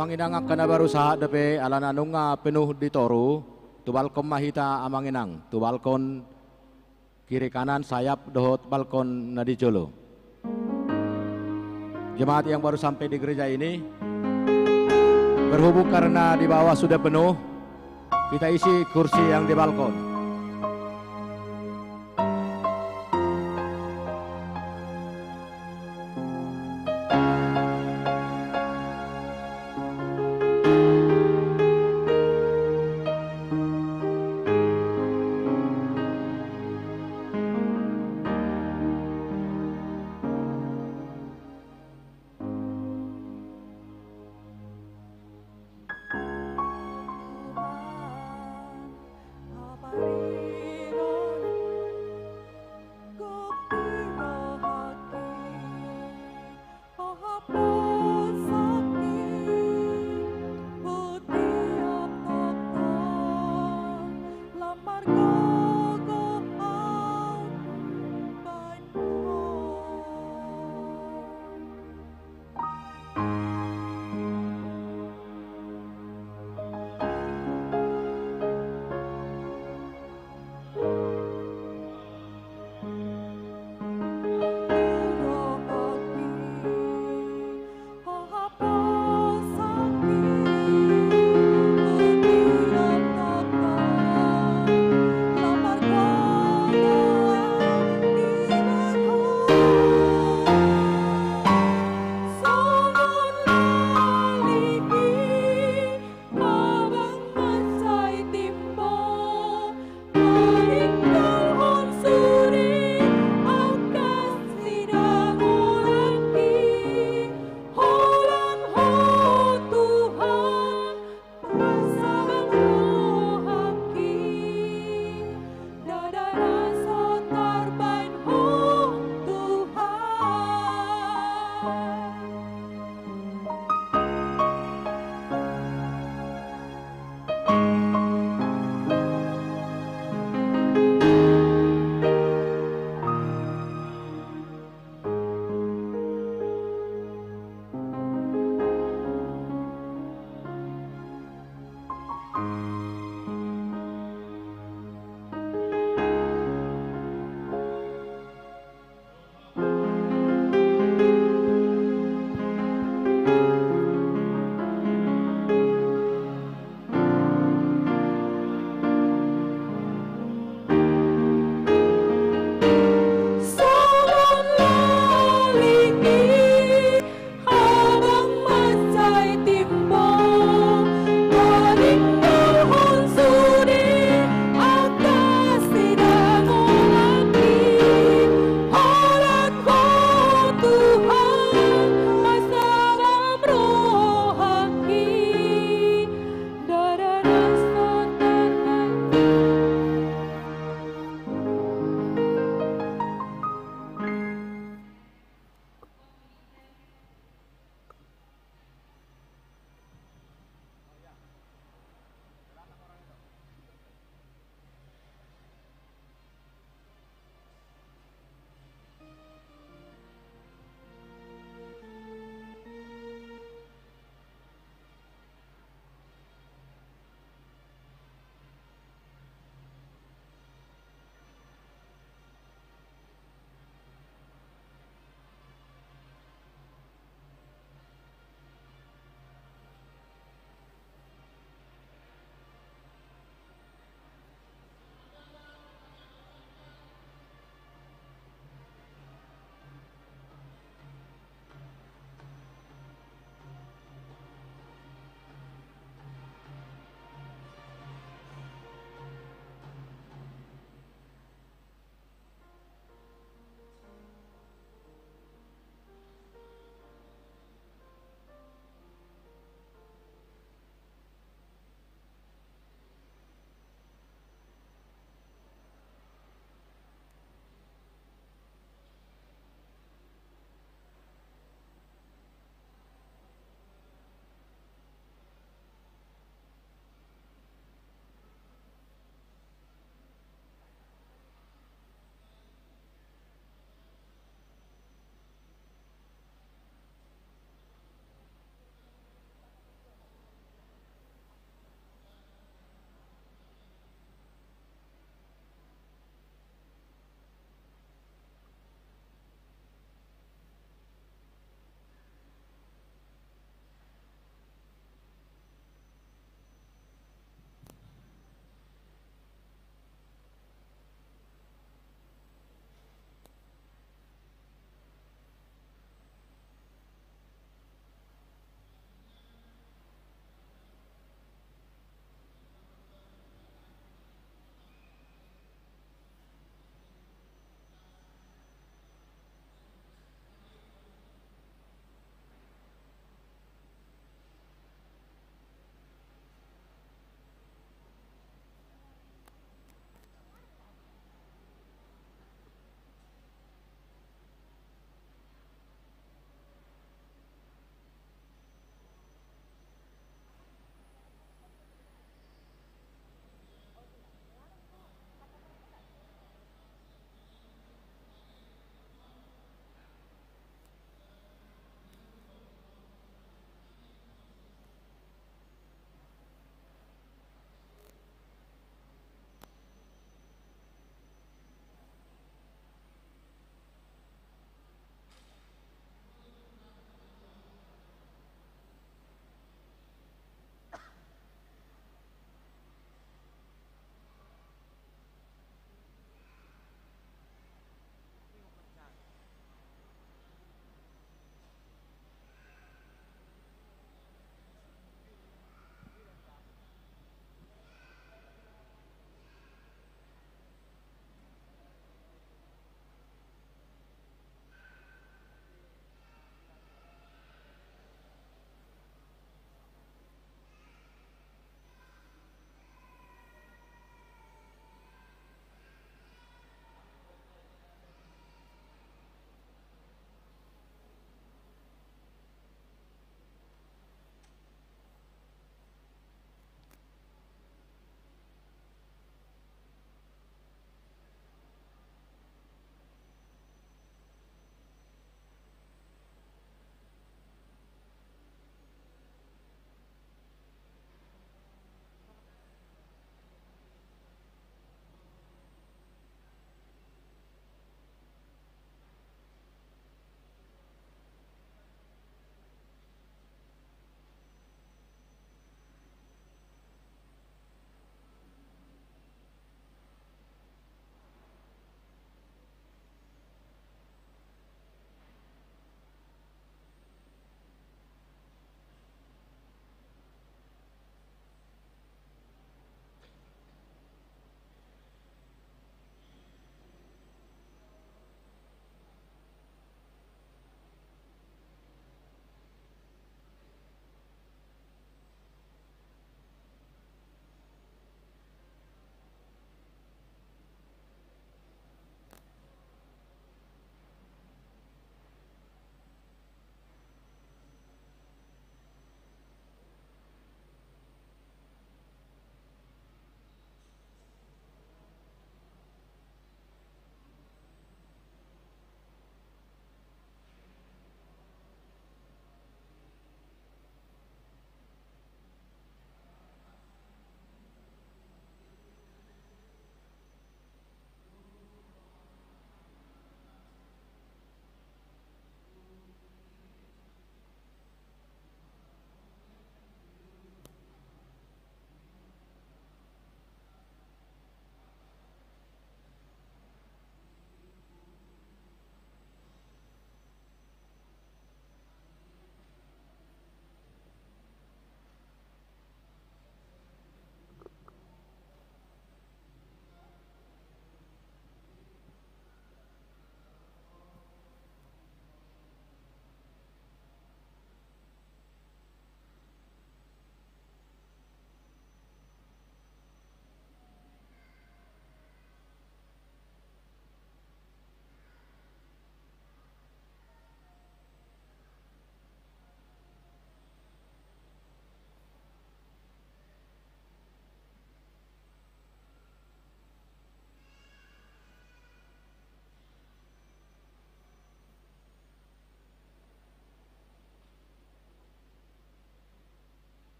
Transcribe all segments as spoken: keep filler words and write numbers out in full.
Amang inang, angka na baru sahat dope, alana nunga penuh di toru, tu balkon ma hita amang inang, tu balkon kiri kanan, sayap dohot balkon na di jolo. Jemaat yang baru sampai di gereja ini, berhubung karena di bawah sudah penuh, kita isi kursi yang di balkon.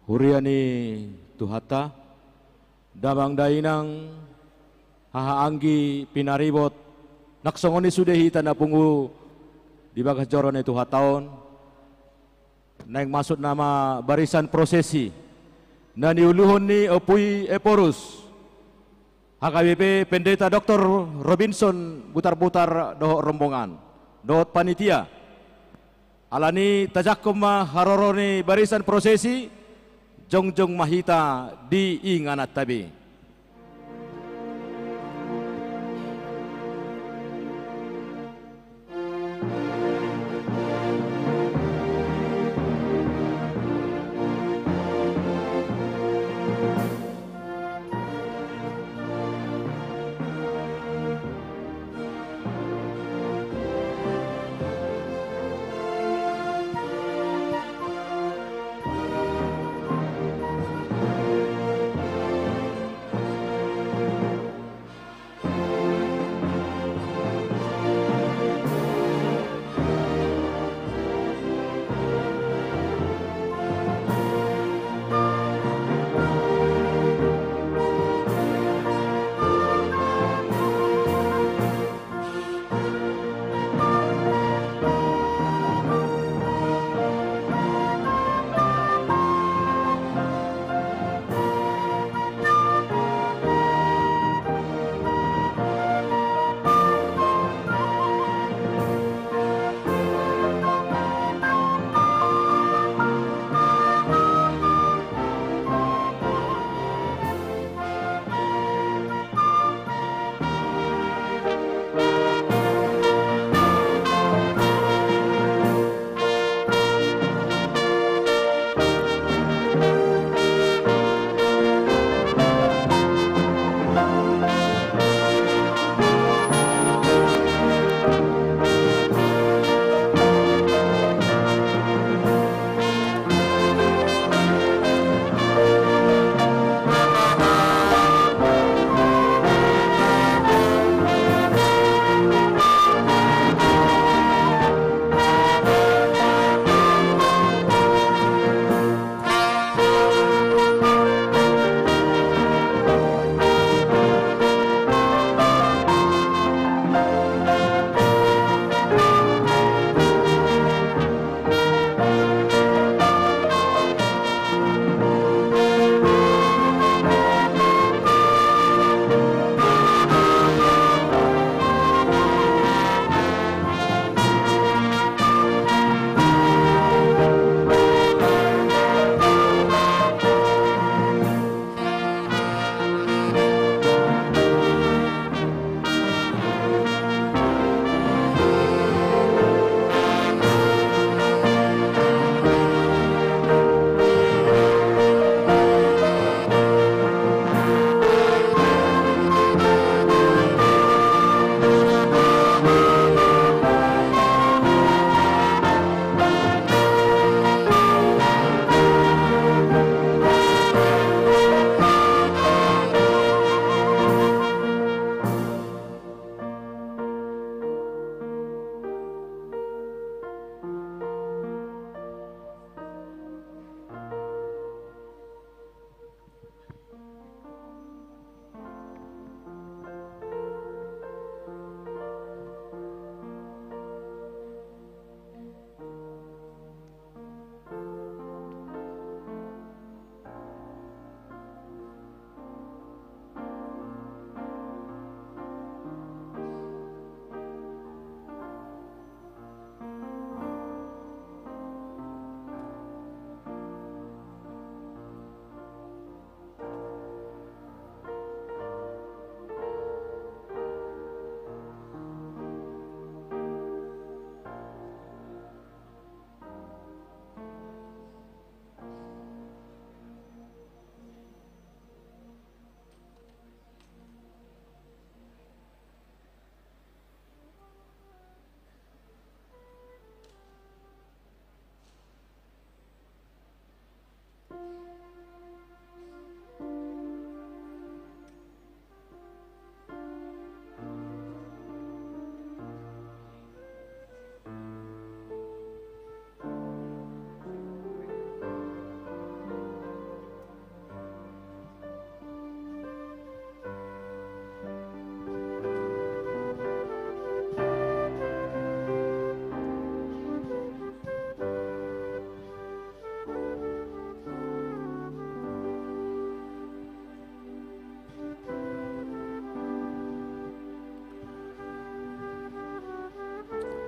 Huria ni Tuhanta, damang dainang, haha anggi pinaribot, nang songon i sude hita na pungu di bagas joro ni Tuhanta on, naeng masuk nama barisan prosesi na niuluhon ni Ompu i Ephorus, H K B P, Pendeta Doktor Robinson Butarbutar dohot rombongan, dohot panitia. Alani tajangkon ma haroro ni barisan prosesi, jongjong ma hita di ingananta be.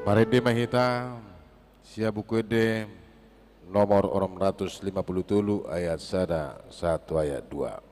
Parende ma hita sian Buku Ende nomor onom ratus lima pulu tolu, ayat sada sahat tu ayat dua.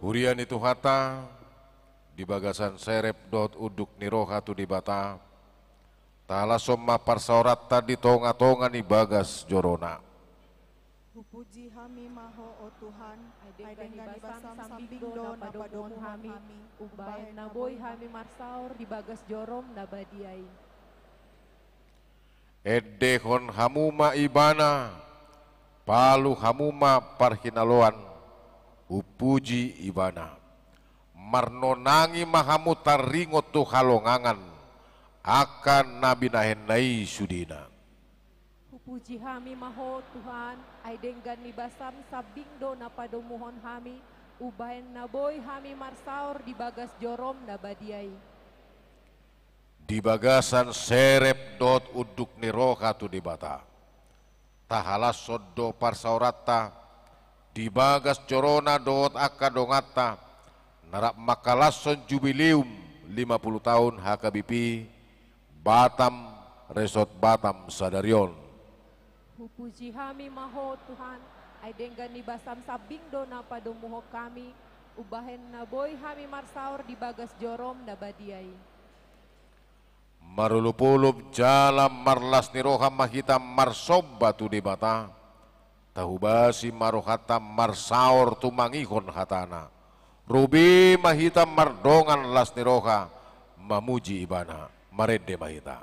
Huria ni Tuhanta, di bagasan serep dohot unduk ni roha tu Debata, tahalashon ma parsaoranta di tongatonga ni bagas joroNa. Hupuji hami ma Ho, o Tuhan, ai denggan ni basam sambing do na padomuhon hami, umbahen na boi hami marsaor di bagas joroM na badia i. Endehon hamu ma Ibana, palu hamu ma parhinaloan, umpuji Ibana. Marnonangi ma hamu taringot tu halongangan, angka na binahenNa i sudena. Hupuji hami ma Ho, Tuhan, ai denggan ni basam sambing do na padomuhon hami, umbahen na boi hami marsaor di bagas joroM na badia i. Di bagasan serep dohot unduk ni roha tu Debata, tahalashon do parsaoranta di bagas joroNa dohot angka donganta, na rap mangkalashon jubileum lima pulu taon H K B P Batam, Resort Batam sadari on. Hupuji hami ma Ho, Tuhan, ai denggan ni basam sambing do na padomuhon hami, umbahen na boi hami marsaor di bagas joroM na badia i. Marolopolop jala marlas ni roha ma hita marsomba tu Debata, tahobasi ma rohanta marsaor tumangihon hataNa. Ro be ma hita mardongan las ni roha, mamuji Ibana. Marende ma hita.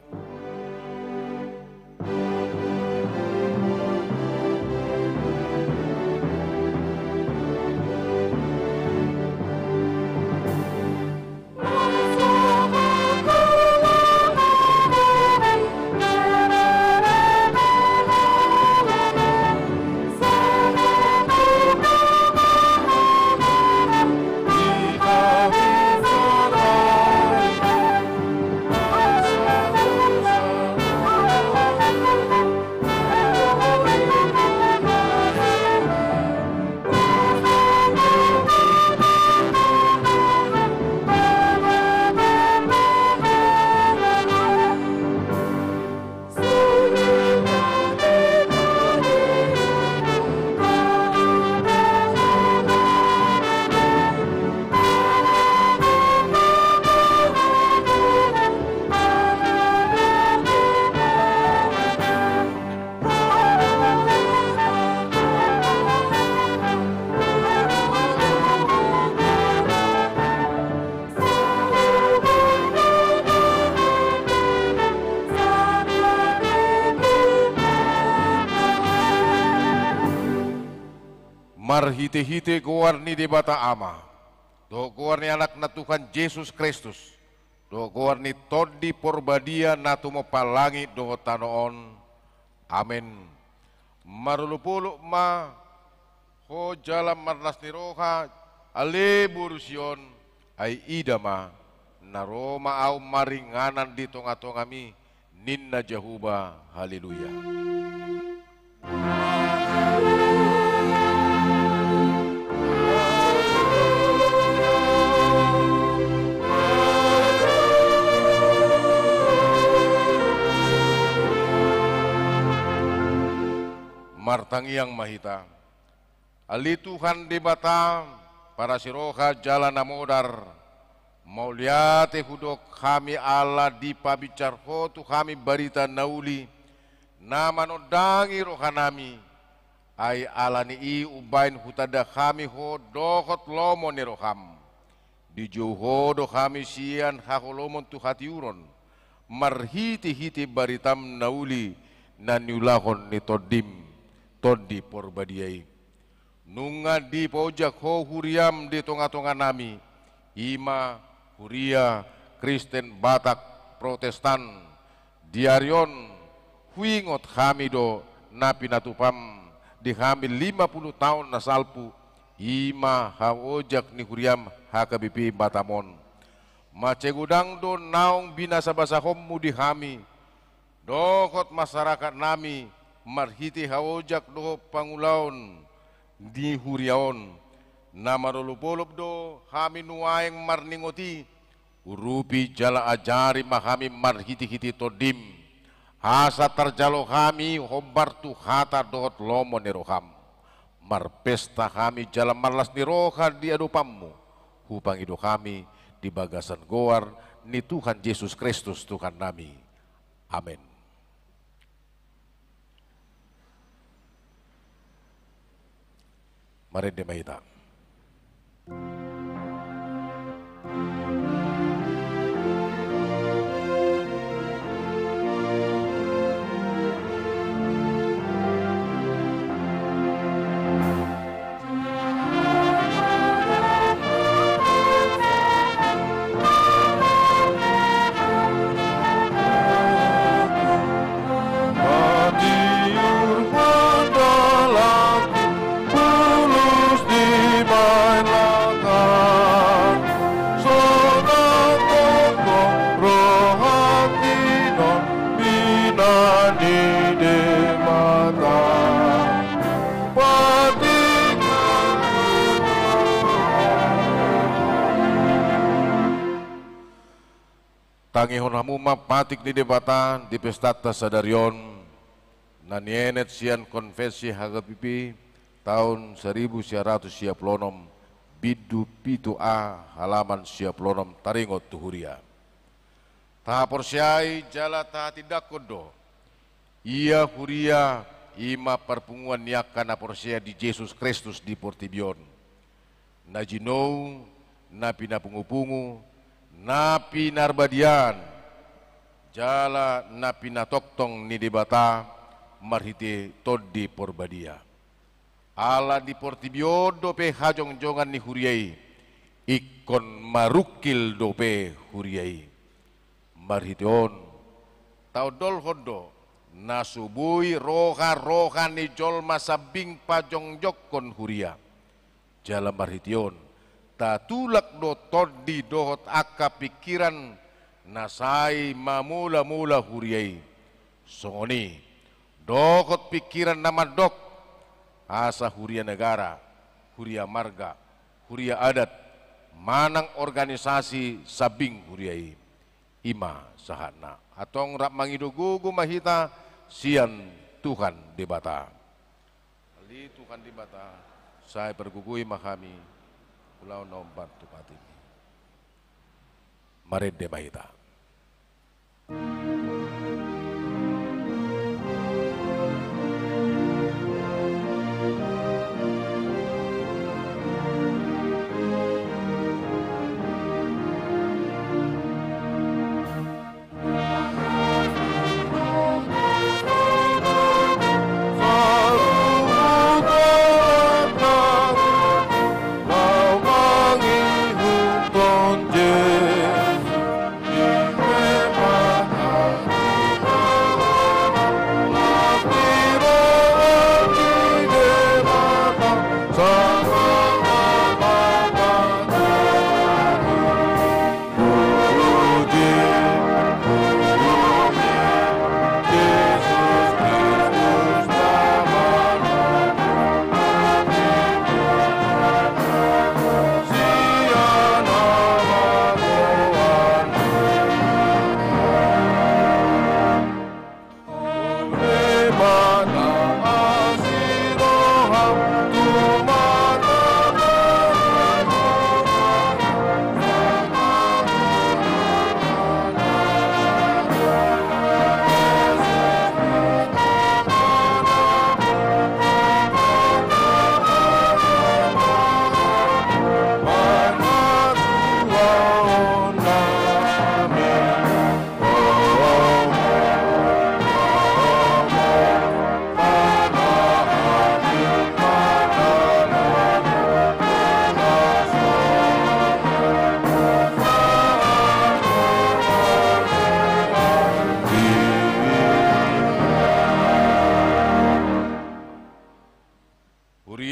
Marhitehite goar ni Debata Ama, dohot goar ni Anakna Tuhan Jesus Kristus, dohot goar ni Tondi Porbadia na tumompa langit dohot tano on. Amen. Marolopolop ma ho jala marlas ni roha, Ale boru Sion, ai ida ma, na ro ma ahu maringanan di tonga-tongami, ninna Jahowa. Haleluya. Martangiang ma hita. Ale Tuhan Debata, parasi roha jala na modar, mauliate hudok hami ala dipabinsar Ho tu hami barita na uli, na manondangi rohanami, ai ala ni i umbahen hutanda hami Ho dohot lomo ni roham. Dijou Ho do hami sian haholomon tu hatiuron, marhite-hite baritam na uli na niulahon ni Tondim, Tondi Porbadia i. Nunga dipaojak Ho huriam di tonga-tonganami, i ma huria Kristen Batak Protestan. Di ari on huingot hami do na pinatupam di hami lima pulu taon na salpu, i ma haojak ni huriam H K B P Batam on. Mansai godang do naung binasabasahonmu di hami dohot masarakatnami marhite haojak dohot pangulaon di huria on. Na marolopolop do hami nuaeng marningot i, urupi jala ajari ma hami marhitehite Tondim, asa tarjalo hami hombar tu hata dohot lomo ni roham. Marpesta hami jala marlas ni roha di adopanmu, hupangido hami di bagasan goar ni Tuhan Jesus Kristus Tuhannami. Amen. Marende ma hita. Tangihon hamu ma patik ni Debata di pestanta sadari on, na nienet sian konvensi H K B P taon saribu sia ratus sia pulu onom, bindu pitu A, halaman sia pulu onom, taringot tu huria. Tahaporseai jala tahatindangkon do, ia huria i ma parpunguan ni angka na porsea di Jesus Kristus di portibi on, na jinou, na pinapungupungu, na pinarbadiaan, jala na pinatongtong ni Debata marhite Tondi Porbadia. Ala di portibi on dope hajongjongan ni huria i, ingkon marungkil dope huria i. Marhite on, taondolhon do na so boi roha-roha ni jolma sambing pajongjongkon huria. Jala marhite on, tatulak do tondi dohot angka pingkiran na sai mamola-mola huria i. Songon i, dohot pingkiran na mandok, asa huria negara, huria marga, huria adat, manang organisasi sambing huria i. I ma sahatna. Antong rap mangido gogo ma hita sian Tuhan Debata. Ale Tuhan Debata, sai pargogoi ma hami, ulaon na hombar tu patikMi. Marende ma hita.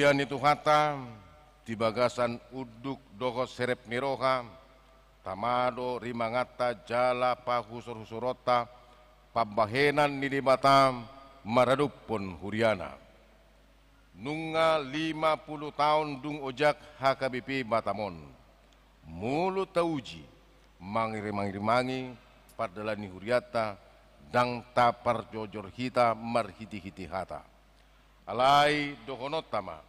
Ni Tuhanta, di bagasan unduk dohot serep ni roha, tama do rimanganta jala pahusorhusoronta, pambahenan ni Debata maradophon huriana. Nunga lima pulu taon dung ojak H K B P Batam on. Molo tauji, mangiri-, mangirimangi pardalan ni hurianta, ndang taparjojor hita marhitehite hata. Alai dohononta ma,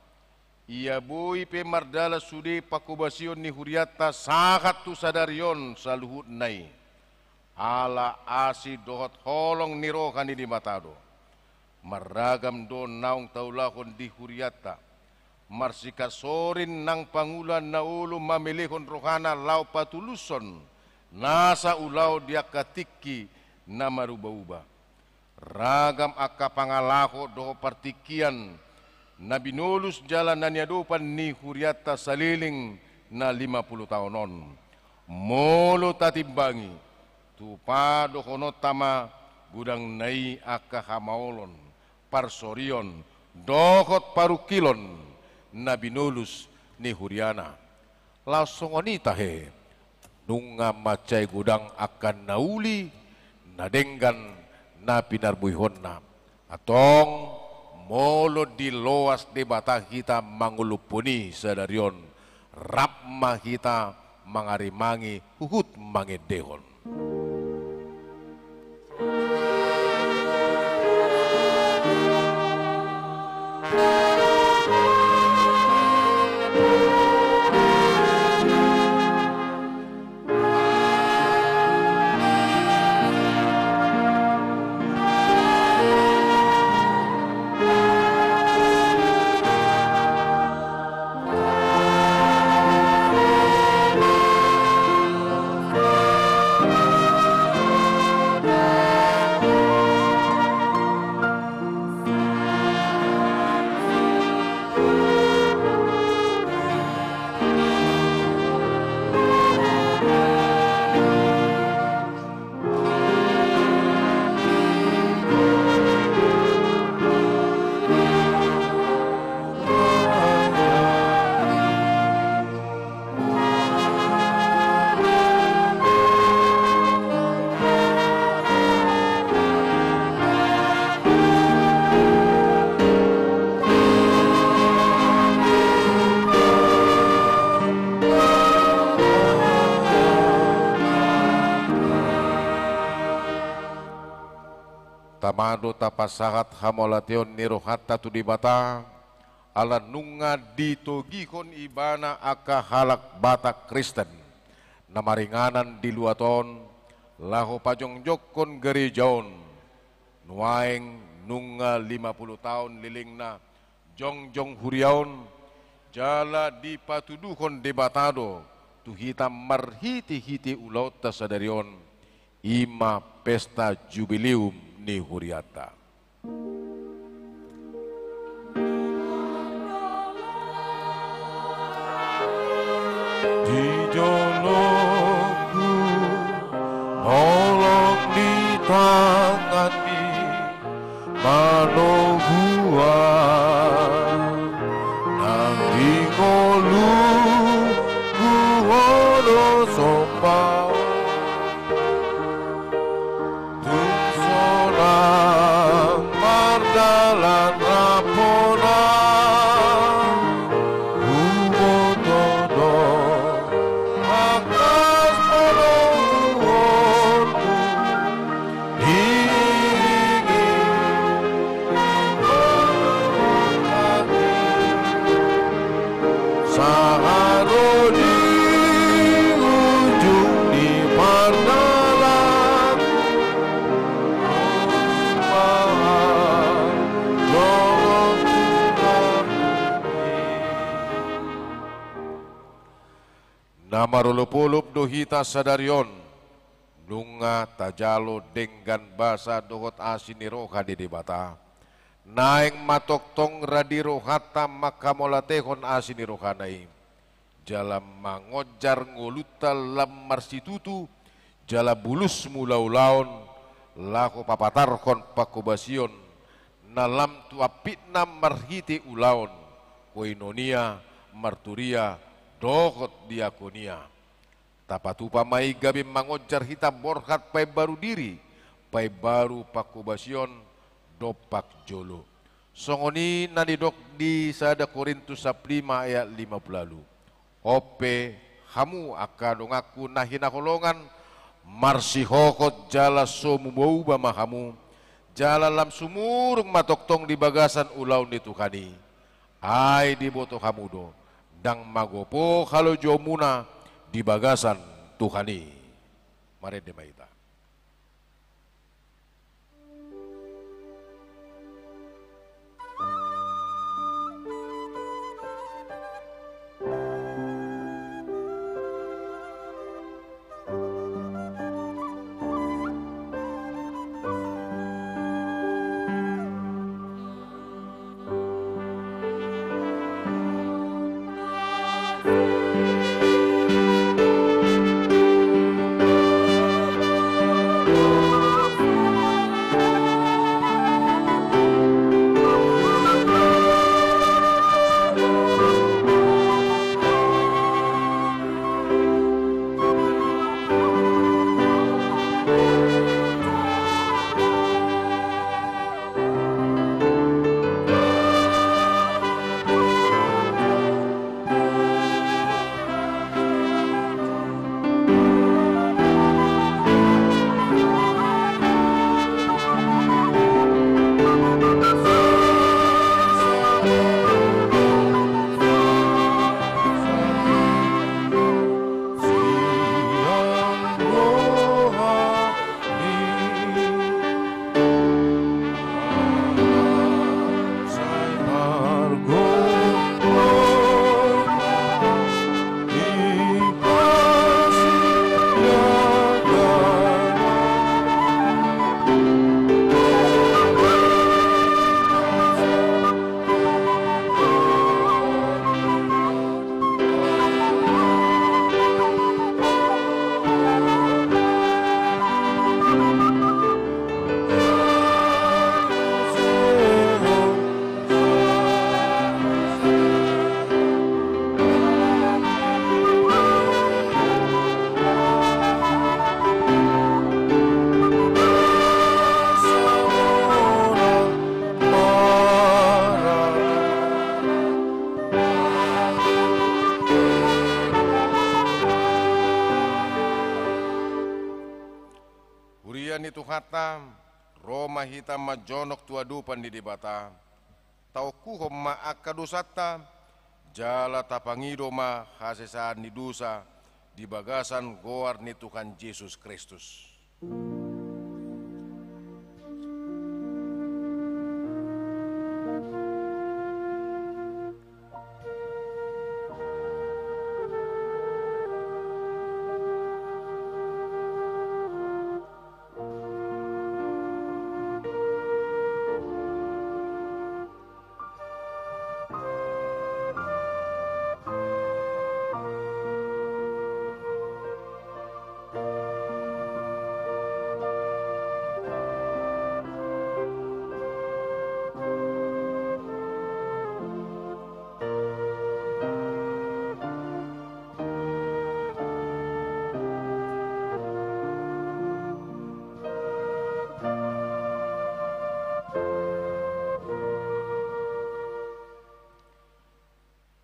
ia boi pe mardalan sude pangkobasion ni hurianta sahat tu sadari on saluhutna i. Ala asi dohot holong ni roha ni Debata do. Marragam do naung taulahon di hurianta. Marsikat sorin nang pangula na olo mamelehon rohana laho patulushon nasa ulaon di angka tingki na maruba-uba. Ragam angka pangalaho dohot partingkian na binolus jala na niadopan ni hurianta saleleng na lima pulu taon on. Molo tatimbangi, tupa dohononta ma godangna i angka hamaolon, parsorion, dohot parungkilon na binolus ni huriana. Laos songon i tahe, nunga mansai godang angka na uli, na denggan, na pinarbuehonna. Antong, molo diloas Debata hita mangolophon i sadari on, rap ma hita mangarimangi huhut mangendehon. Tama do tapasahat hamauliateon ni rohanta tu Debata, ala nunga ditogihon Ibana angka halak Batak Kristen na maringanan di luat on, laho pajongjongkon gareja on. Nuaeng nunga lima pulu taon lelengna jongjong huria on, jala dipatuduhon Debata do tu hita marhitehite ulaonta sadari on, i ma pesta jubileum ni hurianta. Di jolongku, holong di tanganmi, manoguan nang di ngolungku, olo somba. Tung sonang mardalan rap hona, huboto do tangkas panonguonku, iringi sahat ro di ujung ni pardalan. Na marolopolop do hita sadari on, nunga tajalo denggan basa dohot asi ni roha ni Debata. Naeng ma tongtong ra di rohanta manghamauliatehon asi ni rohana i, jala mangonjar ngolunta lam marsitutu, jala bulus mulaulaon, laho papatarhon pangkobasion na lam tu ampitna marhite ulaon. koinonia, marturia, dohot diakonia. Tapatupa ma i gabe mangonjar hita borhat paimbaru diri, paimbaru pangkobasion dompak jolo. Songon i na nidok di sada Korintus sampulu lima ayat lima pulu ualu. On pe, hamu angka donganku na hinaholongan, marsihohot jala so mubauba ma hamu, jala lam sumurung ma tongtong di bagasan ulaon ni Tuhan i. Ai diboto hamu do, ndang magopo halojoonmuna di bagasan Tuhan i. Marende ma hita. Huria ni Tuhanta, ro ma hita manjonok tu adopan ni Debata, taongkuhon ma angka dosanta, jala tapangido ma hasesaan ni dosa di bagasan goar ni Tuhan Jesus Kristus.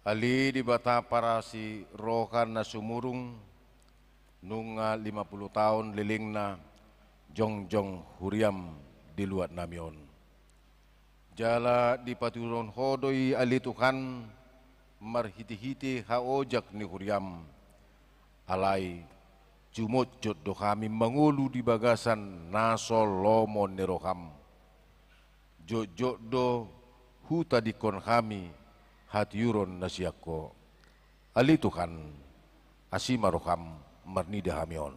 Ale Debata parasi roha na sumurung, nunga lima pulu taon lelengna jongjong huriam di luat nami on. Jala dipatuduhon Ho do i ale Tuhan, marhitehite haojak ni huriam. Alai jumotjot do hami mangolu di bagasan na so lomo ni roham. Jotjot do hutadingkon hami hatiuron na sian Ho. Ale Tuhan, asi ma roham marnida hami on.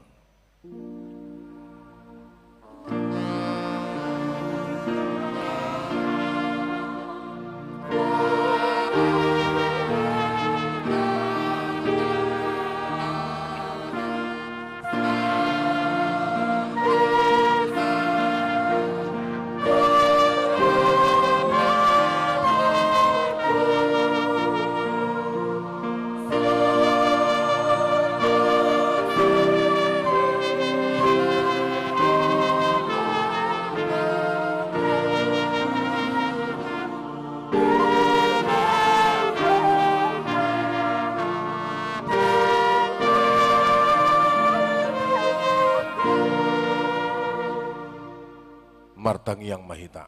Tangiang ma hita.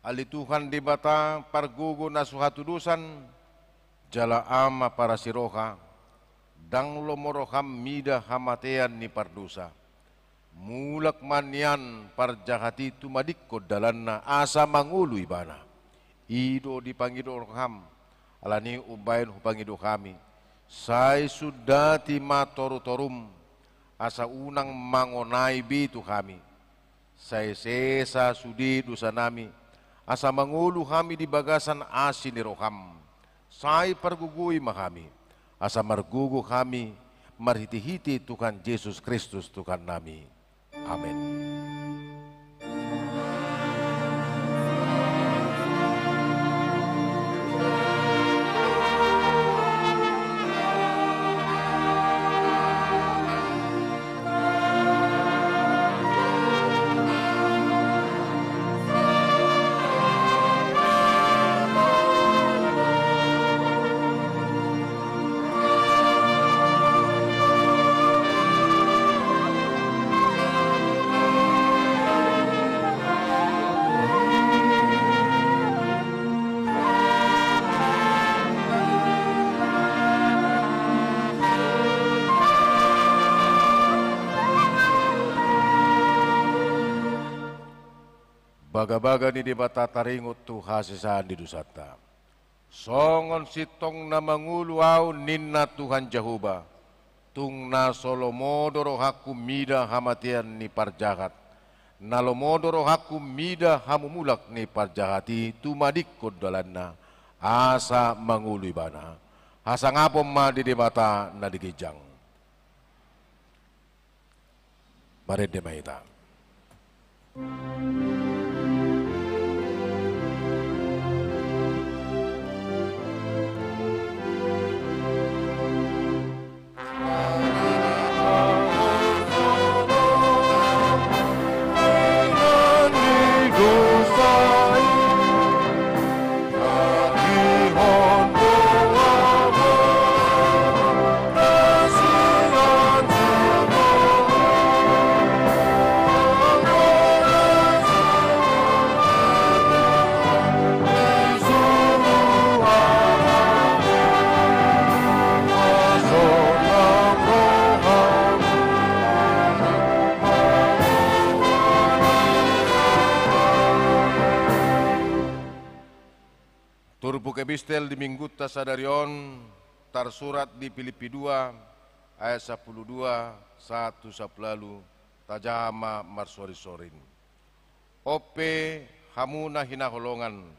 Ale Tuhan Debata pargogo na so hatudosan, jala Ama parasi roha, ndang lomo roham mida hamatean ni pardosa. Mulak ma nian parjahat i tumadingkon dalanna asa mangolu ibana. I do dipangido roham, alani i umbahen hupangido hami. Sai sundati ma torutorum, asa unang mangonai be tu hami. Sai sesa sude dosanami, asa mangolu hami di bagasan asi ni roham. Sai pargogoi ma hami, asa margogo hami marhitehite Tuhan Jesus Kristus Tuhannami. Amen. Bagabaga ni Debata taringot tu hasesaan ni dosanta. Songon sintong na mangolu ahu ninna Tuhan Jahowa, tung na so lomo do rohangku mida hamatean ni parjahat, na lomo do rohangku mida hamumulak ni parjahat i tumadingkon dalanna, asa mangolu ibana. Hasangapon ma di Debata na di ginjang. Marende ma hita. Turpuk epistel di Minggunta sadari on tarsurat di Pilippi dua ayat sampulu dua sahat tu sampulu ualu. Tajaha ma marsorinsorin. On pe hamu na hinaholongan,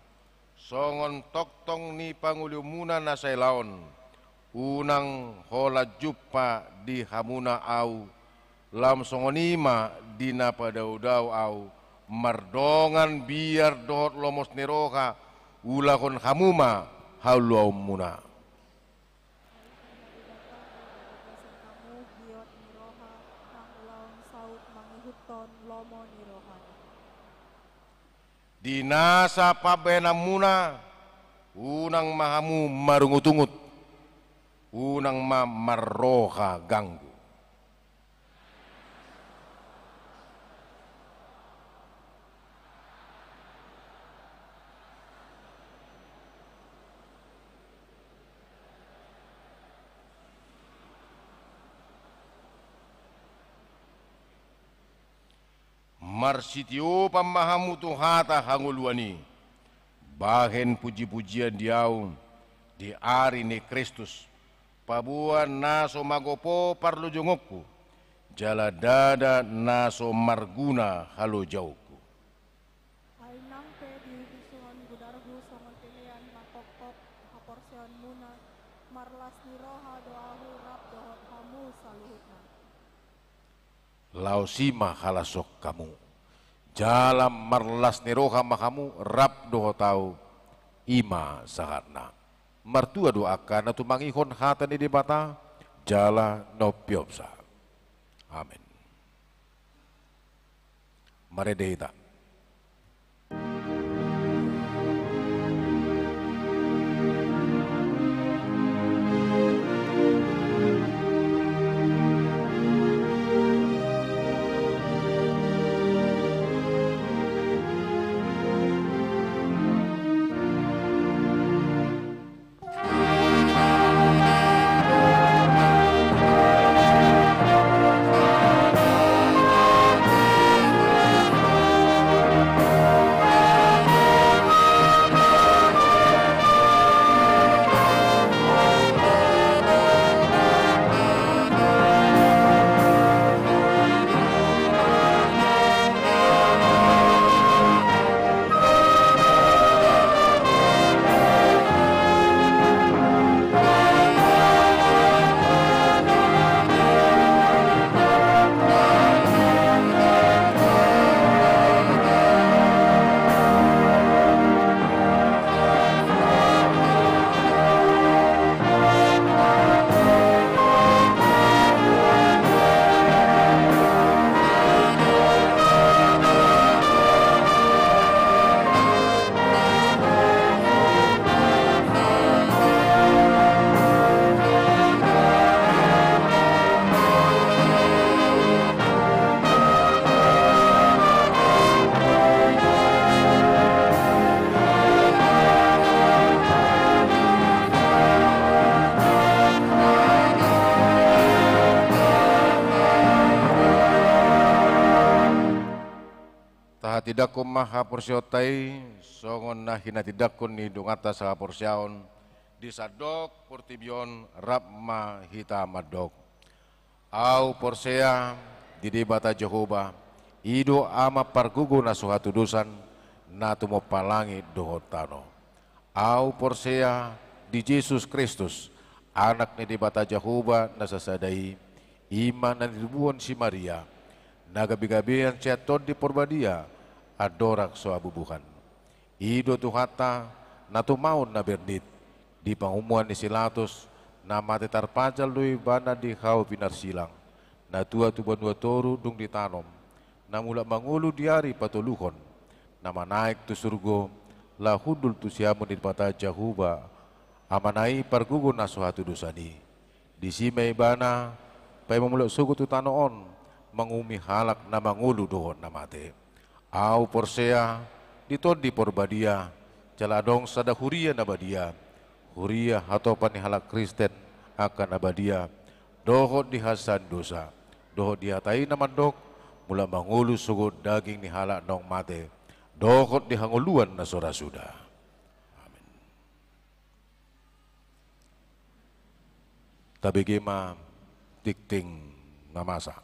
songon tongtong ni pangolihonmuna na sailaon, unang holan jumpa di hamuna ahu, lam songon i ma di na padaodao ahu, mardongan biar dohot lomos ni roha, ulahon hamu ma haluaonmuna. Di nasa pambahenanmuna, unang ma hamu marungutungut, unang ma marroha ganggu. Marsitiopan ma hamu tu hata hangoluan i, bahen pujipujian di ahu di ari ni Kristus, paboa na so magopo parlojongonku, jala ndada na so marguna halojaonku. Ai nang pe di husongon gudarhu songon pelean na pongkop haporseaonmuna, marlas ni roha do ahu rap dohot hamu saluhutna. Laos i ma halashon hamu, jala marlas ni roha ma hamu rap dohot ahu, i ma sahatna. Martua do angka na tumangihon hata ni Debata, jala na umpeopsa. Amen. Marende hita. Tindanghon ma haporseaonta i songon na hinatindangkon ni donganta sahaporseaon di sandok portibi on. Rap ma hita mandok. Ahu porsea di Debata Jahowa, i do Ama pargogo na so hatudosan, na tumompa langit dohot tano. Ahu porsea di Jesus Kristus, Anak ni Debata Jahowa na sasada i, i ma na nitubuhon si Maria, na gabegabean sian Tondi Porbadia, andorang so habubuhan. I do Tuhanta, na tumaon na bernit, di pangomoan ni si Latus, na mate tarpajal do Ibana di hau pinarsilang, na tua tu banua toru dung ditanom, na mulak mangolu di ari patoluhon, na manaek tu surgo, laho hundul tu siamun ni Debata Jahowa, Amana i pargogo na so hatudosan i. Disi ma Ibana, paima mulak sogot tu tano on, manguhumi halak na mangolu dohot na mate. Ahu porsea di Tondi Porbadia, jala adong sada huria na badia, huria hatopan ni halak Kristen, angka na badia, dohot di hasesaan dosa, dohot di hata i na mandok, mulak mangolu sogot daging ni halak naung mate, dohot di hangoluan na so ra suda. Amin. Tabege ma tingting na masa.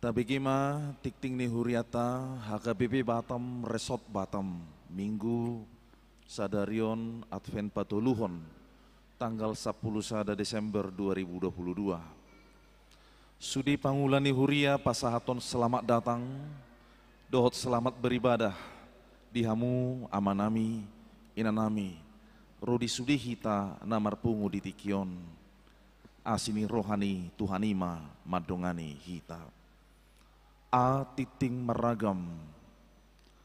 Tabege ma tingting ni huriata H K B P Batam Resort Batam, Minggu sadarion Advent patoluhon, tanggal sampulu sada Desember dua ribu dua puluh dua. Sude pangula ni huria pasahathon selamat datang dohot selamat beribadah di hamu amanami, inanami, ro di sude hita na marpungu di tingki on. Asi ni roha ni Tuhan i ma mandongani hita. A tingting marragam.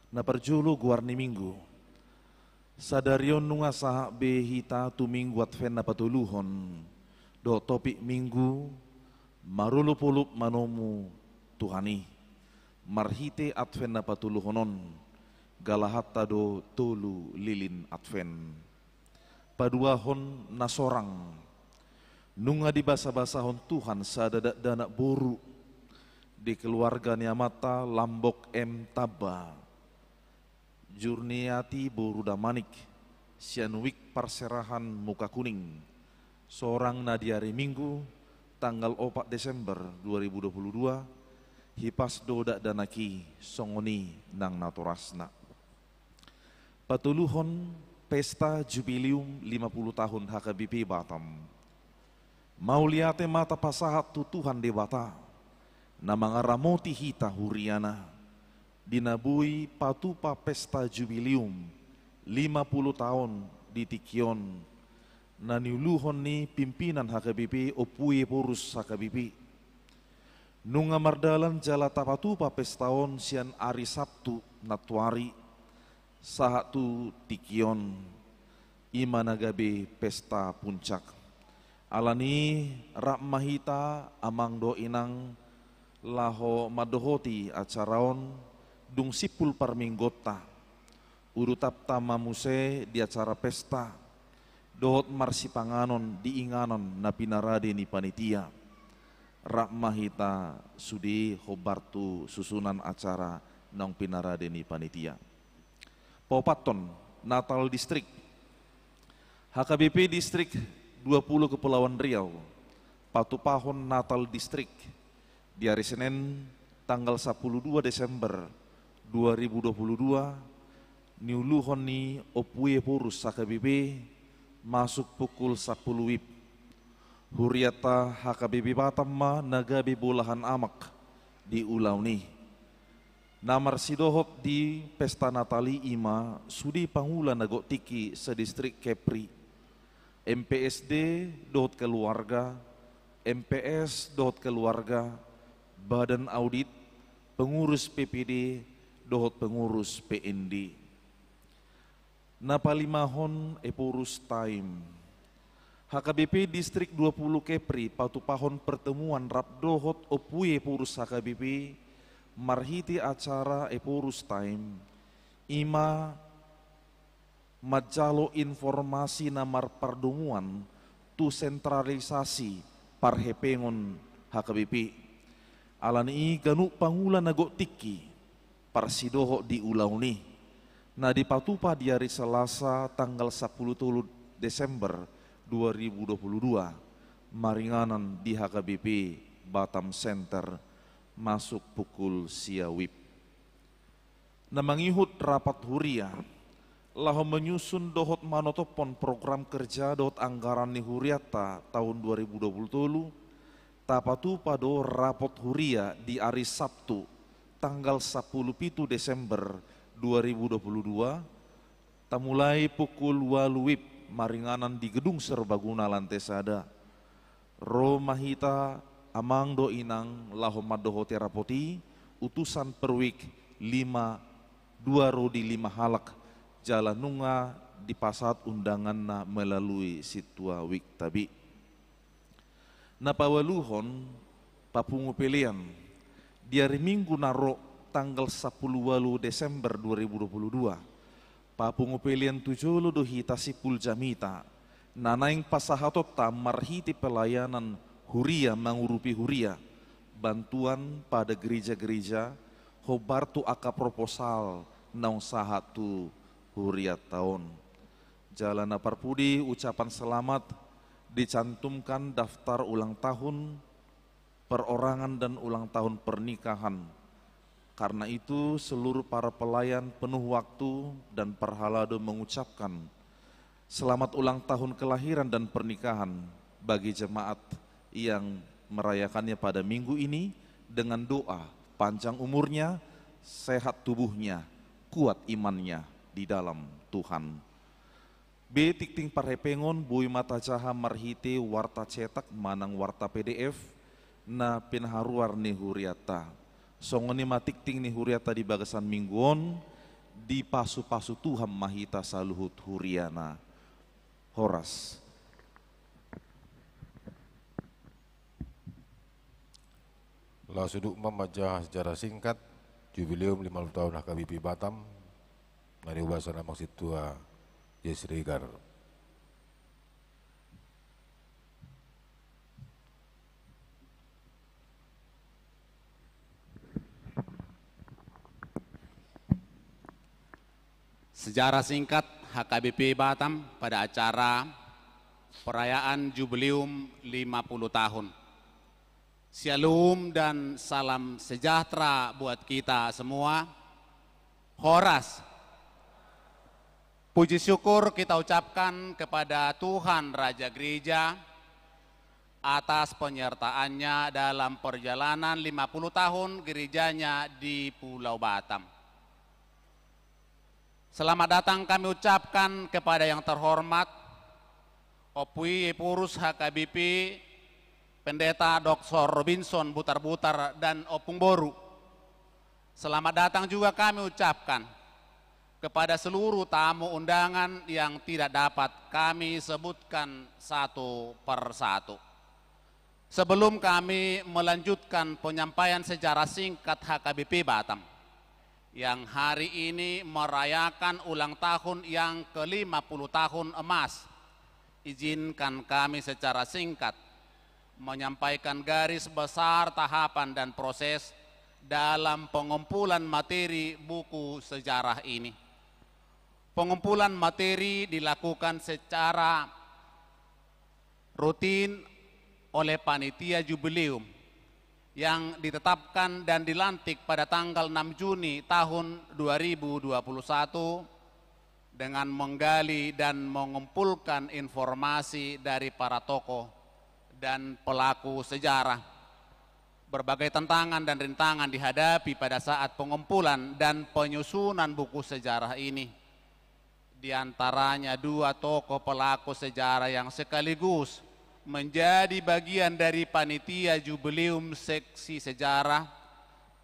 Na parjolo goar ni Minggu. Sadarion nunga sahat be hita tu Minggu Advent na patoluhon, dohot topik Minggu, marolopolop manomu Tuhan i. Marhite Advent na patoluhon on, galahanta do tolu lilin Advent. Paduahon na sorang. Nunga dibasabasahon Tuhan sada dakdanak boru di keluarga ni amanta Lambok M Tamba, Jurniati boru Damanik, sian wijk parserahan Mukakuning, sorang na di ari Minggu, tanggal opat Desember dua ribu dua puluh dua, hipas do dakdanak i songon i nang natorasna. Patoluhon pesta jubilium lima puluh tahun H K B P Batam. Mauliate ma tapasahat tu Tuhan Debata, na mangaramoti hita huriana, di na boi patupa pesta jubilium lima puluh tahun di tingki on, na niuluhon ni pimpinan H K B P Ompu Ephorus H K B P. Nunga mardalan jala tapatupa pesta on sian ari Sabtu nantuari sahat tu tingki on, i ma na gabe pesta puncak. Alani i rap ma hita amang dohot inang laho mandohoti acara on dung simpul parmingguonta. Urutanta ma muse di acara pesta dohot marsipanganon di inganan na pinarade ni panitia. Rap ma hita sude hombar tu susunan acara naung pinarade ni panitia. Paopathon, Natal Distrik. H K B P Distrik dua puluh Kepulauan Riau, patupahon Natal Distrik di ari Senen, tanggal sampulu dua Desember dua ribu dua puluh dua, niuluhon ni Ompu Ephorus H K B P, masuk pukul sampulu WIB. Hurianta H K B P Batam ma na gabe bolahan amak di ulaon i. Na marsidohot di pesta Natal i i ma sude pangula na gok tingki sadistrik Kepri, M P S D dohot keluarga, M P S dohot keluarga, badan audit, pengurus P P D dohot pengurus P N D. Na palimahon, Ephorus Time. H K B P Distrik dua puluh Kepri patupahon pertemuan rap dohot Ompu Ephorus H K B P marhite acara Ephorus Time, i ma manjalo informasi na marpardomuan tu sentralisasi parhepengon H K B P. Alani i ganup pangula na gok tingki parsidohot di ulaon i, na dipatupa di ari Selasa tanggal sampulu tolu Desember dua ribu dua puluh dua, maringanan di H K B P Batam Center, masuk pukul sia WIB. Na mangihut rapat huria laho menyusun dohot manotophon program kerja dohot anggaran ni hurianta taon dua ribu dua puluh tolu, tapatupa do rapot huria di ari Sabtu, tanggal sampulu pitu Desember dua ribu dua puluh dua, tamulai pukul ualu WIB maringanan di Gedung Serbaguna lantai sada. Ro ma hita, amang dohot inang, laho mandohoti rapot i, utusan per WIB lima, dua ro di lima halak, jala nunga dipasahat undanganna melalui sintua WIB tabi. Na paualuhon, papungu pelean. Di ari Minggu na ro, tanggal sampulu ualu Desember dua ribu dua puluh dua, papungu pelean tu jolo do hita simpul jamita, na naeng pasahatonta marhite pelayanan huria mangurupi huria, bantuan pada gereja-gereja, hombar tu angka proposal naung sahat tu hurianta on. Jala na parpudi, ucapan selamat dicantumkan daftar ulang tahun perorangan dan ulang tahun pernikahan. Karena itu, seluruh para pelayan penuh waktu dan parhalado mengucapkan selamat ulang tahun kelahiran dan pernikahan bagi jemaat yang merayakannya pada minggu ini dengan doa panjang umurnya, sehat tubuhnya, kuat imannya di dalam Tuhan. Be tingting parhepengon boi ma tajaha marhite warta cetak manang warta P D F na pinaharuar ni hurianta. Songon i ma tingting ni hurianta di bagasan minggu on, dipasupasu Tuhan ma hita saluhut huriana. Horas. Laos duduk ma manjaha sejarah singkat Jubileum lima puluh tahun H K B P Batam, na niubasan amang sintua Jesrigar. Sejarah singkat H K B P Batam pada acara perayaan Jubileum lima puluh tahun. Syalom dan salam sejahtera buat kita semua. Horas. Puji syukur kita ucapkan kepada Tuhan Raja Gereja atas penyertaannya dalam perjalanan lima puluh tahun gerejanya di Pulau Batam. Selamat datang kami ucapkan kepada yang terhormat Ompu Ephorus H K B P, Pendeta Doktor Robinson Butarbutar, dan Ompung Boru. Selamat datang juga kami ucapkan kepada seluruh tamu undangan yang tidak dapat kami sebutkan satu per satu. Sebelum kami melanjutkan penyampaian sejarah singkat H K B P Batam, yang hari ini merayakan ulang tahun yang ke lima puluh tahun emas, izinkan kami secara singkat menyampaikan garis besar tahapan dan proses dalam pengumpulan materi buku sejarah ini. Pengumpulan materi dilakukan secara rutin oleh panitia jubileum yang ditetapkan dan dilantik pada tanggal enam Juni tahun dua ribu dua puluh satu dengan menggali dan mengumpulkan informasi dari para tokoh dan pelaku sejarah. Berbagai tantangan dan rintangan dihadapi pada saat pengumpulan dan penyusunan buku sejarah ini. Di antaranya dua tokoh pelaku sejarah yang sekaligus menjadi bagian dari panitia jubileum seksi sejarah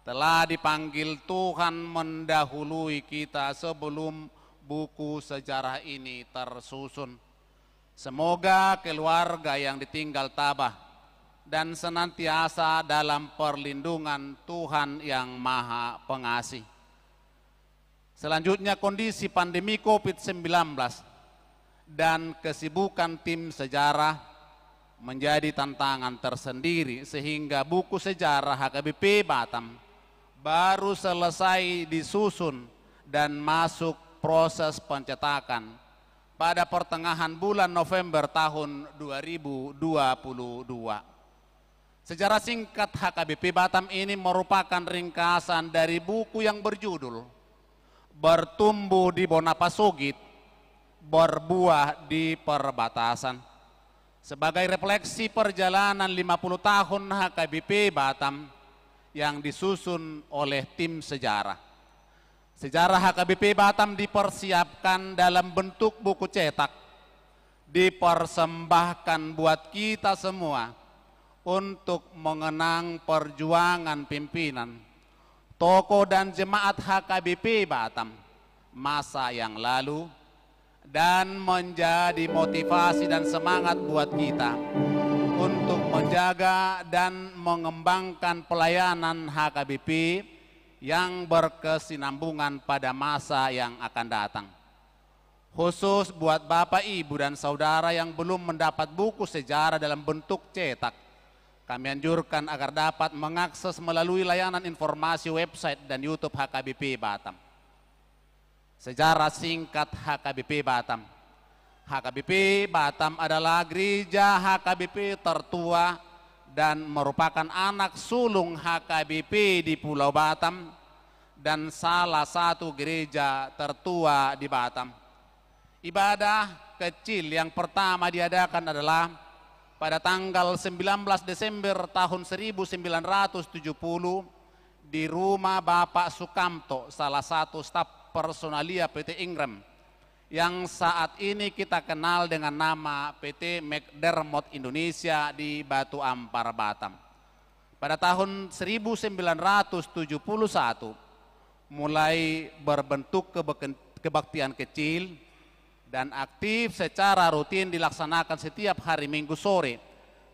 telah dipanggil Tuhan mendahului kita sebelum buku sejarah ini tersusun. Semoga keluarga yang ditinggal tabah dan senantiasa dalam perlindungan Tuhan Yang Maha Pengasih. Selanjutnya, kondisi pandemi covid sembilan belas dan kesibukan tim sejarah menjadi tantangan tersendiri, sehingga buku sejarah H K B P Batam baru selesai disusun dan masuk proses pencetakan pada pertengahan bulan November tahun dua ribu dua puluh dua. Sejarah singkat H K B P Batam ini merupakan ringkasan dari buku yang berjudul Bertumbuh di Bona Pasogit, Berbuah di Perbatasan, sebagai refleksi perjalanan lima puluh tahun H K B P Batam yang disusun oleh tim sejarah. Sejarah H K B P Batam dipersiapkan dalam bentuk buku cetak, dipersembahkan buat kita semua untuk mengenang perjuangan pimpinan, tokoh dan jemaat H K B P Batam masa yang lalu, dan menjadi motivasi dan semangat buat kita untuk menjaga dan mengembangkan pelayanan H K B P yang berkesinambungan pada masa yang akan datang. Khusus buat Bapak, Ibu, dan Saudara yang belum mendapat buku sejarah dalam bentuk cetak, kami anjurkan agar dapat mengakses melalui layanan informasi website dan YouTube H K B P Batam. Sejarah singkat H K B P Batam. H K B P Batam adalah gereja H K B P tertua dan merupakan anak sulung H K B P di Pulau Batam dan salah satu gereja tertua di Batam. Ibadah kecil yang pertama diadakan adalah pada tanggal sembilan belas Desember tahun seribu sembilan ratus tujuh puluh di rumah Bapak Sukamto, salah satu staf personalia P T Ingrem, yang saat ini kita kenal dengan nama P T McDermott Indonesia di Batu Ampar, Batam. Pada tahun seribu sembilan ratus tujuh puluh satu, mulai berbentuk kebeken-, kebaktian kecil dan aktif secara rutin dilaksanakan setiap hari Minggu sore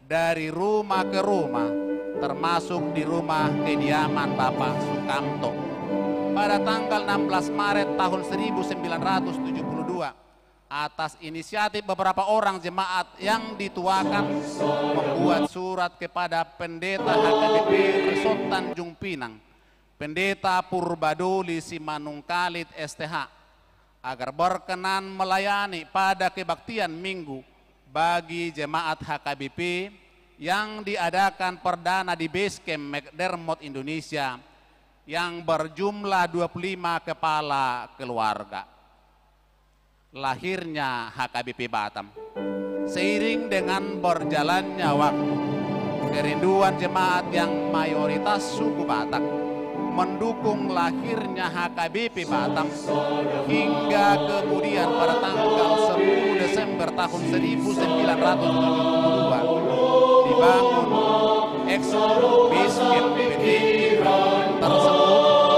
dari rumah ke rumah, termasuk di rumah kediaman Bapak Sukamto. Pada tanggal enam belas Maret tahun seribu sembilan ratus tujuh puluh dua, atas inisiatif beberapa orang jemaat yang dituakan, membuat surat kepada Pendeta H K B P Resort Tanjung Pinang, Pendeta Purbadoli Simanungkalit S T H, agar berkenan melayani pada kebaktian Minggu bagi jemaat H K B P yang diadakan perdana di Base Camp McDermott Indonesia yang berjumlah dua puluh lima kepala keluarga. Lahirnya H K B P Batam. Seiring dengan berjalannya waktu, kerinduan jemaat yang mayoritas suku Batak mendukung lahirnya H K B P Batam, hingga kemudian pada tanggal sepuluh Desember tahun seribu sembilan ratus tujuh puluh dua dibangun ex Base Camp P T tersebut,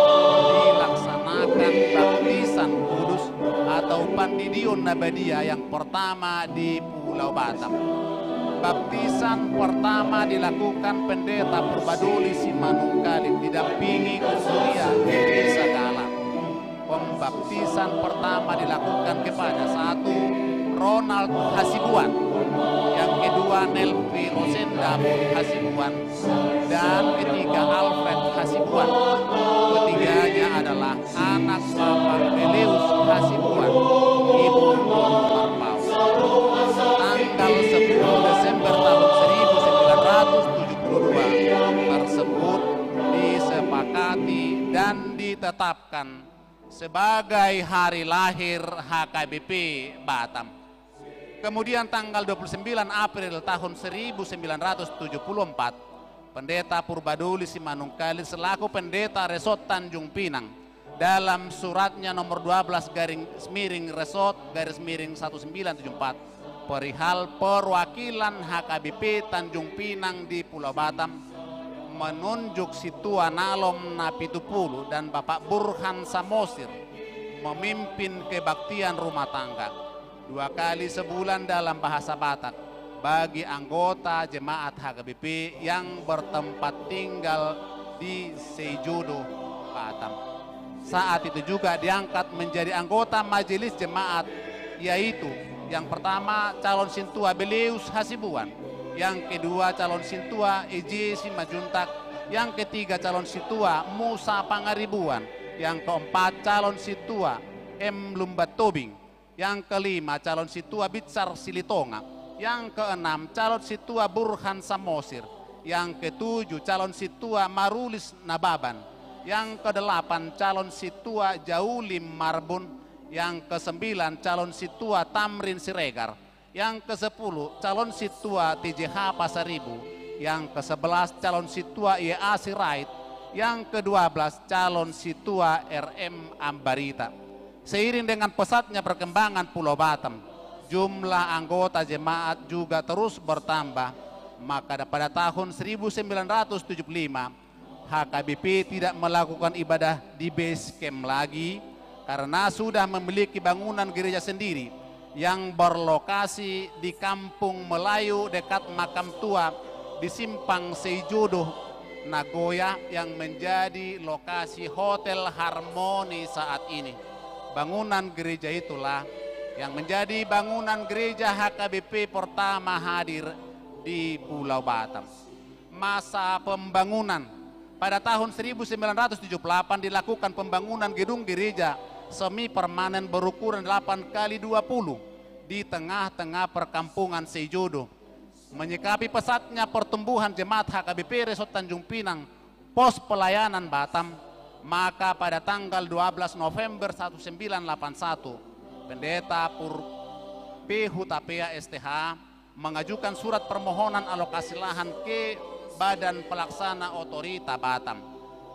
dilaksanakan baptisan kudus atau pandidion na badia yang pertama di Pulau Batam. Baptisan pertama dilakukan Pendeta Purbadoli Simanungkalit didampingi Kuria Desa Galang. Pembaptisan pertama dilakukan kepada satu, Ronald Hasibuan, yang kedua, Nelvi Rosenda Hasibuan, dan ketiga, Alfred Hasibuan. Ketiganya adalah anak Bapak Meleus Hasibuan, Ibu Marpau. Tanggal sepuluh Desember tahun seribu sembilan ratus tujuh puluh dua tersebut disepakati dan ditetapkan sebagai hari lahir H K B P Batam. Kemudian tanggal dua puluh sembilan April tahun seribu sembilan ratus tujuh puluh empat, Pendeta Purbadoli Simanungkalit selaku Pendeta Resort Tanjung Pinang, dalam suratnya nomor dua belas garis miring Resort garis miring seribu sembilan ratus tujuh puluh empat, perihal perwakilan H K B P Tanjung Pinang di Pulau Batam, menunjuk Sintua Nalom Napitupulu dan Bapak Burhan Samosir memimpin kebaktian rumah tangga dua kali sebulan dalam bahasa Batak, bagi anggota jemaat H K B P yang bertempat tinggal di Seijodo, Batam. Saat itu juga diangkat menjadi anggota majelis jemaat, yaitu yang pertama calon sintua Beleus Hasibuan, yang kedua calon sintua E J Simanjuntak, yang ketiga calon sintua Musa Pangaribuan, yang keempat calon sintua M Lumban Tobing, yang kelima calon sintua Binsar Silitonga, yang keenam calon sintua Burhan Samosir, yang ketujuh calon sintua Marulis Nababan, yang kedelapan calon sintua Jaulim Marbun, yang kesembilan calon sintua Tamrin Siregar, yang kesepuluh calon sintua T J H Pasaribu, yang kesebelas calon sintua Y A Sirait, yang kedua belas calon sintua R M Ambarita. Seiring dengan pesatnya perkembangan Pulau Batam, jumlah anggota jemaat juga terus bertambah. Maka pada tahun seribu sembilan ratus tujuh puluh lima, H K B P tidak melakukan ibadah di base camp lagi karena sudah memiliki bangunan gereja sendiri yang berlokasi di Kampung Melayu dekat makam tua di Simpang Seijodo, Nagoya, yang menjadi lokasi Hotel Harmoni saat ini. Bangunan gereja itulah yang menjadi bangunan gereja H K B P pertama hadir di Pulau Batam. Masa pembangunan. Pada tahun seribu sembilan ratus tujuh puluh delapan dilakukan pembangunan gedung gereja semi permanen berukuran delapan kali dua puluh di tengah-tengah perkampungan Seijodo. Menyikapi pesatnya pertumbuhan jemaat H K B P Resort Tanjung Pinang, pos pelayanan Batam, maka pada tanggal dua belas November seribu sembilan ratus delapan puluh satu, Pendeta Pur P Hutapea S T H mengajukan surat permohonan alokasi lahan ke Badan Pelaksana Otorita Batam.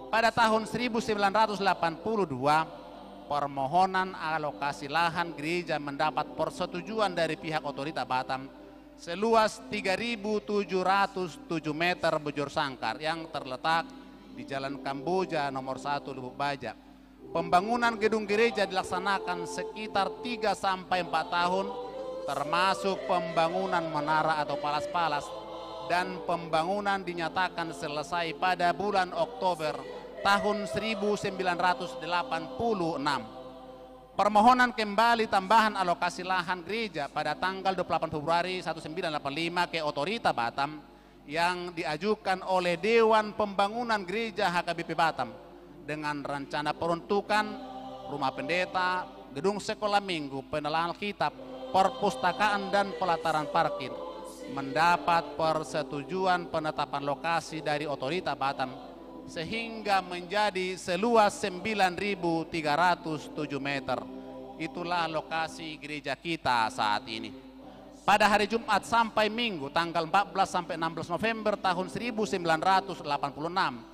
Pada tahun seribu sembilan ratus delapan puluh dua, permohonan alokasi lahan gereja mendapat persetujuan dari pihak Otorita Batam seluas tiga ribu tujuh ratus tujuh meter bujur sangkar yang terletak di Jalan Kamboja nomor satu Lubuk Baja. Pembangunan gedung gereja dilaksanakan sekitar tiga sampai empat tahun, termasuk pembangunan menara atau palas-palas, dan pembangunan dinyatakan selesai pada bulan Oktober tahun seribu sembilan ratus delapan puluh enam. Permohonan kembali tambahan alokasi lahan gereja pada tanggal dua puluh delapan Februari seribu sembilan ratus delapan puluh lima ke Otorita Batam yang diajukan oleh Dewan Pembangunan Gereja H K B P Batam dengan rencana peruntukan rumah pendeta, gedung sekolah minggu, penelahan kitab, perpustakaan, dan pelataran parkir mendapat persetujuan penetapan lokasi dari Otorita Batam, sehingga menjadi seluas sembilan ribu tiga ratus tujuh meter. Itulah lokasi gereja kita saat ini. Pada hari Jumat sampai Minggu, tanggal empat belas sampai enam belas November tahun seribu sembilan ratus delapan puluh enam,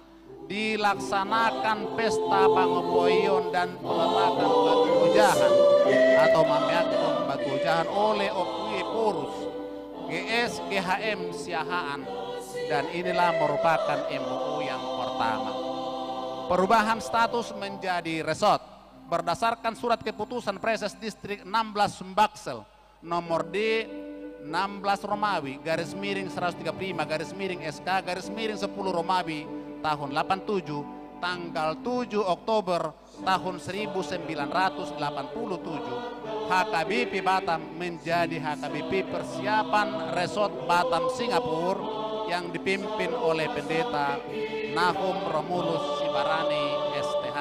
dilaksanakan pesta pangopoion dan peletakan batu ojahan atau mameakhon batu ojahan oleh Ompu Ephorus, G S G H M Siahaan, dan inilah merupakan M O U yang pertama. Perubahan status menjadi resort berdasarkan surat keputusan Preses Distrik enam belas Sumbaksel, nomor D enam belas Romawi, garis miring seratus tiga puluh lima, garis miring S K, garis miring sepuluh Romawi, tahun delapan tujuh, tanggal tujuh Oktober tahun seribu sembilan ratus delapan puluh tujuh, H K B P Batam menjadi H K B P Persiapan Resort Batam Singapura yang dipimpin oleh Pendeta Nahum Romulus Sibarani, S T H.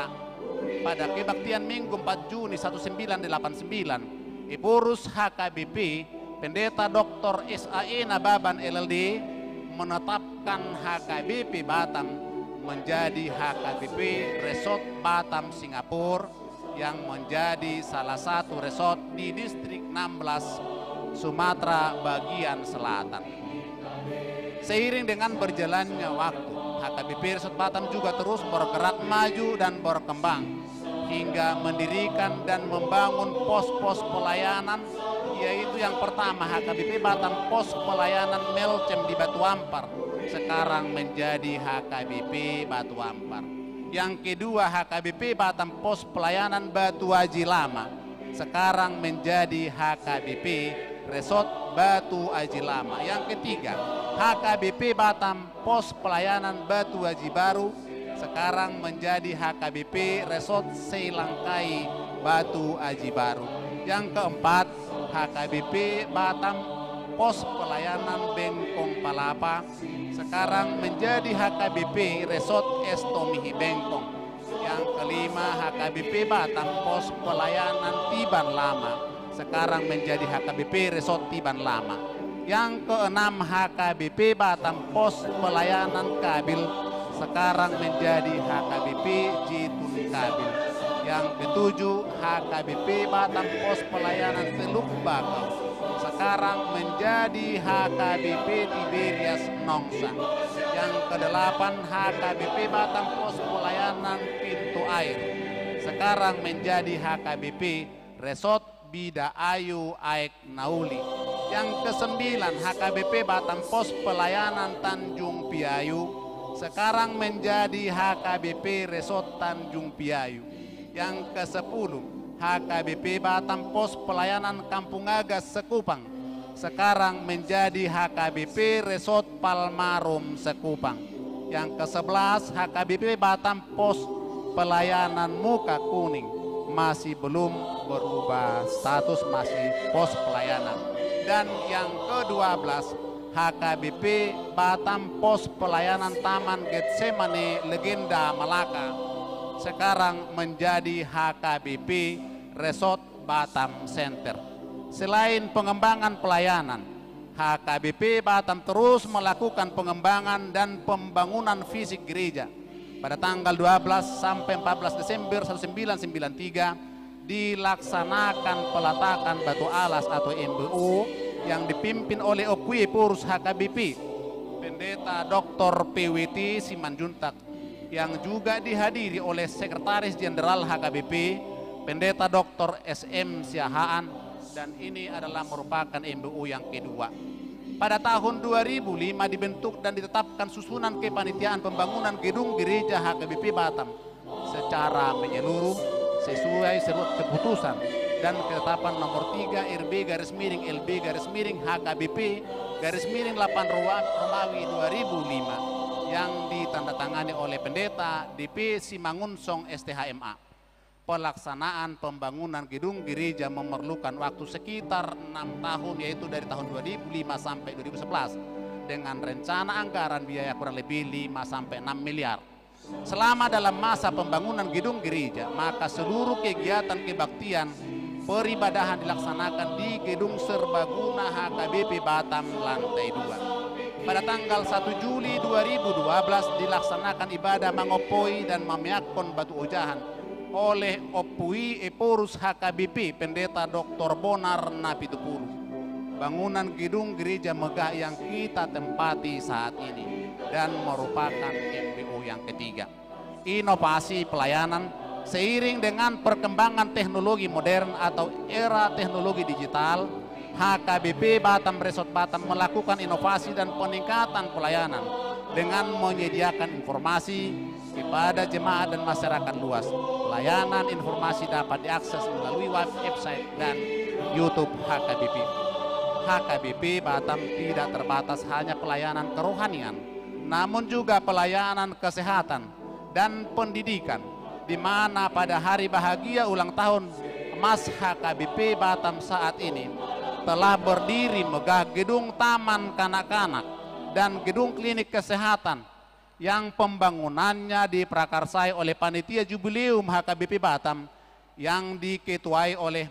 Pada kebaktian Minggu empat Juni seribu sembilan ratus delapan puluh sembilan, Ephorus H K B P, Pendeta Doktor S A E Nababan, L L D, menetapkan H K B P Batam menjadi H K B P Resort Batam Singapura yang menjadi salah satu resort di Distrik enam belas Sumatera bagian selatan. Seiring dengan berjalannya waktu, H K B P Resort Batam juga terus bergerak maju dan berkembang, hingga mendirikan dan membangun pos-pos pelayanan, yaitu yang pertama H K B P Batam Pos Pelayanan Melcem di Batu Ampar, sekarang menjadi H K B P Batu Ampar. Yang kedua, H K B P Batam Pos Pelayanan Batu Aji Lama, sekarang menjadi H K B P Resort Batu Aji Lama. Yang ketiga, H K B P Batam Pos Pelayanan Batu Aji Baru sekarang menjadi H K B P Resort Seilangkai Batu Aji Baru. Yang keempat, H K B P Batam Pos Pelayanan Bengkong Palapa sekarang menjadi H K B P Resort Estomihi Bengkong. Yang kelima, H K B P Batam Pos Pelayanan Tiban Lama sekarang menjadi H K B P Resort Tiban Lama. Yang keenam, H K B P Batam Pos Pelayanan Kabil sekarang menjadi H K B P Jitun Kabil. Yang ketujuh, H K B P Batam Pos Pelayanan Teluk Bakau sekarang menjadi H K B P Tiberias Nongsa. Yang kedelapan, H K B P Batam Pos Pelayanan Pintu Air sekarang menjadi H K B P Resort Bida Ayu Aek Nauli. Yang kesembilan, H K B P Batam Pos Pelayanan Tanjung Piayu sekarang menjadi H K B P Resort Tanjung Piayu. Yang kesepuluh, H K B P Batam Pos Pelayanan Kampung Agas Sekupang sekarang menjadi H K B P Resort Palmarum Sekupang. Yang kesebelas, H K B P Batam Pos Pelayanan Muka Kuning masih belum berubah status, masih pos pelayanan. Dan yang kedua belas, H K B P Batam Pos Pelayanan Taman Getsemane Legenda Malaka sekarang menjadi H K B P Resort Batam Center. Selain pengembangan pelayanan, H K B P Batam terus melakukan pengembangan dan pembangunan fisik gereja. Pada tanggal dua belas sampai empat belas Desember seribu sembilan ratus sembilan puluh tiga, dilaksanakan peletakan batu alas atau M B O yang dipimpin oleh Ompu Ephorus H K B P, Pendeta Doktor P W T Simanjuntak, yang juga dihadiri oleh Sekretaris Jenderal H K B P, Pendeta Doktor S M Siahaan, dan ini adalah merupakan M B O yang kedua. Pada tahun dua ribu lima dibentuk dan ditetapkan susunan kepanitiaan pembangunan gedung gereja H K B P Batam secara menyeluruh sesuai surat keputusan dan ketetapan nomor tiga R B garis miring L B garis miring H K B P garis miring delapan Roma-, Romawi dua ribu lima yang ditandatangani oleh Pendeta D P Simangunsong S T H M A. Pelaksanaan pembangunan gedung gereja memerlukan waktu sekitar enam tahun, yaitu dari tahun dua ribu lima sampai dua ribu sebelas, dengan rencana anggaran biaya kurang lebih lima sampai enam miliar. Selama dalam masa pembangunan gedung gereja, maka seluruh kegiatan kebaktian peribadahan dilaksanakan di gedung serbaguna H K B P Batam lantai dua. Pada tanggal satu Juli dua ribu dua belas dilaksanakan ibadah mangompoi dan mameakkon batu ojahan oleh Ompu Ephorus H K B P, Pendeta Doktor Bonar Napitupulu. Bangunan gedung gereja megah yang kita tempati saat ini dan merupakan M B O yang ketiga. Inovasi pelayanan. Seiring dengan perkembangan teknologi modern atau era teknologi digital, H K B P Batam Resort Batam melakukan inovasi dan peningkatan pelayanan dengan menyediakan informasi kepada jemaat dan masyarakat luas. Layanan informasi dapat diakses melalui web-, website dan YouTube H K B P. H K B P Batam tidak terbatas hanya pelayanan kerohanian, namun juga pelayanan kesehatan dan pendidikan, di mana pada hari bahagia ulang tahun emas H K B P Batam saat ini telah berdiri megah gedung taman kanak-kanak dan gedung klinik kesehatan yang pembangunannya diprakarsai oleh Panitia Jubileum H K B P Batam yang diketuai oleh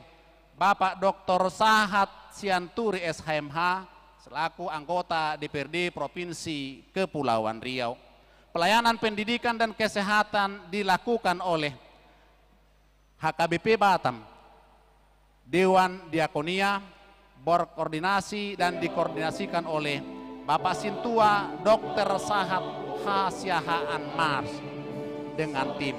Bapak Doktor Sahat Sianturi S H M H selaku anggota D P R D Provinsi Kepulauan Riau. Pelayanan pendidikan dan kesehatan dilakukan oleh H K B P Batam, Dewan Diakonia, berkoordinasi dan dikoordinasikan oleh Bapak Sintua Dokter Sahat H. Siahaan Mars dengan tim.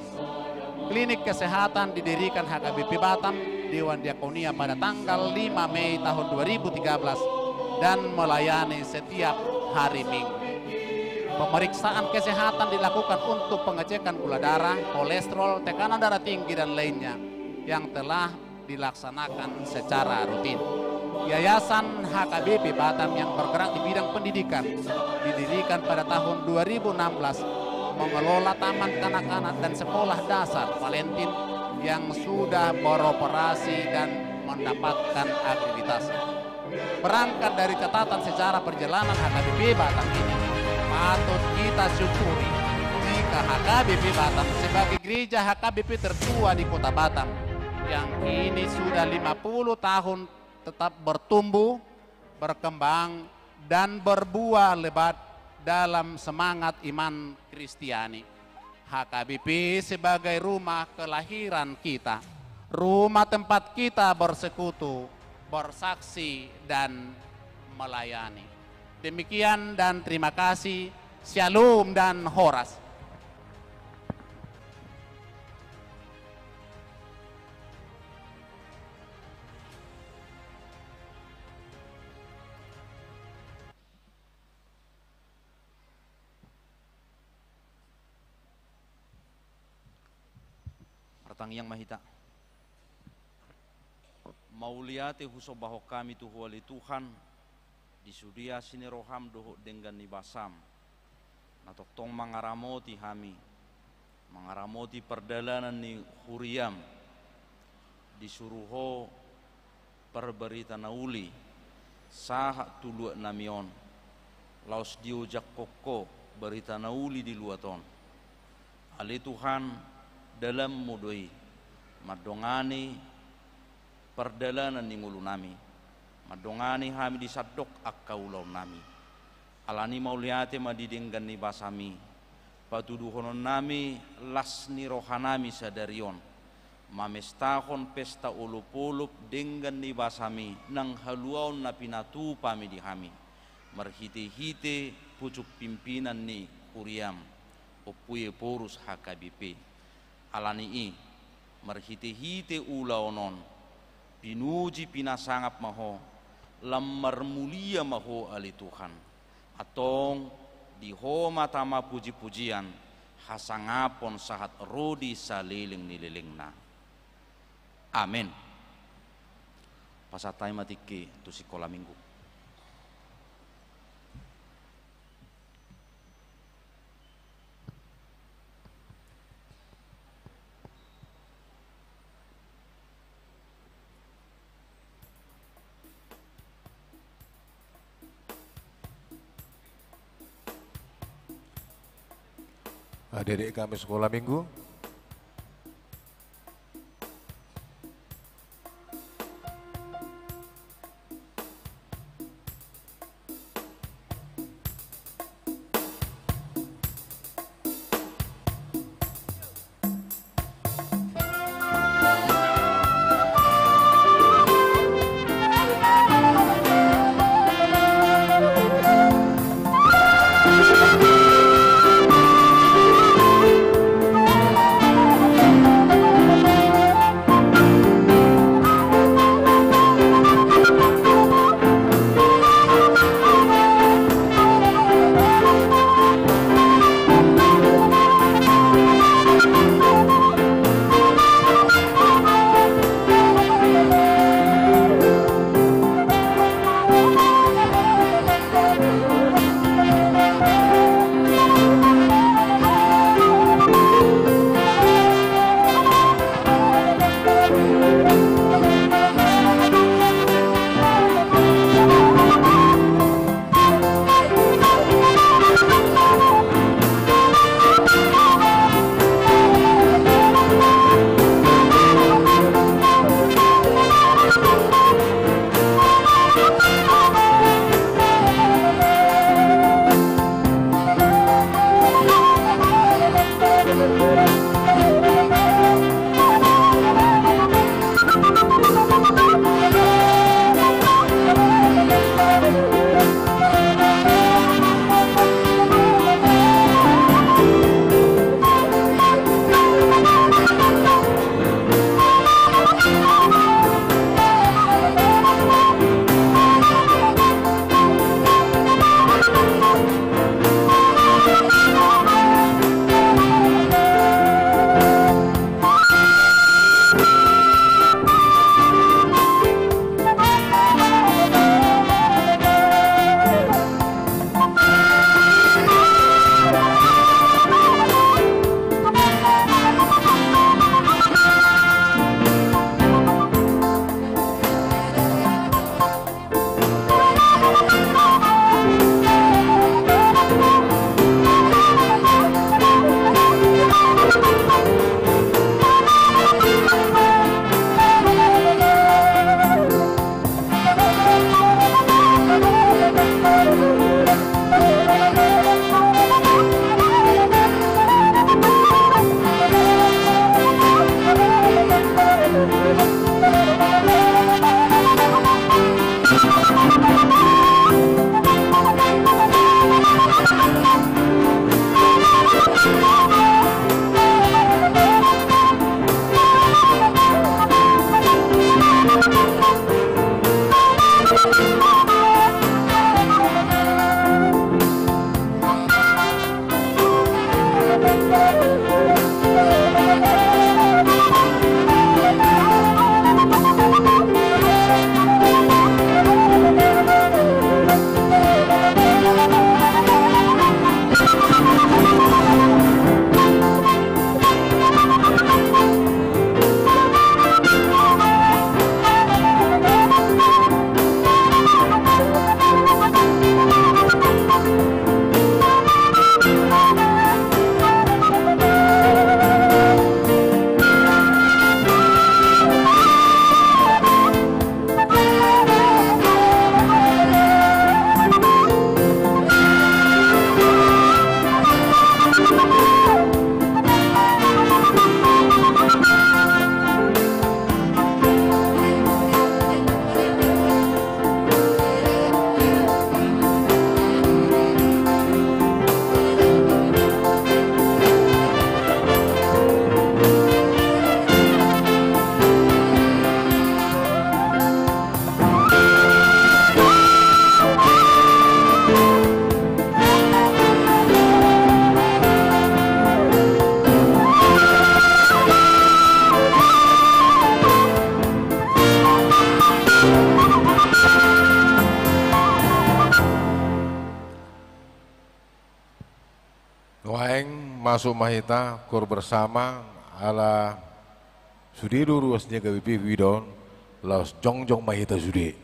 Klinik kesehatan didirikan H K B P Batam, Dewan Diakonia pada tanggal lima Mei tahun dua ribu tiga belas dan melayani setiap hari Minggu. Pemeriksaan kesehatan dilakukan untuk pengecekan gula darah, kolesterol, tekanan darah tinggi, dan lainnya yang telah dilaksanakan secara rutin. Yayasan H K B P Batam yang bergerak di bidang pendidikan didirikan pada tahun dua ribu enam belas, mengelola taman kanak-kanak dan sekolah dasar Valentin yang sudah beroperasi dan mendapatkan akreditasi. Berangkat dari catatan sejarah perjalanan H K B P Batam ini, patut kita syukuri jika H K B P Batam sebagai gereja H K B P tertua di Kota Batam yang kini sudah lima puluh tahun tetap bertumbuh, berkembang, dan berbuah lebat dalam semangat iman Kristiani. H K B P sebagai rumah kelahiran kita, rumah tempat kita bersekutu, bersaksi, dan melayani. Demikian dan terima kasih. Syalom dan horas. Martangiang ma hita. Mauliate husombahon hami tu Ho ale Tuhan, di sude asi ni roham dohot denggan ni basam, na tongtong mangaramoti hami, mangaramoti pardalanan ni huriam, disuru Ho parbarita na uli sahat tu luat nami on, laos diojakhon Ho barita na uli di luat on. Ale Tuhan, dalanmu do i mandongani pardalanan ni ngolu nami, mandongani hami di sandok angka ulaon nami. Alani mauliate ma di denggan ni basami, patuduhonon nami las ni roha nami sadari on, mamestahon pesta olopolop denggan ni basami nang haluaon na pinatupami di hami, marhitehite pucuk pimpinan ni huriam, Ompu Ephorus H K B P. Alani i, marhitehite ulaon on, pinuji pinasangap ma Ho, lam marmulia ma Ho ale Tuhan. Antong di Ho ma tama pujipujian, hasangapon sahat ro di saleleng ni lelengna. Amen. Pasahat hami ma tingki tu sikola minggu. Adik-adik kami sekolah minggu. Masuk ma hita koor bersama, ala sude do ruas ni H K B P Widon, laos jongjong ma hita sude.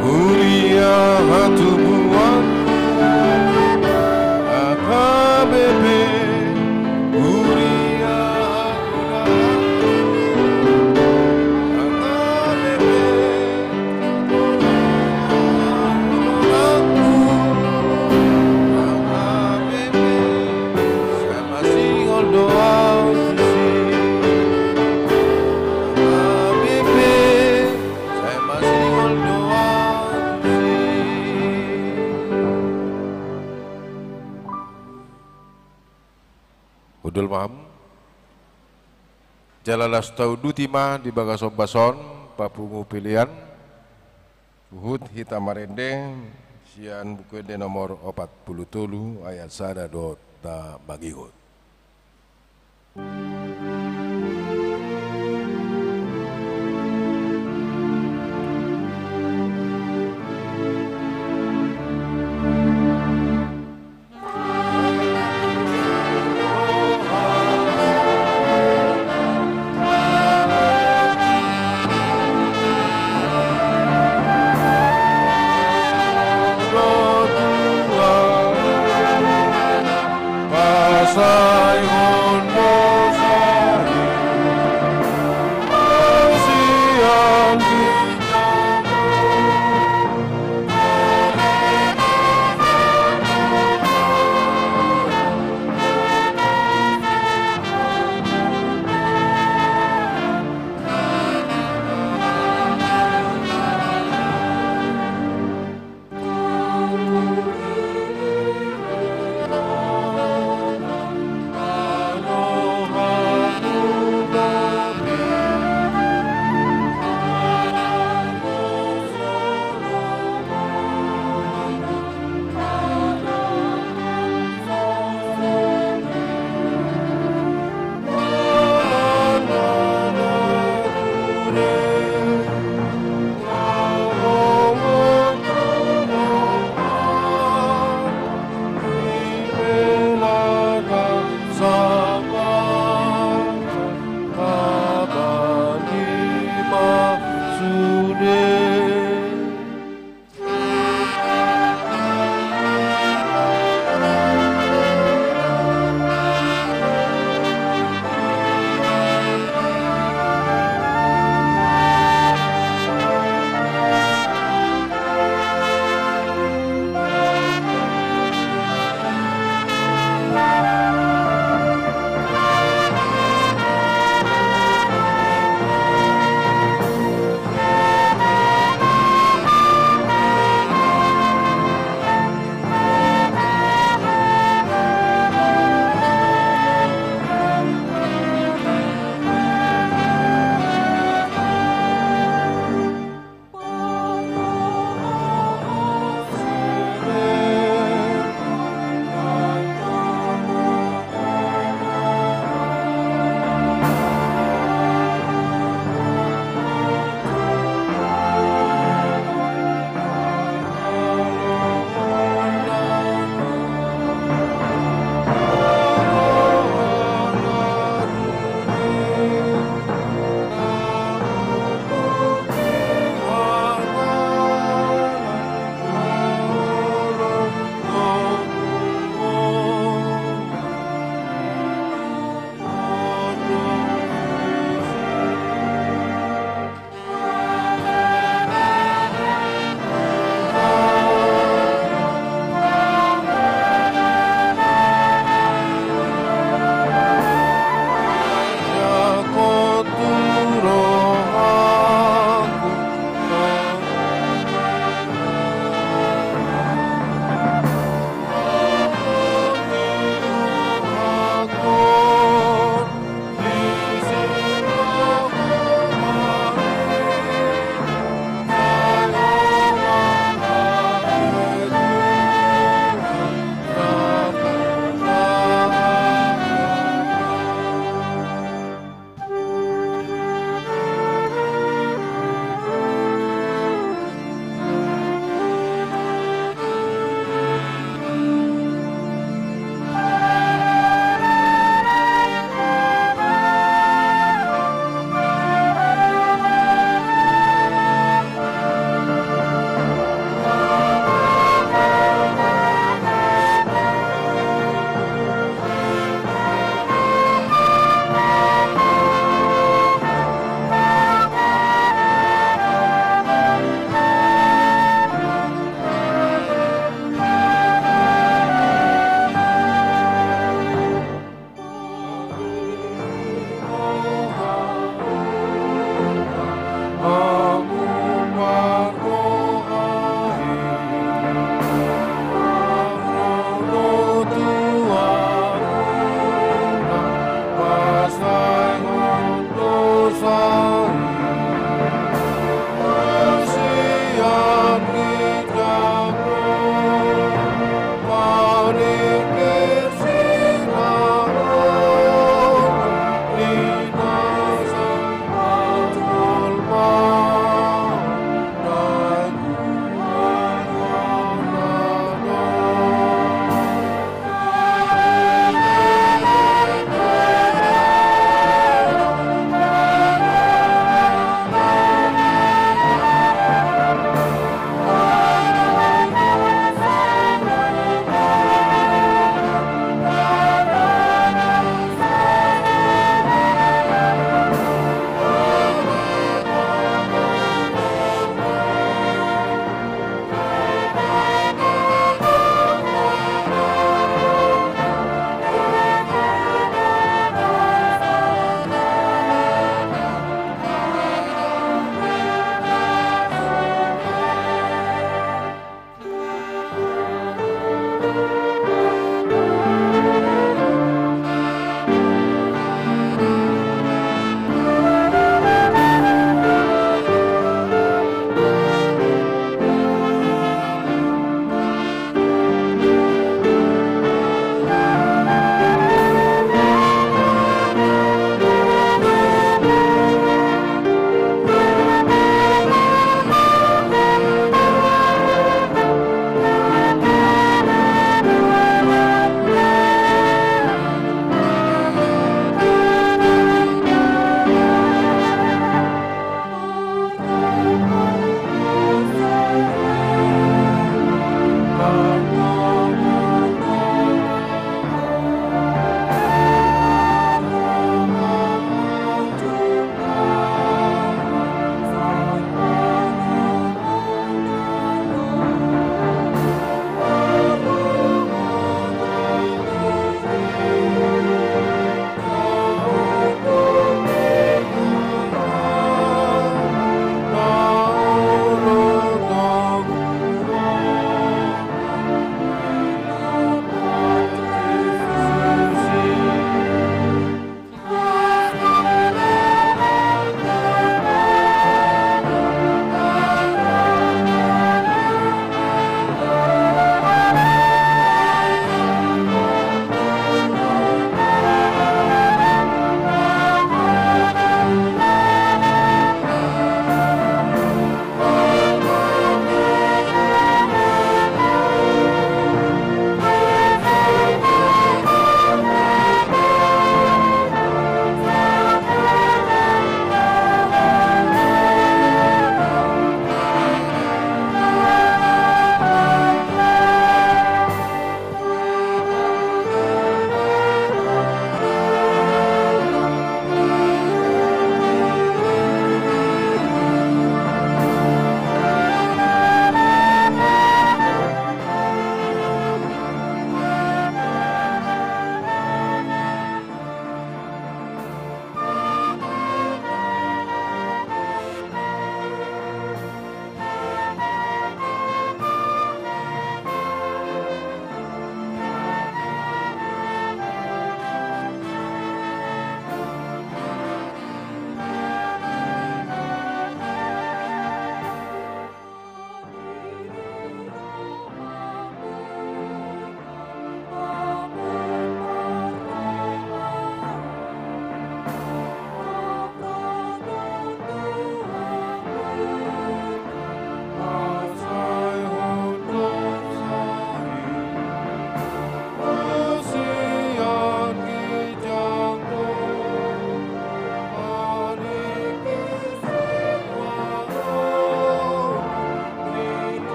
Huria hatubuan, H K B P, huria hatubuan, H K B P. Hundul ma hamu. Jala laos tauduti ma di bagas ombas on papungu pelean. Huhut hita marende sian Buku Ende nomor opat pulu tolu ayat sada dohot na mangihut.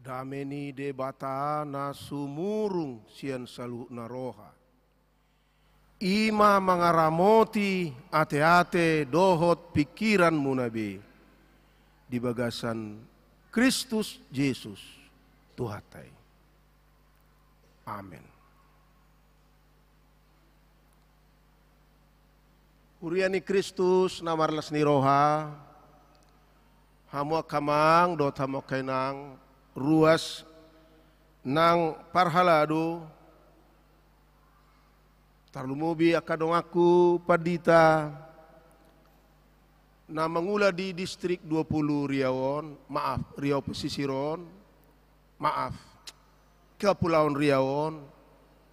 Dame ni Debata na sumurung sian saluhutna roha, i ma mangaramoti ateate dohot pingkiranmuna be di bagasan Kristus Jesus Tuhanta i. Amen. Huria ni Kristus na marlas ni roha, hamu angka amang dohot hamu angka inang, ruas nang parhalado, tarlumobi angka donganku pandita na mangula di distrik dua pulu Riau on, maaf, Riau Pesisir on, maaf, Kepulauan Riau on,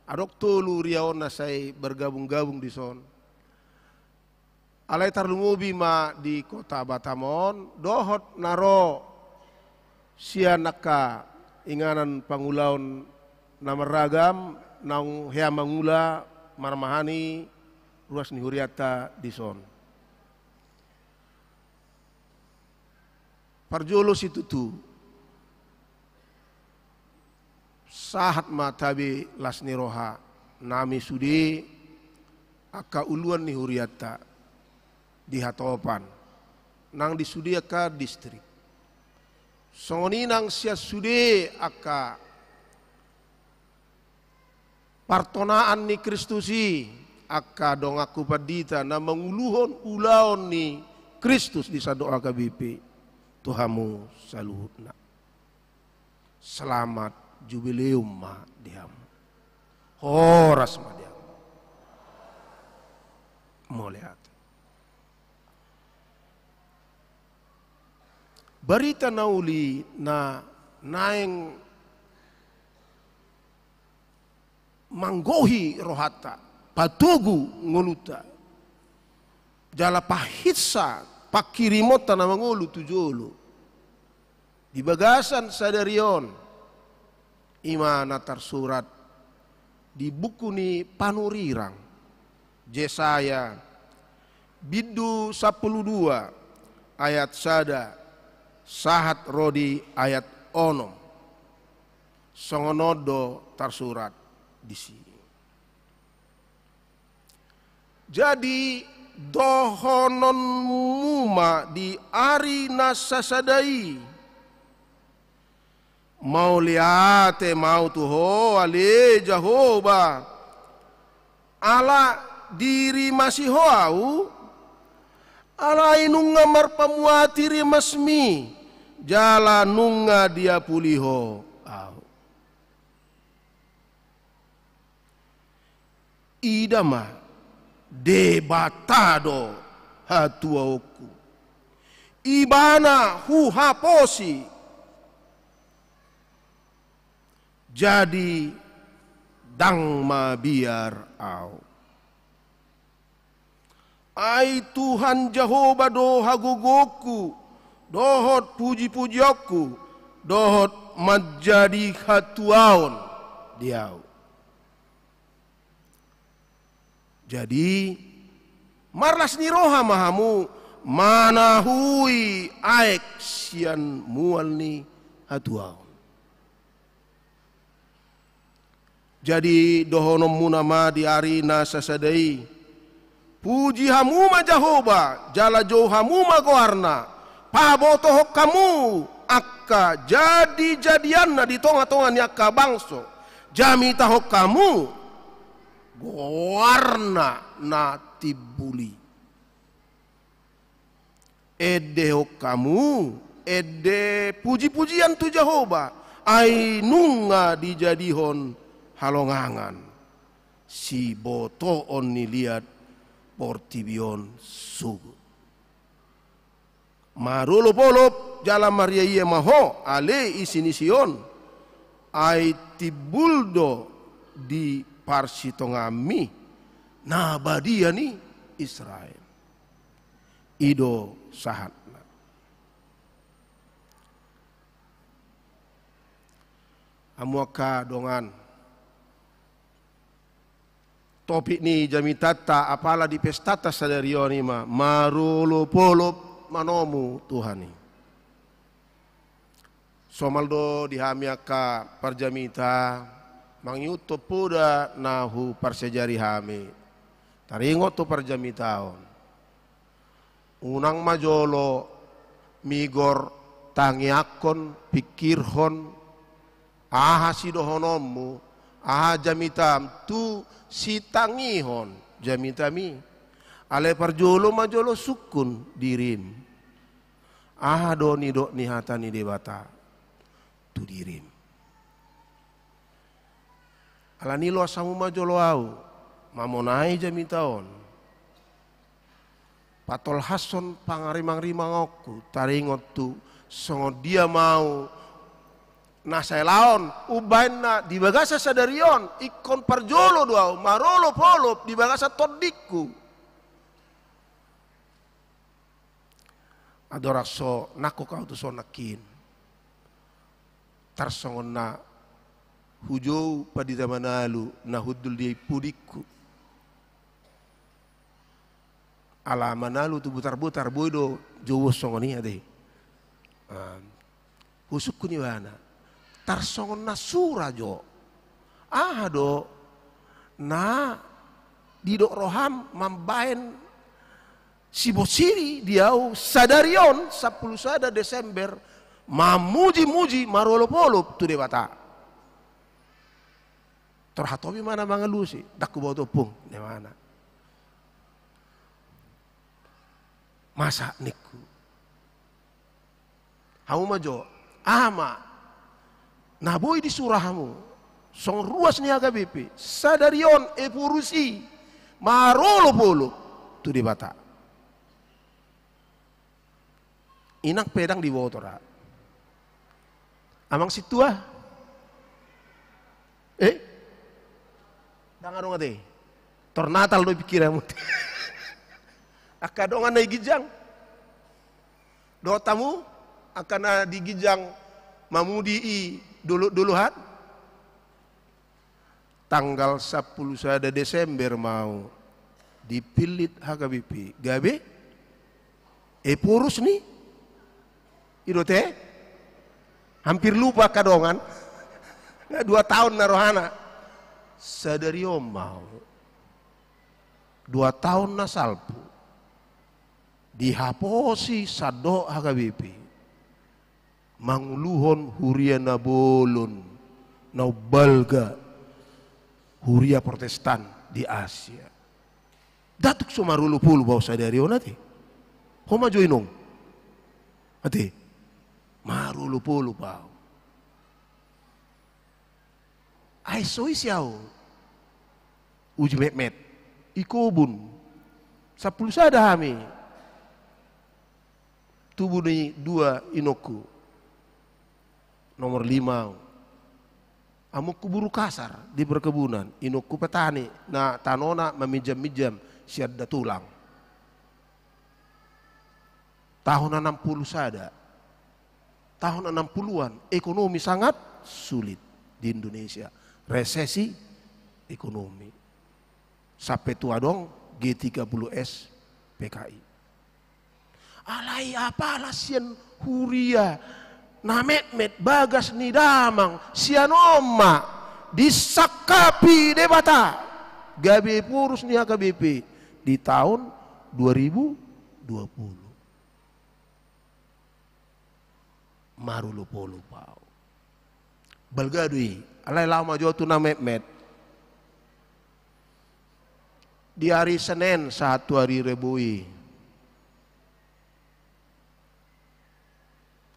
adong tolu Riau on na sai bergabung-gabung dison. Alai tarlumobi ma di kota Batam on, dohot na ro sian angka inganan pangulaon na marragam, naung hea mangula marmahani ruas ni hurianta dison. Parjolo situtu, sahat ma tabe las ni roha nami sude angka uluan ni hurianta di hatopan, nang di sude angka distrik. Songon i nang sian sude angka partonaan ni Kristus i, angka donganku pandita na manguluhon ulaon ni Kristus di sandok H K B P, tu hamu saluhutna. Selamat Jubileum ma di hamu. Horas ma di hamu. Mauliate. Barita na uli na naeng manggohi rohanta, patogu ngolunta, jala pahinsa pangkirimonta na mangolu tu jolo di bagasan sadari on, i ma na tarsurat di buku ni panurirang, Jesaya, bindu sampulu dua, ayat sada sahat ro di ayat onom. Songon on do tarsurat disi. Jadi, dohononmu ma di ari na sasada i: Mauliate ma au tu Ho, ale Jahowa, ala dirimasi Ho au, alai nunga marpamuati rimasmi, jala nunga diapuli Ho au. Ida ma, Debata do hatuaonku, Ibana huhaposi. Jadi, ndang mabiar au. Ai Tuhan Jahowa do hagogoonku, dohot pujipujionku, dohot manjadi hatuaon di au. Jadi, marlas ni roha ma hamu manahui aek sian mual ni hatuaon. Jadi, dohononmuna ma di ari na sasada i: Puji hamu ma Jahowa, jala jou hamu ma goarna, pabotohon hamu angka jadijadianna di tongatonga ni angka bangso, jamitahon hamu goarna na timbul i. Endehon hamu ende pujipujian tu Jahowa, ai nunga dijadihon halongangan sibotoon ni liat portibi on sogot. Marolopolop jala mariaia ma ho, ale isi ni Sion, ai timbul do di parsitongaanmi na badia ni Israel. I do sahatna. Hamu angka dongan, topik ni jamitanta apala di pestanta sadari on i ma marolopolop manomu Tuhan i. Somal do di hami angka parjamita, mangihuthon poda na huparsajari hami. Taringot tu parjamita on. Unang ma jolo migor tangiangkon, pingkirhon, aha sidohononmu, aha jamitam tu sitangihon jamitami. Alai parjolo ma jolo sungkun dirim. Aha do nidok ni hata ni Debata tu dirim. Alani i loas hamu ma jolo ahu mamonai jamita on. Patolhashon pangarimangrimangonku, taringot tu songon dia ma ahu na sai laon umbahen na di bagasan sadari on, ingkon parjolo do ahu marolopolop di bagasan tondingku. Andorang so nangkok ahu tu son nangkin, tarsongon na hujou pandita Manalu na hundul di pudingku. Ala Manalu tu butarbutar, boi do jouon songon i ate. Ah, husungkun ibana, tarsongon na sura jo. Aha do na didok roham mambahen sibosiri di ahu sadari on, sampulu sada Desember, mamujimuji, marolopolop tu Debata? Tor hatopi ma na mangalusi, ndang huboto, Ompung, ninna ibana. Masa, ningku. Hamu ma jo, aha ma na boi disura hamu songon ruas ni H K B P sadari on, Ephorus i, marolopolop tu Debata? Inang pe ndang diboto ra. Amang sintua? Eh? Ndang adong ate. Tor Natal do i pingkiranmu. Angka dongan na di ginjang. Dohot hamu angka na di ginjang mamudi i dolok-dolokan. Tanggal sampulu sada Desember ma ahu dipillit H K B P gabe Ephorus ni, i do ate? Hampir lupa angka dongan. Nga dua taon na rohana. Sadari on ma ahu, dua taon na salpu, dihaposi sandok H K B P manguluhon huria na bolon, na umbalga, huria Protestan di Asia. Ndang tung so marolopolop ahu sadari on ate. Ho ma jo, inong. Ate, marolopolop ahu. Ai so ise ahu? Uji metmet. I kobun. Sampulu sada hami. Tubu ni dua inongku. Nomor lima ahu. Amongku buru kasar di perkebunan, inongku petani, na tanona maminjam-minjam sian datulang. Tahun anam pulu sada, tahun anam puluan, ekonomi sangat sulit di Indonesia, resesi ekonomi. Sampe tu adong G tiga puluh S P K I. Alai apala sian huria na metmet bagas ni damang, sian on ma disangkapi Debata gabe Ephorus ni H K B P di tahun dua ribu dua puluh. Marolopolop ahu. Balga do i, alai laho ma jo tu na metmet. Di ari Senen sahat tu ari Rebo i,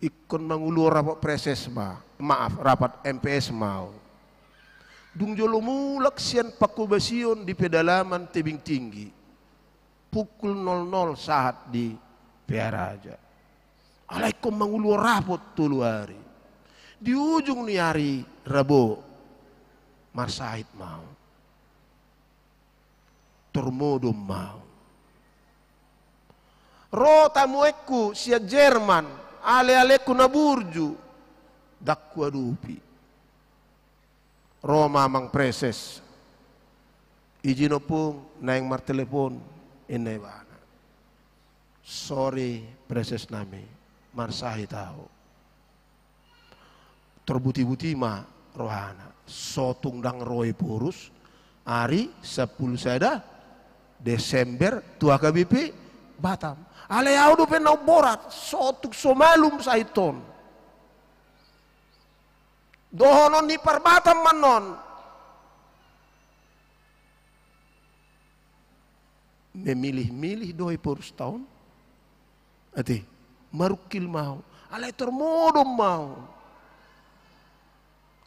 ingkon manguluhon rapat praeses ma, maaf, rapat M P S ma ahu. Dung jolo mulak sian pangkobasion di pedalaman Tebing Tinggi, pukul nol nol sahat di Pearaja. Alai ingkon manguluhon rapat tolu ari. Di ujung ni ari Rebo, marsahit ma ahu. Tor modom ma ahu. Ro tamuengku sian Jerman, alealengku na burju, ndang huadopi. Ro ma amang praeses. Ijin, Ompung, naeng martelepon, ninna ibana. Sorry, praeses nami, marsahit ahu. Terbuti-buti ma rohana. Sotung ndang ro Ephorus, ari sampulu sada Desember tu H K B P Batam. Alai ahu dope na umborat, sotung so malum sahit on. Dohonon ni parbatam ma annon. Memilih-milih do Ephorus taon. Ate, marungkil ma ahu. Alai tor modom ma ahu.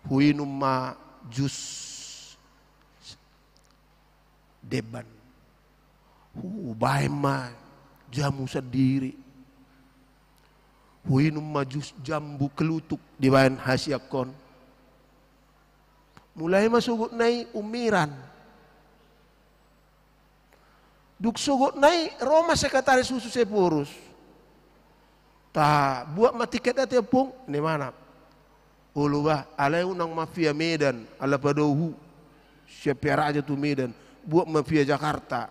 Huinum ma jus demban. Hubaen ma jamu sandiri. Huinum ma jus jambu kelutuk dibaen hasiangkon. Mulai ma sogot nai umiran. Dung sogot nai ro ma sekretaris khusus Ephorus. Ta, buat ma tiket ate ompung, ni mana. Olo bah, alai unang ma via Medan, ala padao hu. Sian Pea Raja tu Medan, buat ma via Jakarta.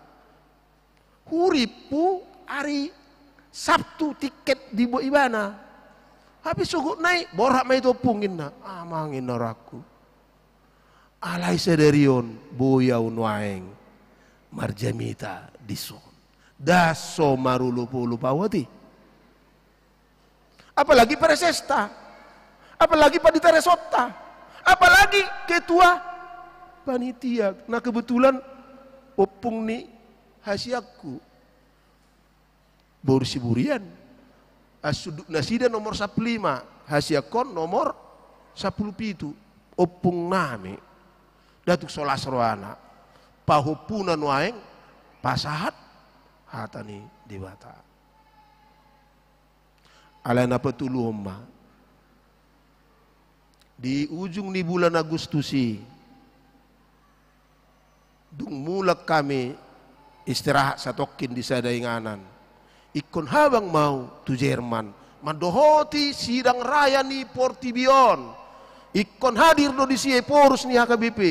Hurimpu ari Sabtu tiket dibuat ibana. Hape sogot nai, borhat ma i tu ompung inna. Amang inna rohangku. Alai sadari on, boi ahu nuaeng marjamita dison. Ndang so marolopolop ahu ate. Apalagi presesta. Apalagi pandita resonta. Apalagi ketua panitia. Na kebetulan ompung ni hasiangku. Boru Siburian. As sundut nasida nomor sampulu lima, hasiangkon nomor sampulu pitu. Ompung nami. Ndang tung so las rohana. Pahompuna nuaeng pasahat hata ni Debata. Alai na patoluhon ma. Di ujung ni bulan Agustus i, dung mulak hami istirahat satongkin di sada inganan, ingkon habang ma ahu tu Jerman mandohoti sidang raya ni portibi on. Ingkon hadir do disi Ephorus ni H K B P.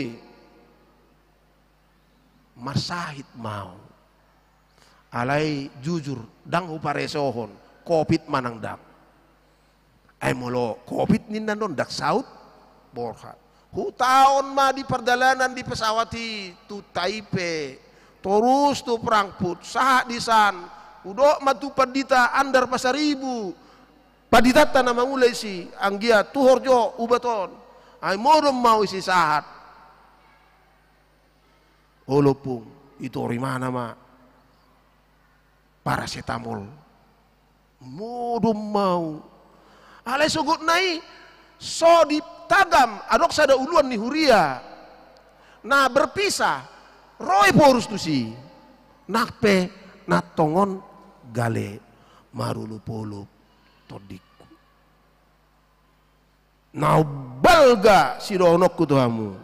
Marsahit ma ahu. Alai jujur, ndang huparesohon, covid manang ndang. Ai molo covid ninna on, ndang saut borhat. Hutaon ma di pardalanan di pesawat i tu Taipei, torus tu Frankfurt, sahat disan, hudok ma tu pandita Andar Pasaribu, panditanta na mangula disi, anggiat tuhor jo ubat on. Ai modom ma ahu disi sahat. Olo ompung, i tor imana ma parasetamol. Modom ma ahu. Alai sogot nai so ditagam, adong sada uluan ni huria na berpisah, ro Ephorus tusi. Nang pe na tongon gale marolopolop tondingku. Na umbalga sidohononku tu hamu.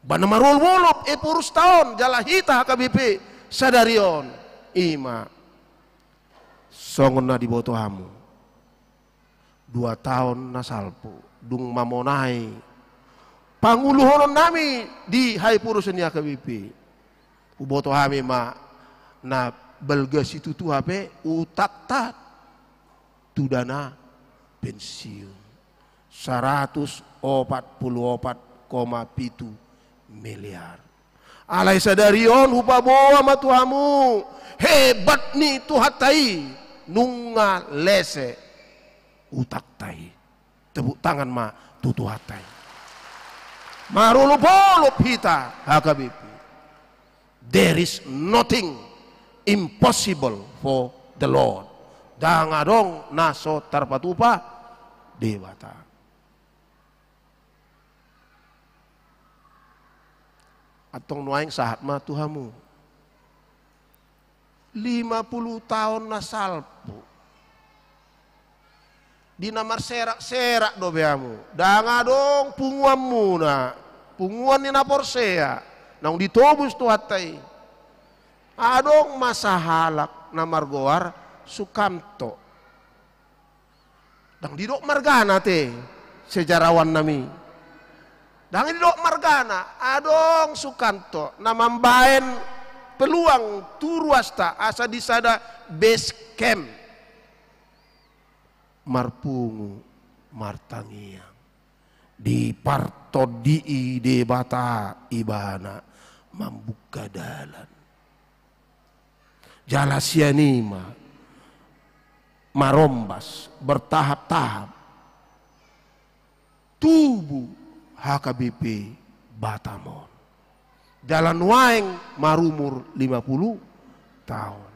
Ba na marolopolop Ephorus taon jala hita H K B P sadari on. I ma songon na diboto hamu. Dua taon na salpu dung mamonai panguluhonon nami di haephoroson ni H K B P. Huboto hami ma na balga situtu hape utangta tu dana pensiun. Saratus opat pulu opat koma pitu miliar. Alai sadari on hupaboa ma tu hamu hebat ni Tuhanta i, nunga lese utangta i. Tepuk tangan ma tu Tuhanta i. Marolopolop hita H K B P. There is nothing impossible for the Lord. Ndang adong na so tarpatupa Debata. Antong nuaeng sahat ma tu hamu. Lima pulu taon na salpu. Di na marserak-serak dope hamu. Ndang adong punguanmuna. Punguan ni na porsea. Naung ditobus Tuhanta i. Adong ma sahalak na margoar Sukamto. Ndang didok margana te, sejarawan nami. Ndang didok margana, adong Sukamto na mambaen peluang tu ruasta asa di sada base camp. Marpungu martangiang. Dipartondii Debata ibana mambuka dalan. Jala sian i ma marombas bertahap-tahap tubu H K B P Batam on. Jala nuaeng marumur lima puluh taon.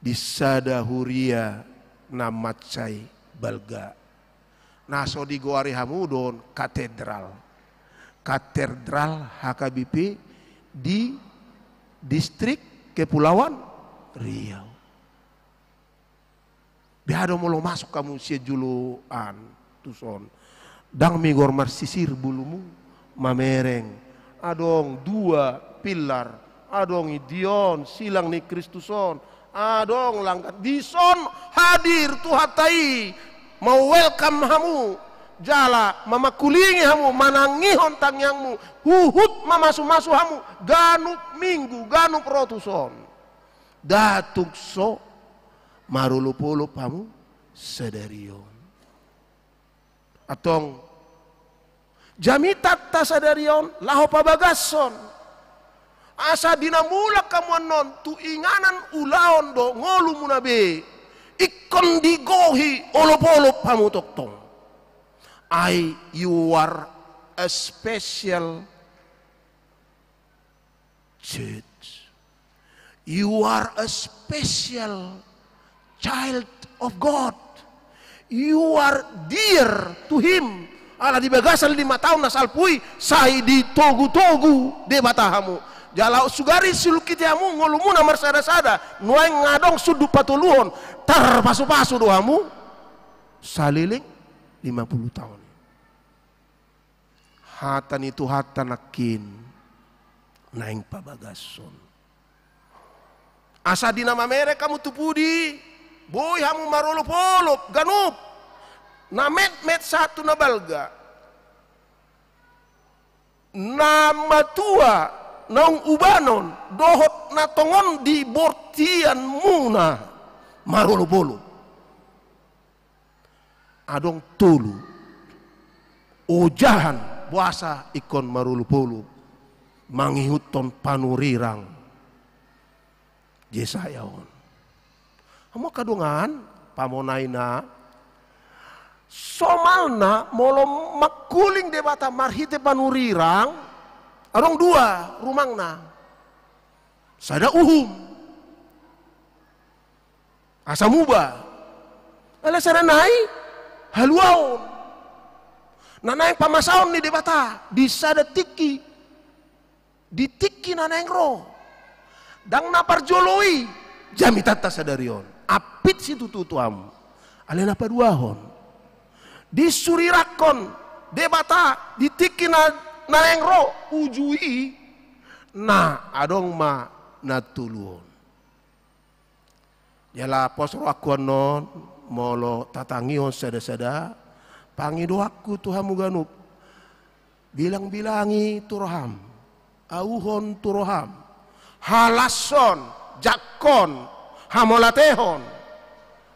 Di sada huria na mansai balga, na so digoari hamu do on katedral. Katedral H K B P di Distrik Kepulauan Riau. Beha do molo masuk hamu sian jolo an tuson. Ndang migor marsisir bulumu mamereng. Adong dua pilar. Adong i di on silang ni Kristus on. Adong langgan dison hadir Tuhanta i. Mau welcome hamu. Jala mamangkulingi hamu, manangihon tangiangmu. Huhut mamasu-masu hamu. Ganup minggu, ganup ro tuson. Nda tung so marolop-olop hamu sadari on. Antong jamitanta sadari on laho pabagashon. Asa di na mulak hamu annon tu inganan ulaon do ngolumuna be, ingkon digohi olop-olop hamu tongtong. Ai you are a special church. You are a special child of God. You are dear to Him. Ala di bagasan lima taon na salpu i sai ditogu-togu Debata hamu. Jala sugari silungkiti hamu ngolumuna marsada-sada, nuaeng nga adong sundut patoluhon, tarpasu-pasu do hamu saleleng lima puluh taon. Hata ni Tuhanta nangkin naeng pabagashon. Asa di na mamereng hamu tu pudi, boi hamu marolop-olop ganup, na metmet sahat tu na balga, na matua naung ubanon dohot na tongon di bortianmuna marolop-olop. Adong tolu ojahan boasa ingkon marolop-olop mangihuthon panurirang Jesaya on. Hamu angka dongan, pamonaina, somalna molo mangkuling Debata marhite panurirang, adong dua rumangna. Sada uhum, asa muba. Ala sada nai haluaon na naeng pamasaon ni Debata di sada tingki, di tingki na naeng ro. Ndang na parjolo i jamitanta sadari on, ampit situtu tu hamu. Alai na paduahon, disurirangkon Debata di tingki na naeng ro uju i, na adong ma na tolu on. Jala pos rohangku annon molo tatangihon sada-sada pangidoanku tu hamu ganup. Bilang-bilangi tu roham, auhon tu roham, halashon, jangkon, hamauliatehon.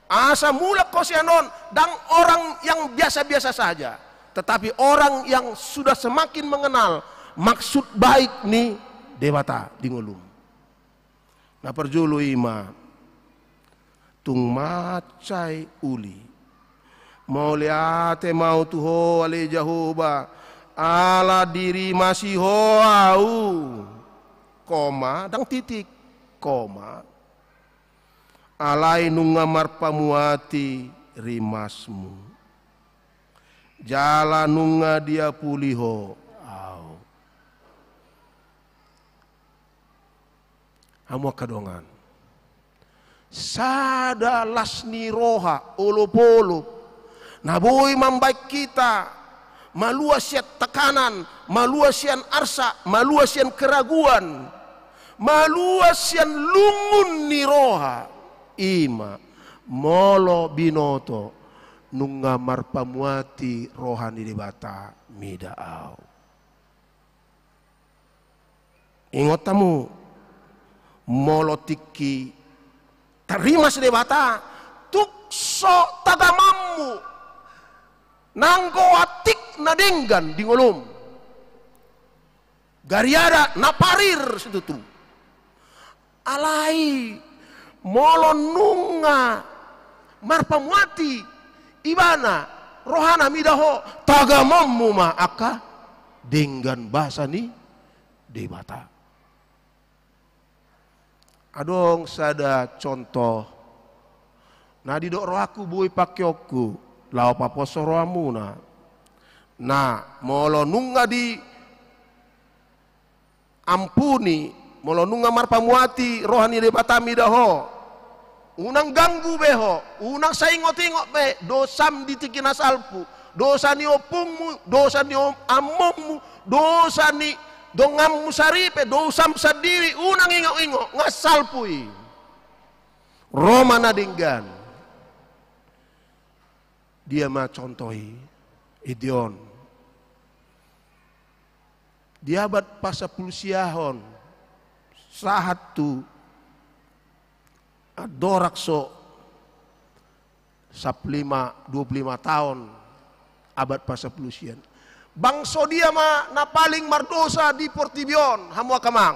Asa mulak ho sian on, ndang orang yang biasa-biasa saja, tetapi orang yang sudah semakin mengenal maksud baik ni Debata di ngolum. Na parjolo i ma, tung mansai uli. Mauliate ma au tu Ho ale Jahowa, ala dirimasi Ho au. Koma, ndang titik. Koma. Alai nunga marpamuati rimasmu. Jala nunga diapuli Ho au. Hamu angka dongan, sada las ni roha, olopolop, na boi mambahen hita malua sian tekanan, malua sian arsak, malua sian keraguan, malua sian lungun ni roha, i ma molo binoto nunga marpamuati roha ni Debata mida au. Ingot hamu, molo tingki tarrimas Debata, tung so tagamanmu, nanggo antik na denggan di ngolum. Gariada na parir situtu. Alai molo nunga marpamuati ibana rohana mida ho, tagamanmu ma angka denggan basa ni Debata. Adong sada contoh na didok rohangku boi pakeonku laho paposo rohamuna. Na molo nunga diampuni, molo nunga marpamuati roha ni Debata mida ho, unang ganggu be ho, unang sai ingot-ingot be dosam di tingki na salpu, dosa ni ompungmu, dosa ni om-, amongmu, dosa ni donganmu saripe, dosam sandiri, unang ingot-ingot, nga salpu i. Ro ma na denggan. Dia ma contoh i, ide on. Di abad pasampulusiahon, sahat tu andorang so sampulu lima, dua pulu lima taon, abad pasampulusiahon. Bangso dia ma na paling mardosa di portibi on, hamu angka amang?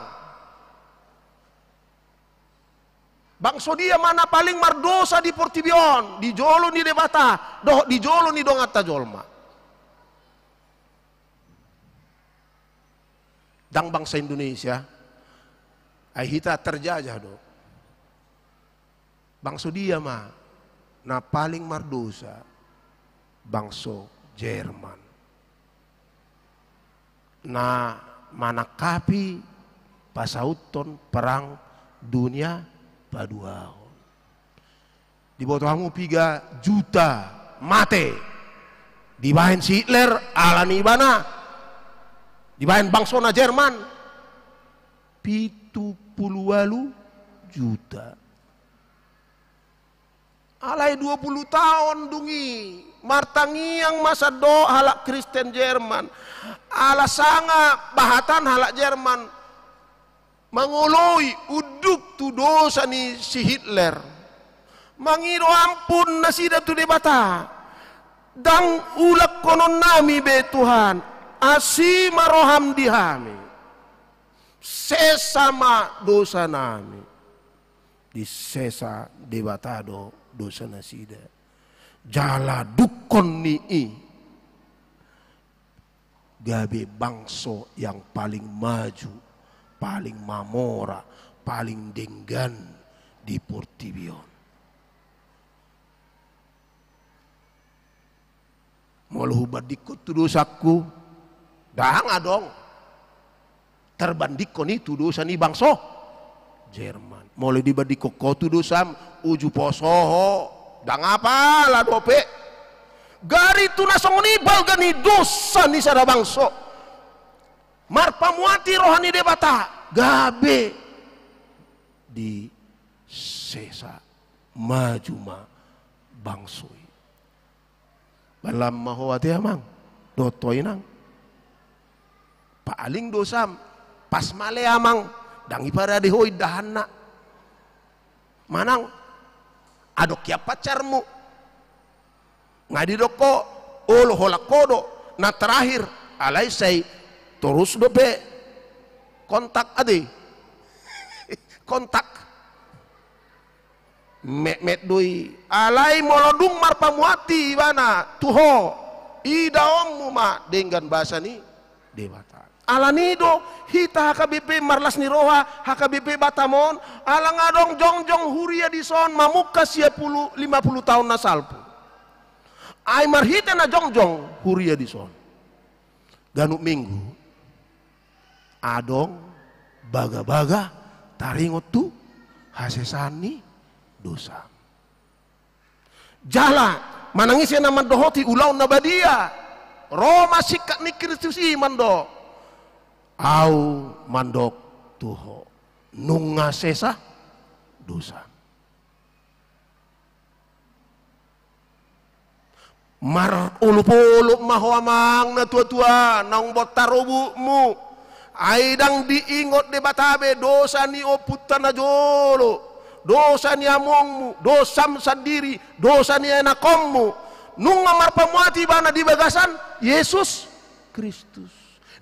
Bangso dia ma na paling mardosa di portibi on, di jolo ni Debata dohot di jolo ni donganta jolma? Ndang bangsa Indonesia, ai hita terjajah do. Bangso dia ma na paling mardosa? Bangso Jerman. Na manangkapi pasauthon Perang Dunia Paduahon. Diboto hamu piga juta mate dibahen si Hitler ala ni ibana, dibahen bangsona Jerman? Pitu pulu ualu juta. Alai dua pulu taon dung i, martangiang ma sandok halak Kristen Jerman. Ala sanga bahatan halak Jerman mangoloi unduk tu dosa ni si Hitler, mangido ampun nasida tu Debata. Ndang ulangkononnami be Tuhan, asi ma roham di hami. Sesa ma dosanami. Disesa Debata do dosanasida. Jala dungkon ni i gabe bangso yang paling maju, paling mamora, paling denggan di portibi on. Molo hubandingkon tu dosangku, ndang adong tarbandingkon i tu dosa ni bangso Jerman. Molo dibandingkon ho tu dosam, uju poso ho, ndang apala dope. Gari tu na songon i balga ni dosa ni sada bangso, marpamuati roha ni Debata, gabe disesa, maju ma bangso i. Balam ma ho ate amang dohot ho inang. Paling dosam, pas male amang, ndang iparade ho indahanna. Manang adong hian pacarmu, nga didok ho, olo holan ho do, na terakhir, alai sai torus dope kontak ate. Kontak. Metmet do i. Alai molo dung marpamuati ibana tu ho, idaonmu ma denggan basa ni Debata. Alani do hita H K B P marlas ni roha, H K B P Batam on, ala nga adong jongjong huria dison mamungka sia pulu, lima pulu taon na salpu. Ai marhite na jongjong huria dison, ganup Minggu adong bagabaga taringot tu hasesaan ni dosa. Jala manang ise na mandohoti ulaon na badia, ro ma singkat ni Kristus i mandok, Ahu mandok tu ho, nunga sesa dosa. Marolopolop ma ho amang natuatua naung bontar obukmu. Ai ndang diingot Debata be dosa ni ompunta najolo, Dosa ni amongmu, dosam sandiri, dosa ni anakhonmu. Nunga marpamuati ibana di bagasan Jesus Kristus.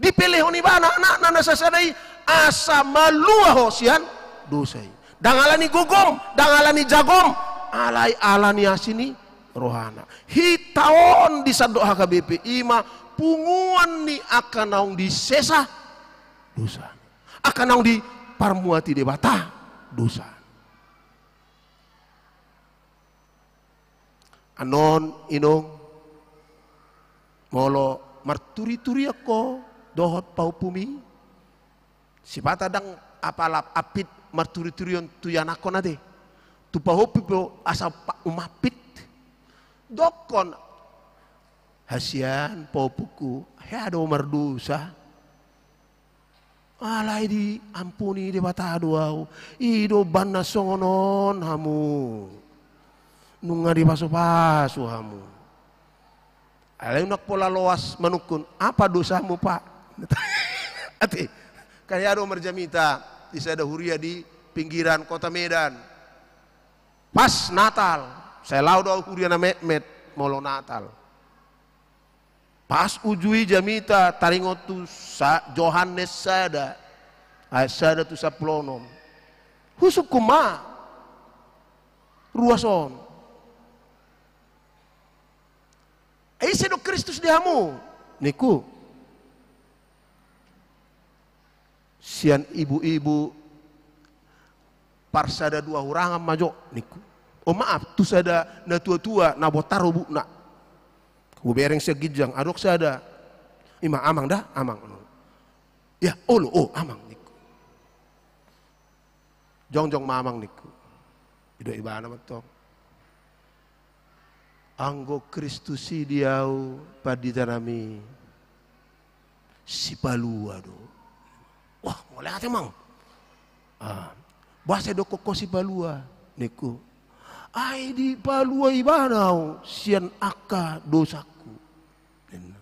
Dipelehon ibana anakna na sasada i, asa malua ho sian dosa i. Ndang ala ni gogom, ndang ala ni jagom, alai ala ni asi ni rohana. Hita on di sandok H K B P i ma punguan ni angka naung disesa dosa. Angka naung diparmuati Debata dosa. Annon, inong, molo marturi-turian ho dohot pahompumi, sipata ndang apala ampit marturi-turian tu ianakhon ate. Tu pahompu pe asa pa-, umampit. Dokkon, hasian pahompungku, hea do mardosa. Alai diampuni Debata do au. I do umbahen na songon on hamu. Nunga dipasu-pasu hamu. Alai unang pola loas manungkun, apa dosamu, Pak? Ate, kan hea do marjamita di sada huria di pinggiran kota Medan. Pas Natal, sai laho do au huria na metmet molo Natal. Pas uju i jamita taringot tu sa-, Johannes sada, ayat sada tu sampulu onom. Husungkun ma ruas on. Ai ise do Kristus di hamu? Ningku. Sian ibu-ibu parsada dua hurangan ma jo, ningku. O maaf, tu sada na tua-tua, na bontar obukna. Hubereng sian ginjang, adong sada. I ma, amang da, amang. Ya, olo, o, amang, ningku. Jongjong ma amang, ningku. Didok ibana mantong. Anggo Kristus i di au, pandita nami, sipalua do. Wah, mauliate, Mang. Ah, boasa didokkon ho sipalua, ningku. Ai dipalua ibana au sian angka dosangku, ninna.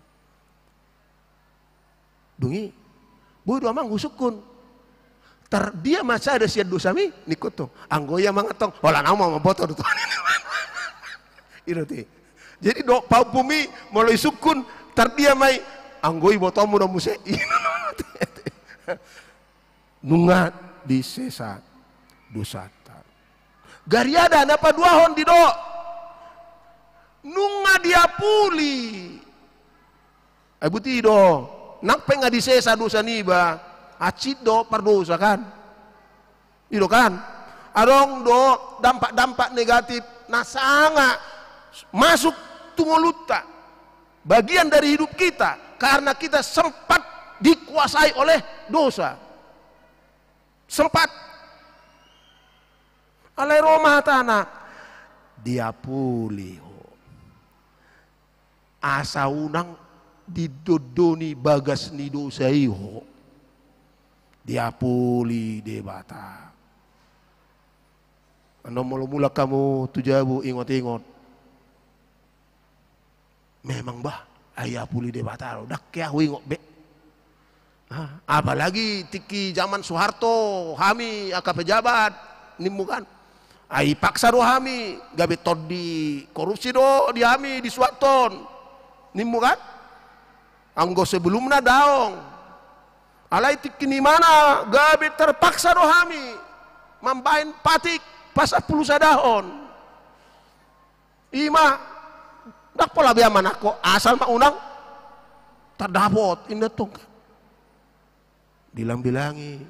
Dung i, boi do amang husungkun. Tardia ma sada sian dosami, ningku tong. Anggo i amang tong, holan au ma mamboto do tong. I do ate. Jadi do pahompumi molo isungkun, tardia ma i, anggo i ibotomu do muse. Nunga disesa dosanta. Gariada na paduahon didok, nunga diapuli. Ai buti do, nang pe nunga disesa dosa niba, hansit do pardosa kan. I do kan? Adong do dampak-dampak negatif na sanga masuk tu ngolunta. Bagian dari hidup kita, karena kita sempat dikuasai oleh dosa. Sempat. Alai ro ma hatana, diapuli ho. Asa unang didondoni bagas ni dosa i ho. Diapuli Debata. Annon molo mulak hamu tu jabu, ingot-ingot. Memang bah, ai diapuli Debata do, ndang hea huingot be. Ah, apalagi tingki zaman Soeharto, hami angka pejabat, nimmu kan. Ai paksa do hami, gabe tondi korupsi do di hami disuanhon, nimmu kan. Anggo sebelumna daong. Alai tingki ni imana gabe terpaksa do hami mambahen patik pasampulusadahon. I ma, ndang pola be amang nangkok, asal ma unang tardapot, inna tong kan. Bilang-bilangi.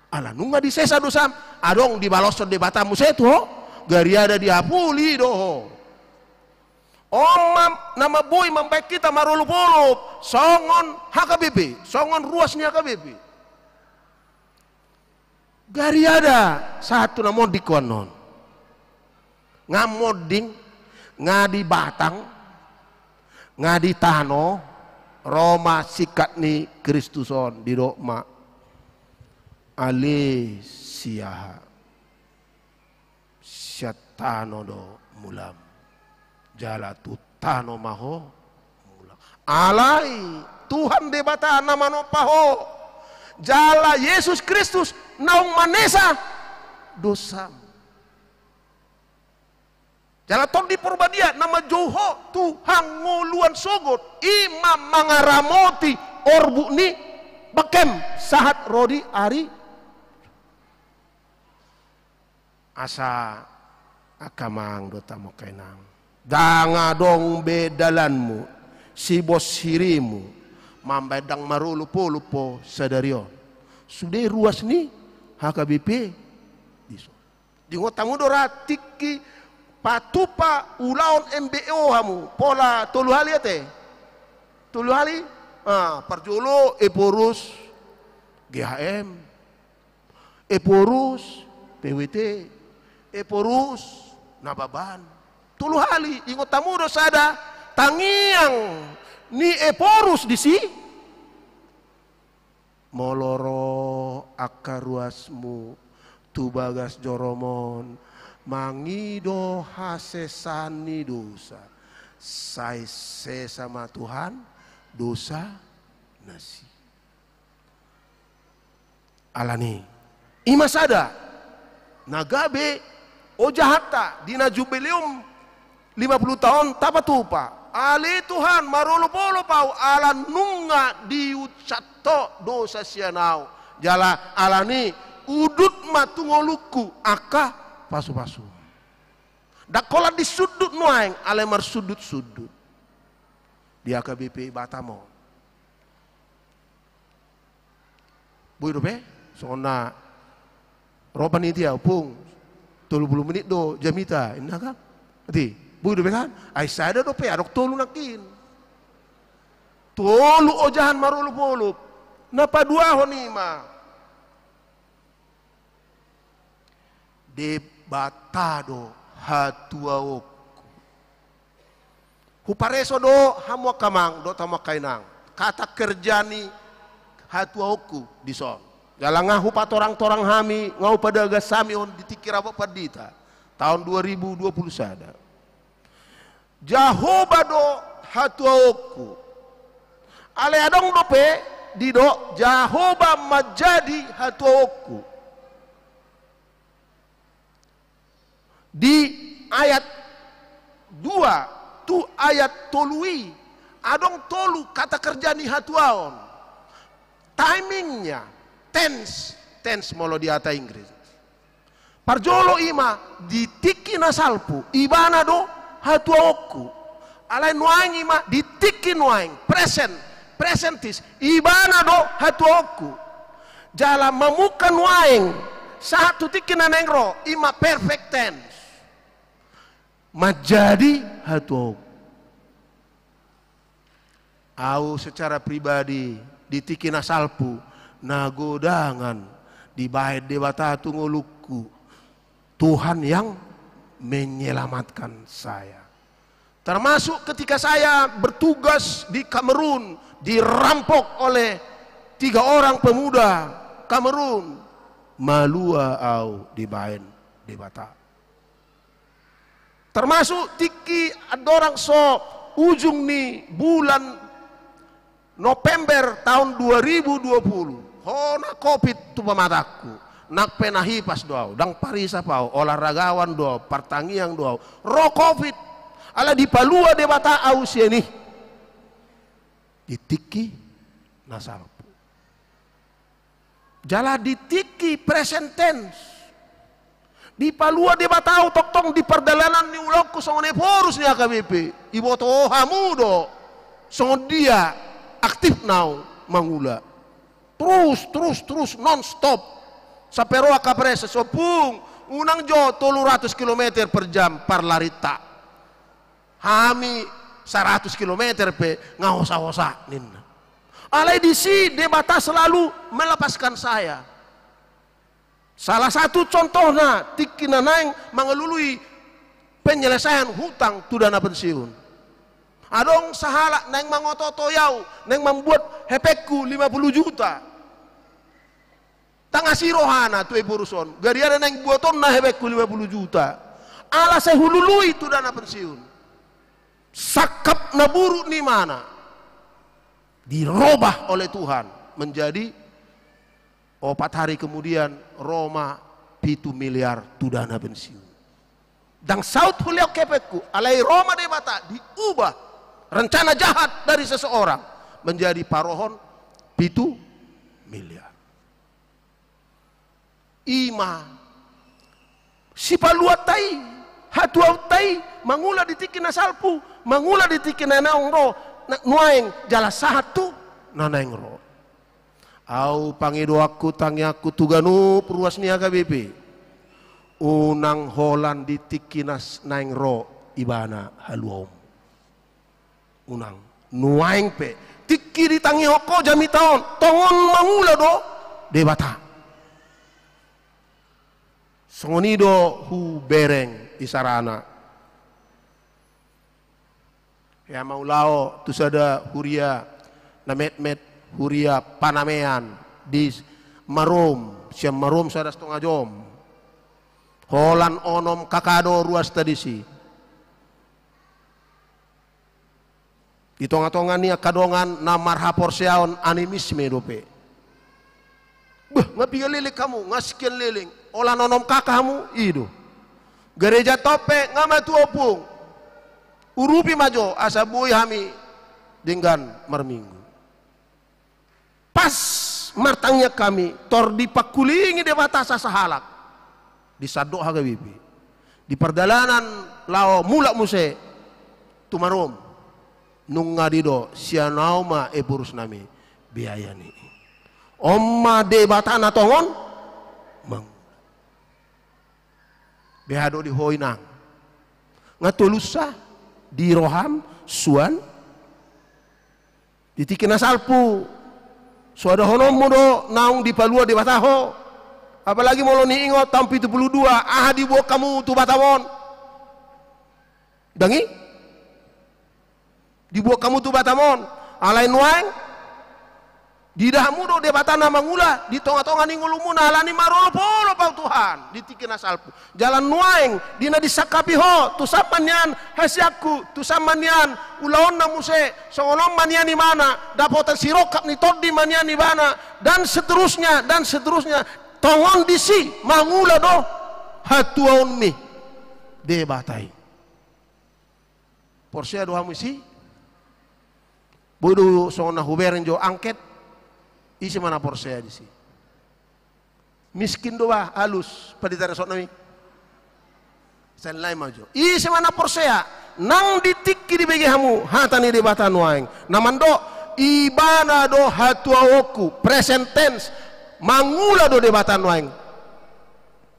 Ala nunga disesa dosam, adong dibaloshon Debata muse tu ho, gariada diapuli do ho. On ma na boi mambahen hita marolopolop songon H K B P, songon ruas ni H K B P. Gariada sahat tu na monding ho annon. Nga monding, nga di batang, nga di tano, ro ma singkat ni Kristus on, didok ma, ale siaha, sian tano do mulam, jala tu tano ma ho mulak. Alai Tuhan Debata na manompa ho, jala Jesus Kristus naung manesa dosam. Jala Tondi Porbadia na manjou ho tu hangoluan sogot, i ma mangaramoti orbuk ni bangkem sahat ro di ari. Asa angka amang dohot hamu angka inang, ndang adong be dalanmu, sibos hirimu, mambaen ndang marolopolop ho sadari on. Sude ruas ni H K B P dison. Diingot hamu do ra tingki patupa ulaon M B O hamu, pola tolu hali ate? Tolu hali? Ah, parjolo Ephorus G H M, Ephorus P W T, Ephorus Nababan. Tolu hali, ingot hamu do sada tangiang ni Ephorus disi? Molo ro angka ruasmu tu bagas jorom on, mangido hasesaan ni dosa, sai sesa ma Tuhan dosa nasi. Alani i ma sada na gabe ojahanta di na jubileum lima puluh taon tapatupa. Ale Tuhan, marolopolop ahu ala nunga diunsat ho dosa sian ahu. Jala alani i udut ma tu ngolungku angka pasupasu. Ndang holan disundut nuaeng, alai marsundutsundut di H K B P Batam on. Boi dope? Songon na ro panitia, "Ompung, tolu pulu menit do jamita," ninna kan? Ate, boi dope kan? Ai sada dope, adong tolu nangkin. Tolu ojahan marolopolop. Na paduahon i ma, Debata do hatuaonku. Hupareso do hamu angka amang dohot hamu angka inang kata kerja ni hatuaonku dison. Jala nga hupatorangtorang hami, nga hupadagas hami on di tingki rapot pandita taon dua ribu dua puluh sada. Jahowa do hatuaonku. Alai adong dope didok Jahowa manjadi hatuaonku. Di ayat dua tu ayat tolu i, adong tolu kata kerja ni hatuaon. Timingnya, tense, tense molo di hata Inggris. Parjolo i ma di tingki na salpu, Ibana do hatuaonku. Alai nuaeng i ma di tingki nuaeng, present, present tense, Ibana do hatuaonku. Jala mamungka nuaeng sahat tu tingki na naeng ro, i ma perfect tense. Manjadi hatuaonku. Au secara pribadi di tingki na salpu, na godangan dibaen Debata tu ngolungku, Tuhan yang menyelamatkan saya. Termasuk ketika saya bertugas di Kamerun, dirampok oleh tiga orang pemuda Kamerun, malua au dibaen Debata. Termasuk tingki andorang so ujung ni bulan November taon dua ribu dua puluh, hona covid tu pamatangku, nang pe na hipas do au, ndang parisap au, olahragawan do au, partangiang do au, ro covid, ala dipalua Debata au sian i di tingki na salpu. Jala di tingki present tense, dipalua Debata au tongtong di pardalanan ni ulaonku songon Ephorus ni H K B P. Iboto hamu do songon dia aktifna au mangula. Terus, terus, terus, non stop. Sampe ro angka pres, "Ompung, unang jo tolu ratus kilometer per jam parlarinta. Hami saratus kilometer pe nga hosa-hosa," ninna. Alai disi Debata selalu melepaskan saya. Salah satu contohna, tingki na naeng mangalului penyelesaian hutang tu dana pensiun. Adong sahalak naeng mangoto-otoi au, naeng mambuat hepengku lima puluh juta. Ndang asi rohana tu Ephorus on, gariada naeng buatonna hepengku lima puluh juta. Ala sai hulului tu dana pensiun. Sangkap na buruk ni ibana dirobah oleh Tuhan menjadi, opat hari kemudian, ro ma pitu miliar tu dana pensiun. Ndang saut hulehon hepengku, alai ro ma Debata, diubah rencana jahat dari seseorang menjadi parohon pitu miliar. I ma sipaluanta i, hatuaonta i, mangula di tingki na salpu, mangula di tingki na naeng ro, na nuaeng jala sahat tu na naeng ro. Au pangidoanku, tangiangku tu ganup ruas ni H K B P, unang holan di tingki na s-, naeng ro ibana haluaon. Unang, nuaeng pe tingki ditangihon ho jamita on, tongon mangula do Debata. Songon i do hubereng isarana. Ia ma ulaon tu sada huria na metmet, huria Panamean di Marom, sian Marom sada stonga jom. Holan onom K K do ruasta disi. Di tonga-tonga ni angka dongan na marhaporseaon animisme dope. Beh, nga piga leleng hamu, nga sekian leleng, holan onom K K hamu, i do. Gareja on pe nga matua ompung. Urupi ma jo, asa boi hami denggan marminggu. Pas martangiang hami, tor dipangkulingi Debata sasahalak. Disandok H K B P. Di pardalanan laho mulak muse tu Marom, nunga didok, sian ahu ma Ephorus nami biaya ni i. On ma Debata na tongon mangula. Beha do di ho inang. Nga tolusa di roham suan. Di tingki na salpu, so adahononmu do naung dipalua Debata ho. Apalagi molo niingot tahun pitu puluh dua, aha diboan hamu tu Batam on? Ndang i? Diboan hamu tu Batam on. Alai nuaeng, diida hamu do Debata na mangula di tonga-tonga ni ngolumuna, ala ni marolopolop ahu Tuhan di tingki na salpu. Jala nuaeng, di na disangkapi ho, tu samban nian hasianku, tu samban nian ulaonna muse, songon on ma nian ibana, dapotan sirongkap ni tondi ma nian ibana, dan seterusnya, dan seterusnya. Tongon disi mangula do hatuaonmi Debata i. Porsea do hamu disi? Boi do songon na hubereng jo angket, ise ma na porsea disi? Miskin do bah, alus, pandita resort nami. Sai lain ma jo. Ise ma na porsea, nang di tingki dibege hamu hata ni Debata nuaeng. Na mandok, ibana do hatuaonku, present tense, mangula do Debata nuaeng.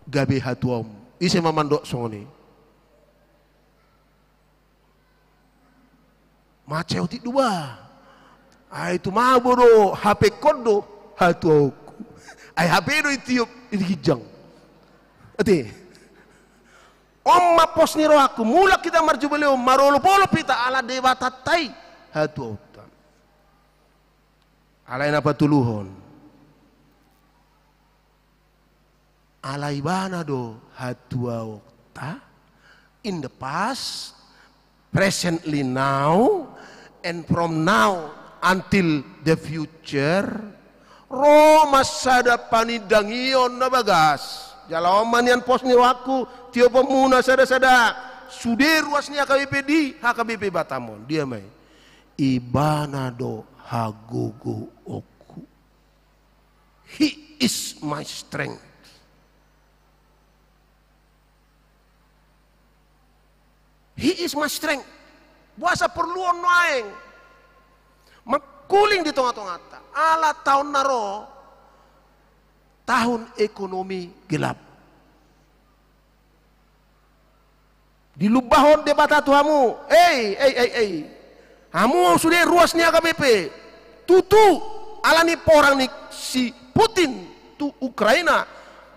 Gabe hatuaon. Ise ma mandok songon i? Mansai otik do bah. Ai tu mabo do, hapengkon do hatuaonku. Ai hape do itiop, di ginjang. Ate. On ma pos ni rohangku, mulak hita marjubileu, marolopolop hita ala Debatanta i hatuaonta. Alai na patoluhon. Ala ibana do hatuaonta, in the past, presently now, and from now until the future, ro ma sada panindangion na bagas. Jala on ma nian pos ni rohangku, tioponmuna sada-sada, sude ruas ni H K B P di, H K B P Batam on, dia ma i? Ibana do hagogoonku. He is my strength. He is my strength. Boasa porlu on nuaeng mangkuling di tonga-tonganta? Ala taon na ro, tahun ekonomi gelap. Dilumbahon Debata tu hamu, ei, ei, ei, ei. Hamu sude ruas ni H K B P. Tutu, ala ni porang ni si Putin tu Ukraina,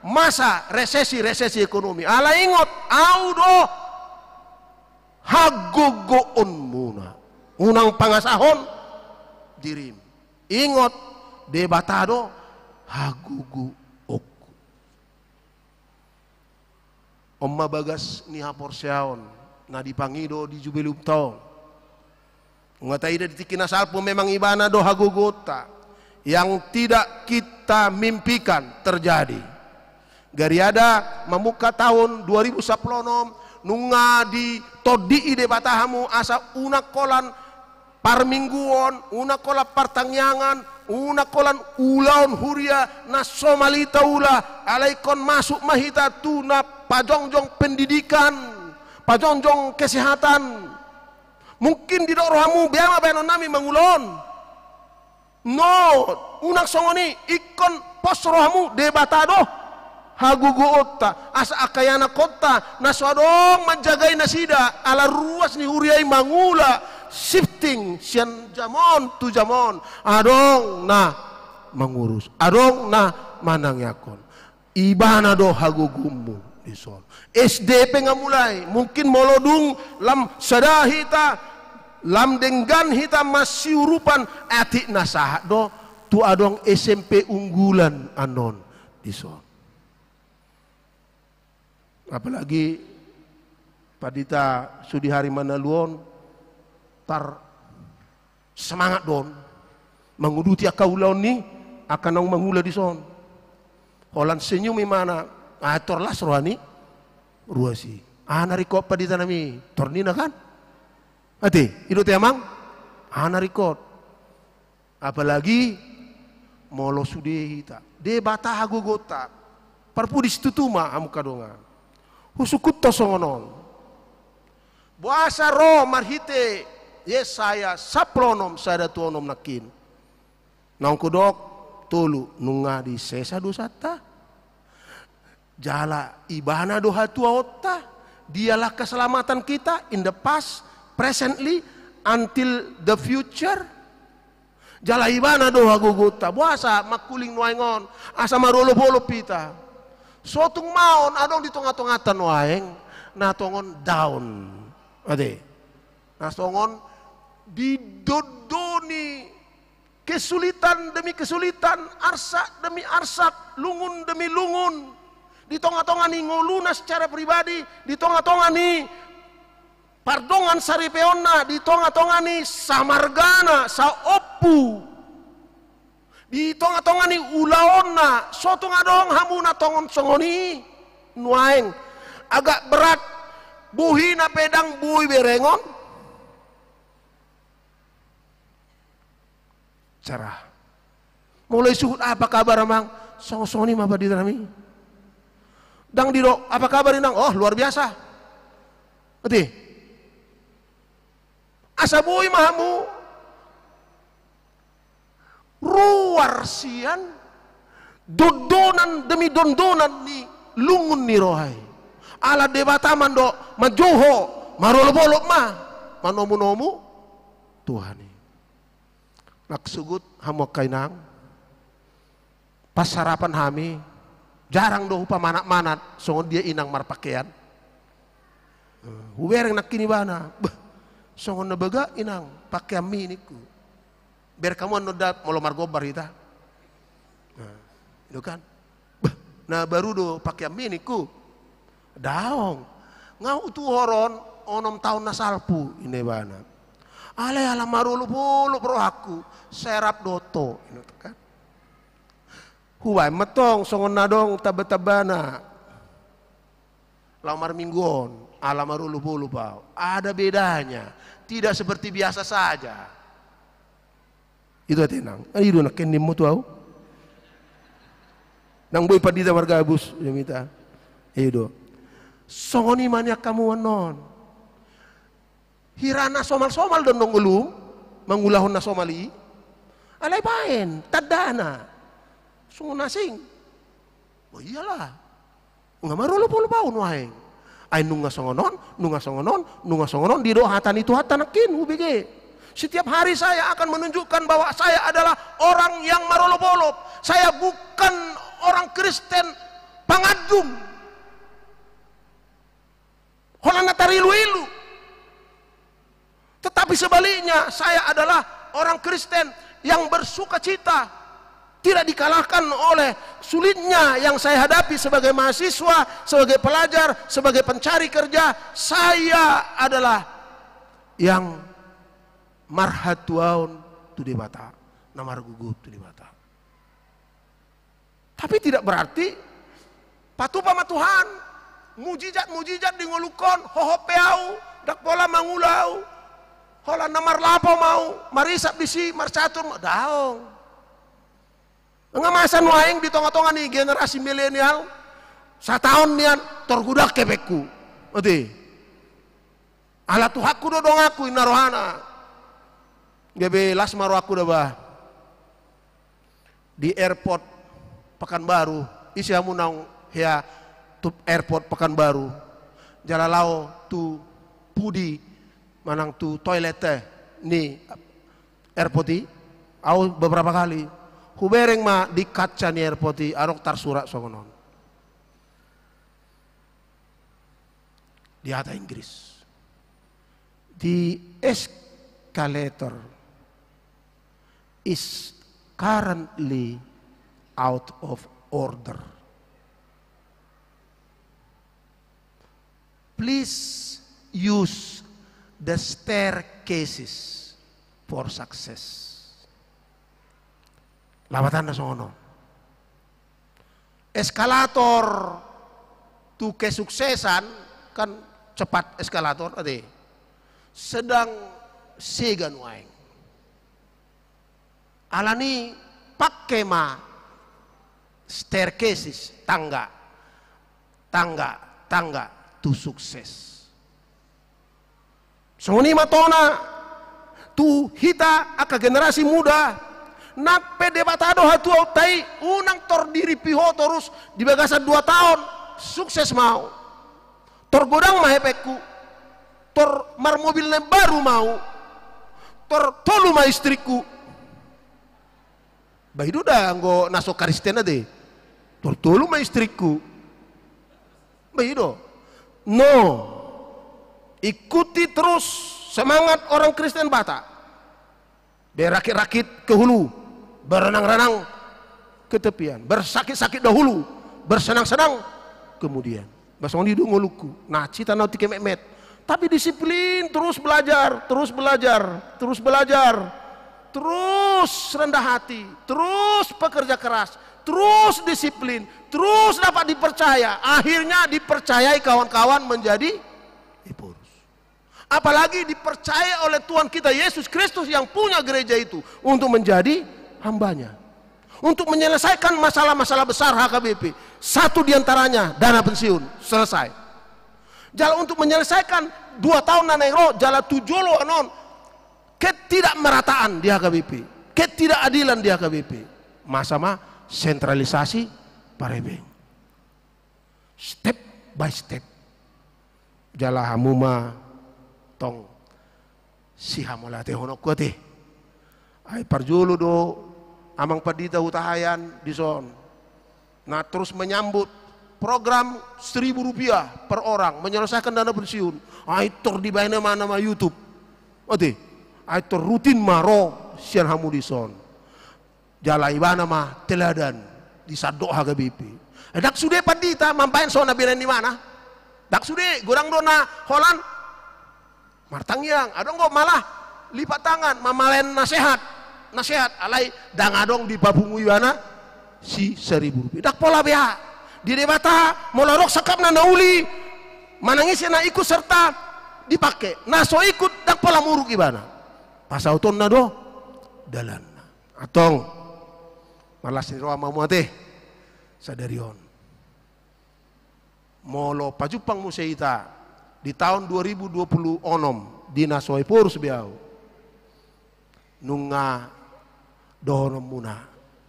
masa resesi, resesi ekonomi. Alai ingot, ahu do hagogoonmuna. Unang pangasahon dirim. Ingot, Debata do hagogoonku. On ma bagas ni haporseaon na dipangido di Jubileumta on. Nunga taida di tingki na salpu memang ibana do hagogoonta. Yang tidak kita mimpikan terjadi. Gariada mamungka taon dua ribu sampulu onom, nunga ditondii Debata hamu asa unang holan parmingguon, unang holan partangiangan, unang holan ulaon huria na somal i taula, alai ingkon masuk ma hita tu na pajongjong pendidikan, pajongjong kesehatan. Mungkin didok rohamu, bea ma baenonnami mangula on. No, unang songon i, ingkon pos rohamu, Debata do hagogoonta, asa angka ianakhonta na so adong manjagai nasida, ala ruas ni huria i mangula, shifting sian jam on tu jam on, adong na mangurus, adong na manangianghon. Ibana do hagogoonmu dison. S D pe nga mulai, mungkin molo dung lam sada hita, lam denggan hita masiurupan, atik na sahat do tu adong S M P unggulan annon dison. Apalagi pandita Sudihari Manalu on, tar semangat do on manguduti angka ulaon ni angka naung mangula dison. Holan senyum ibana, ah, tor las roha ni ruas i. Aha na ringkot pandita nami, tor ninna kan? Ate, i do ate amang? Aha na ringkot? Apalagi molo sude hita, Debata hagogoonta. Parpudi situtu ma hamu angka dongan. Husungkunhon songon on. Boasa ro marhite Yesaya sampulu onom, sada tu onom nangkin. Naung hudok, tolu, nunga disesa dosanta. Jala ibana do hatuaonta, dialah keselamatan kita in the past, presently, until the future. Jala ibana do hagogoonta, boasa mangkuling nuaeng on, asa marolopolop hita. So tung maon adong di tongatonganta nuaeng, na tongon down. Ate. Na songon didondoni kesulitan demi kesulitan, arsak demi arsak, lungun demi lungun, di tongatonga ni ngoluna secara pribadi, di tongatonga ni pardongan saripeonna, di tongatonga ni samargana, saompu, di tongatonga ni ulaonna, so tung adong hamu na tongon songon i nuaeng. Agak berat, bohina pe ndang boi berengon. Cara. Molo isuhut, apa kabar amang? Songon-songon i ma pandita nami. Ndang didok, apa kabar inang? Oh, luar biasa. Ate. Asa boi ma hamu ruar sian dondonan demi dondonan ni lungun ni roha i. Ala Debata mandok, manjoho, marolopolop ma, manomunomu Tuhan i. Nang suhut hamu angka inang, pas sarapan hami, jarang do hupamanatmanat songon dia inang marpakean. Hubereng nangkin ibana, beh, songon na bagak inang pakeanmi ningku. Bereng hamu annon da molo margombar hita. Nah, itu kan. Beh, na baru do pakeanmi ningku. Daong. Nga hutuhor on onom taon na salpu, ninna ibana. Alai ala marolopolop rohangku, serap do oto, ninna kan. Hubaen ma tong songon na adong tambatambana. Laho marminggu on, ala marolopolop au. Ada bedanya. Tidak seperti biasa saja. Itu ate inang. Ah, i do nangkin nimmu tu au. Ndang boi pandita margabus, jamita. I do. Songon i ma nian hamu annon. Hira na somalsomal do annon ngolum mangulahon na somal i. Alai baen tandana. Songon asing. Oh iyalah. Nga marolopolop au nuaeng. Ai nunga songon on, nunga songon on, nunga songon on, didok hata ni Tuhanta nangkin hubege. Setiap hari saya akan menunjukkan bahwa saya adalah orang yang marolopolop. Saya bukan orang Kristen pangandum. Holan na tariluilu. Tetapi sebaliknya, saya adalah orang Kristen yang bersukacita, tidak dikalahkan oleh sulitnya yang saya hadapi sebagai mahasiswa, sebagai pelajar, sebagai pencari kerja. Saya adalah yang marhatuaon tu Debata, na margogop tu Debata. Tapi tidak berarti Patupa ma Tuhan mujizat-mujizat di ngolungkon, hohom pe au, ndang pola mangula au. Holan na marlapo ma au, marisap disi, marcatur ma, daong. Nga masa nuaeng di tonga-tonga ni generasi milenial, sataon nian tor godang hepengku. Ate. Ala Tuhanku do donganku, inna rohana. Gabe las ma rohangku da bah. Di airport Pekanbaru, ise hamu naung hea tu airport Pekanbaru? Jala laho tu pudi manang tu toilet, eh, ni airport i, au beberapa kali. Hubereng ma di kaca ni airport i, adong tarsurat songon on. Di hata Inggris. The escalator is currently out of order. Please use the staircases for success. Lapatanna songon on. Eskalator tu kesuksesan, kan cepat eskalator, ate. Sedang sega nuaeng. Alani pake ma staircases, tangga, tangga, tangga tu sukses. Songon i ma tona tu hita angka generasi muda, nang pe Debata do hatuaonta i, unang tor dirimpi ho torus di bagasan dua taon, sukses ma au. Tor godang ma hepengku, tor marmobil na imbaru ma au, tor tolu ma istrikku. Bah i do da anggo na so Kristen ate. Tor tolu ma istrikku. Bah i do. No. Ikuti terus semangat orang Kristen Batak. Berakit-rakit ke hulu, berenang-renang ke tepian, bersakit-sakit dahulu, bersenang-senang kemudian. Bah songon i do ngolungku, na cita na otik kemetmet. Tapi disiplin, terus belajar, terus belajar, terus belajar, terus rendah hati, terus pekerja keras, terus disiplin, terus dapat dipercaya. Akhirnya dipercayai kawan-kawan menjadi Ephorus. Apalagi dipercaya oleh Tuhan kita Yesus Kristus yang punya gereja itu untuk menjadi hambanya. Untuk menyelesaikan masalah-masalah besar H K B P. Satu diantaranya dana pensiun. Selesai. Jala untuk menyelesaikan dua taon na naeng ro, jala tu jolo annon, ketidakmerataan di H K B P. Ketidakadilan di H K B P. Masa ma sentralisasi parhepeng. Step by step. Jala hamu ma tong sihamauliatehononku ate. Ai parjolo do Amang Pandita Hutahaean dison na terus menyambut program seribu rupiah per orang menyelesaikan dana pensiun. Ai tor dibaen ma nama YouTube. Ate. Ai tor rutin ma ro sian hamu dison. Jala ibana ma teladan di sandok H K B P. Eh, ndang sude pandita mambaen songon na binaen ni ibana. Ndang sude, godang do na holan martangiang. Adong do malah lipat tangan, mambaen nasehat. Nasehat, alai ndang adong dipapungu ibana si seribu rupiah. Ndang pola beha. Di Debata, molo adong sangkapna na uli, manang ise na ikut serta dipake. Na so ikut, ndang pola muruk ibana. Pasautonna do dalanna. Antong, marlas ni roha ma hamu ate sadari on. Molo pajumpang muse hita di taon dua ribu dua puluh onom di na so Ephorus be au, nunga dohononmuna,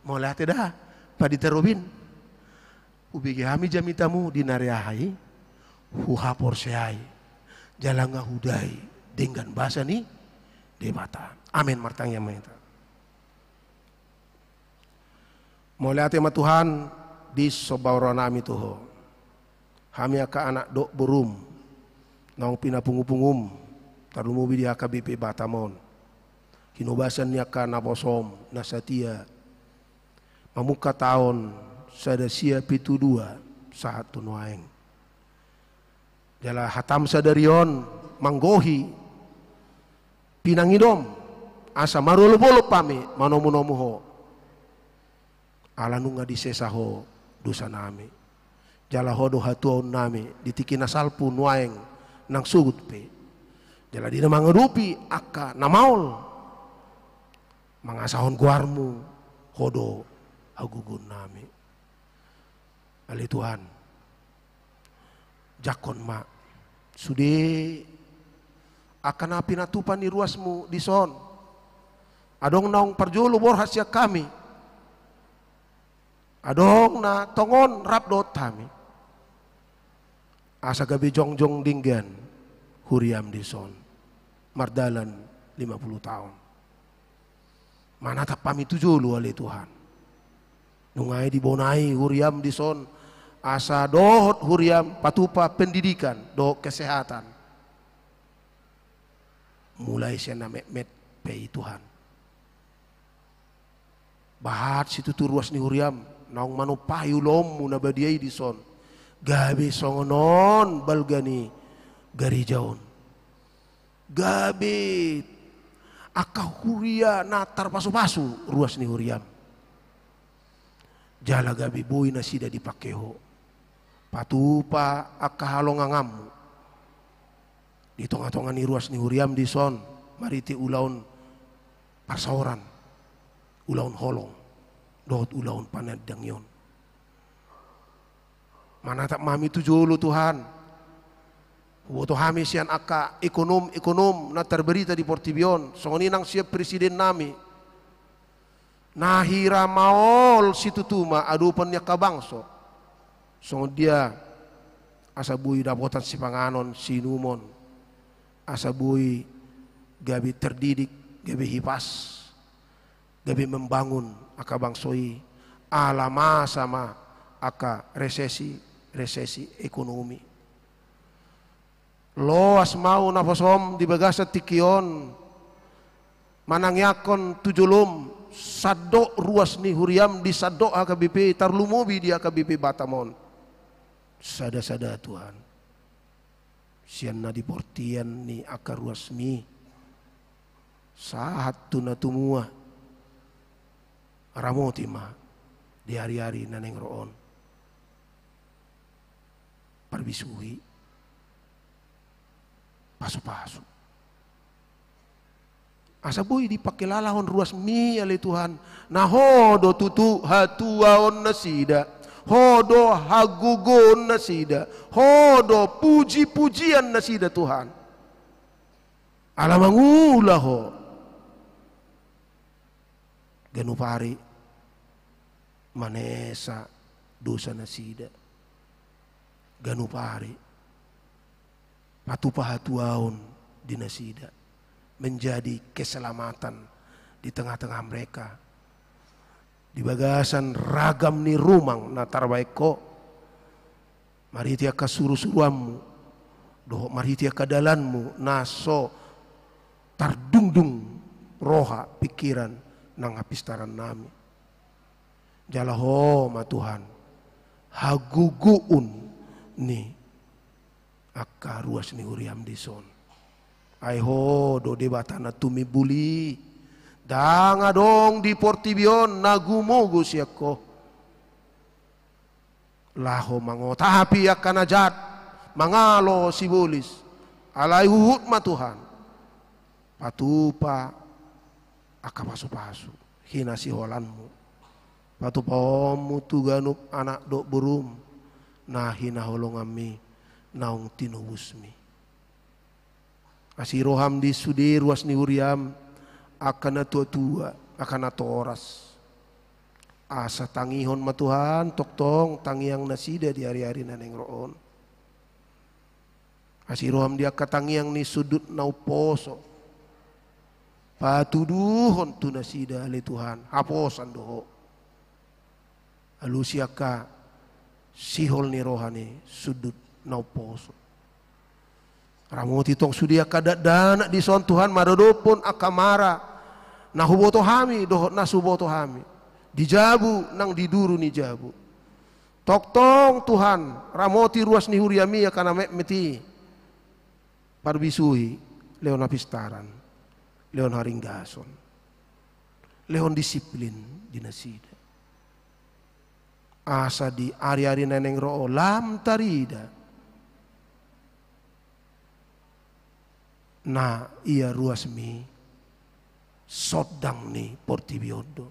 mauliate da, Pandita Robin. Hubege hami jamitamu di na re aha i, huhaporseai, jala nga hudai denggan basa ni Debata. Amen. Martangiang ma hita. Mauliate ma Tuhan, disomba rohanami tu Ho. Hami angka anak dohot borum, naung pinapungupungum, tarlumobi di H K B P Batam on. Hinobasan ni angka naposom na satia, mamungka taon sada sia pitu dua sahat tu nuaeng. Jala hatam sadari on manggohi pinangidom, asa marolopolop hami manomunomu Ho. Ala nunga disesa Ho dosanami. Jala Ho do hatuaonnami di tingki na salpu nuaeng nang sogot pe. Jala di na mangadopi angka na maol mangasahon goarMu, Ho do hagogoonnami. Ale Tuhan, jangkon ma sude angka na pinatupa ni ruasMu dison. Adong naung parjolo borhat sian hami, adong na tongon rap dohot hami. Asa gabe jongjong denggan huriaM dison mardalan lima puluh taon. Manatap hami tu jolo, ale Tuhan. Nunga i dibonai huriaM dison, asa dohot huriaM patupa pendidikan dohot kesehatan. Mulai sian na metmet pe i, Tuhan. Bahat situtu ruas ni huriaM naung manompahi ulaonMu na badia i dison, gabe songon on balga ni gareja on. Gabe angka huria na tarpasupasu ruas ni huriaM. Jala gabe boi nasida dipangke Ho patupa angka halonganganMu di tongatonga ni ruas ni huriaM dison, marhite ulaon parsaoran, ulaon holong dohot ulaon panandangionMu. Manatap ma hami tu jolo, Tuhan. Huboto hami sian angka ekonom-ekonom na tarbarita di portibi on, songon i nang sian presidennami, na hira maol situtu ma adopan ni angka bangso. Songon dia asa boi dapotan sipanganon siinumon, asa boi gabe terdidik, gabe hipas, gabe membangun angka bangso i, ala masa ma angka resesi, resesi ekonomi. Loas ma Ho naposoM di bagasan tingki on, manangiangkon tu joloM, sandok ruas ni huriaM di sandok H K B P, tarlumobi di H K B P Batam on. Sada-sada, Tuhan, sian na di portian ni angka ruasMi sahat tu na tumua, ramoti ma di ari-ari na naeng ro on. Parbisuhi, pasu-pasu, asa boi dipangkilalahon ruasMi, ale Tuhan, na Ho do tutu hatuaon nasida, Ho do hagogoon nasida, Ho do puji-pujian nasida, Tuhan. Ala mangula Ho, ganup ari manesa dosa nasida, ganup ari patupa hatuaon di nasida, menjadi keselamatan di tengah-tengah mereka. Di bagasan ragam ni rumang na tarbaen Ho, marhite angka suru-suruanMu dohot marhite angka dalanMu na so tardungdung roha, pingkiran nang hapistarannami. Jala Ho ma, Tuhan, hagogoon ni angka ruas ni huriaM dison. Ai Ho do Debata na tumimbul i. Ndang adong di portibi on na gumogo sian Ho laho mangotapi angka na jat, mangalo sibolis. Alai huhut ma, Tuhan, patupa angka pasu-pasu, hinasiholanMu, patupaonMu tu ganup anak dohot boruM na hinaholonganMi naung tinobusMi. Asi rohaM di sude ruas ni huriaM, angka na tua-tua, angka na toras. Asa tangihon ma, Tuhan, tongtong tangiang nasida di ari-ari na naeng ro on. Asi rohaM di angka tangiang ni sundut na umposo. Patuduhon tu nasida, ale Tuhan, haposan do Ho. Alusi angka sihol ni roha ni sundut na umposo. Ramoti tong sude angka dakdanak dison, Tuhan, maradophon angka mara na huboto hami dohot na so huboto hami di jabu nang di duru ni jabu. Tongtong, Tuhan, ramoti ruas ni huriaMi angka na metmet i. Parbisuhi lehon hapistaran, lehon haringgason, lehon disiplin di nasida. Asa di ari-ari na naeng ro on lam tarida na ia ruasmi sondang ni portibi on do.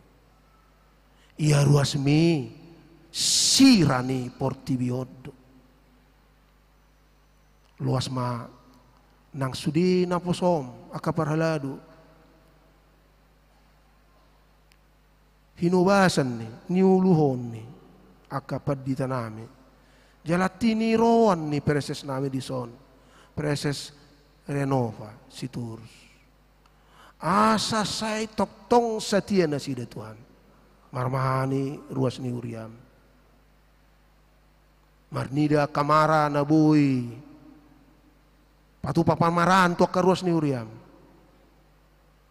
Ia ruasmi sira ni portibi on do. Loas ma nang sude naposom angka parhalado. Hinobasan ni, niuluhon ni angka pandita nami. Jala tiniroan ni preses nami dison, Preses Renova Sitorus. Asa sai tongtong satia nasida Tuhan. Marmahani ruas ni huriam. Marnida angka mara na boi patupa parmaraan tu angka ruas ni huriam.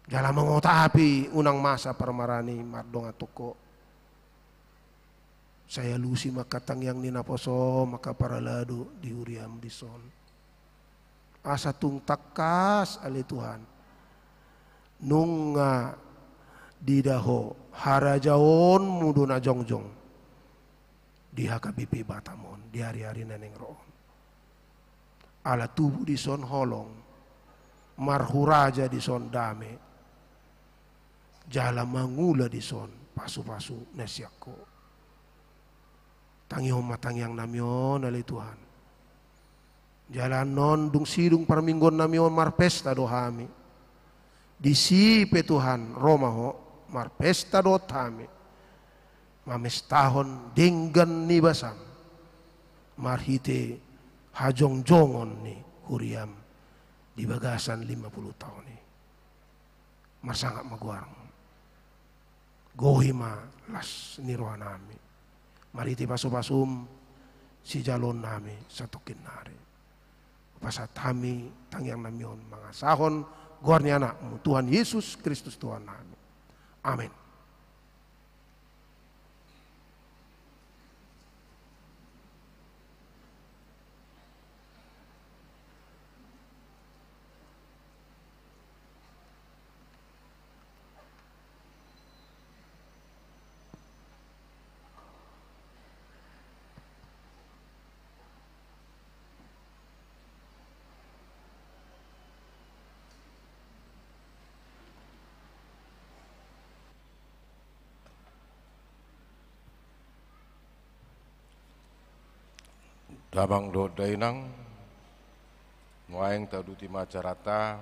Jala mangotapi unang masa parmaraan i mardongan tongko. Sai alusi ma angka tangiang ni naposom angka parhalado di huriam dison. Asa tung tangkas ale Tuhan. Nunga diida Ho harajaonmu do na jongjong di H K B P Batam on di ari-ari na naeng ro on. Ala tubu dison holong, marhuraja dison dame, jala mangula dison pasu-pasu na sian Ho. Tangihon ma tangiang nami on ale Tuhan. Jala annon dung sidung parmingguon nami on marpesta do hami. Disi pe Tuhan ro ma Ho, marpesta dohot hami mamestahon denggan ni basam marhite hajongjongon ni huriam di bagasan lima pulu taon i. Marsangap ma goarmu. Gohi ma las ni roha nami. Marhite pasu-pasum sijaloon nami satongkin nari. Hupasahat hami tangiang nami on mangasahon goar ni Anakmu Tuhan Yesus Kristus Tuhan nami. Amen. Damang dohot dainang, nuaeng tauduti ma acaranta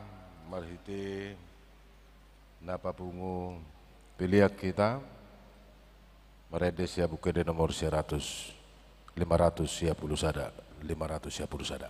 marhite na papungu pelean hita marende sian Buku Ende nomor sia ratus, lima ratus sia pulu sada, lima ratus sia pulu sada.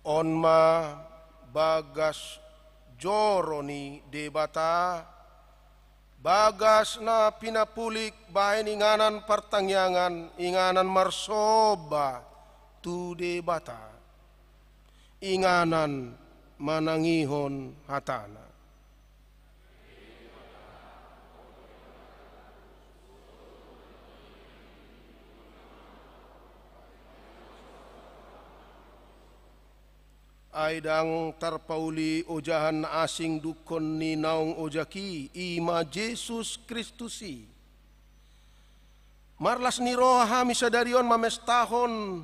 On ma bagas joro ni Debata, bagas na pinapulik bahen inganan partangiangan, inganan marsomba tu Debata, inganan manangihon hatana. Ai ndang tarpauli ojahan na asing dungkon ni naung ojak i, i ma Jesus Kristus i. Marlas ni roha hami sadari on mamestahon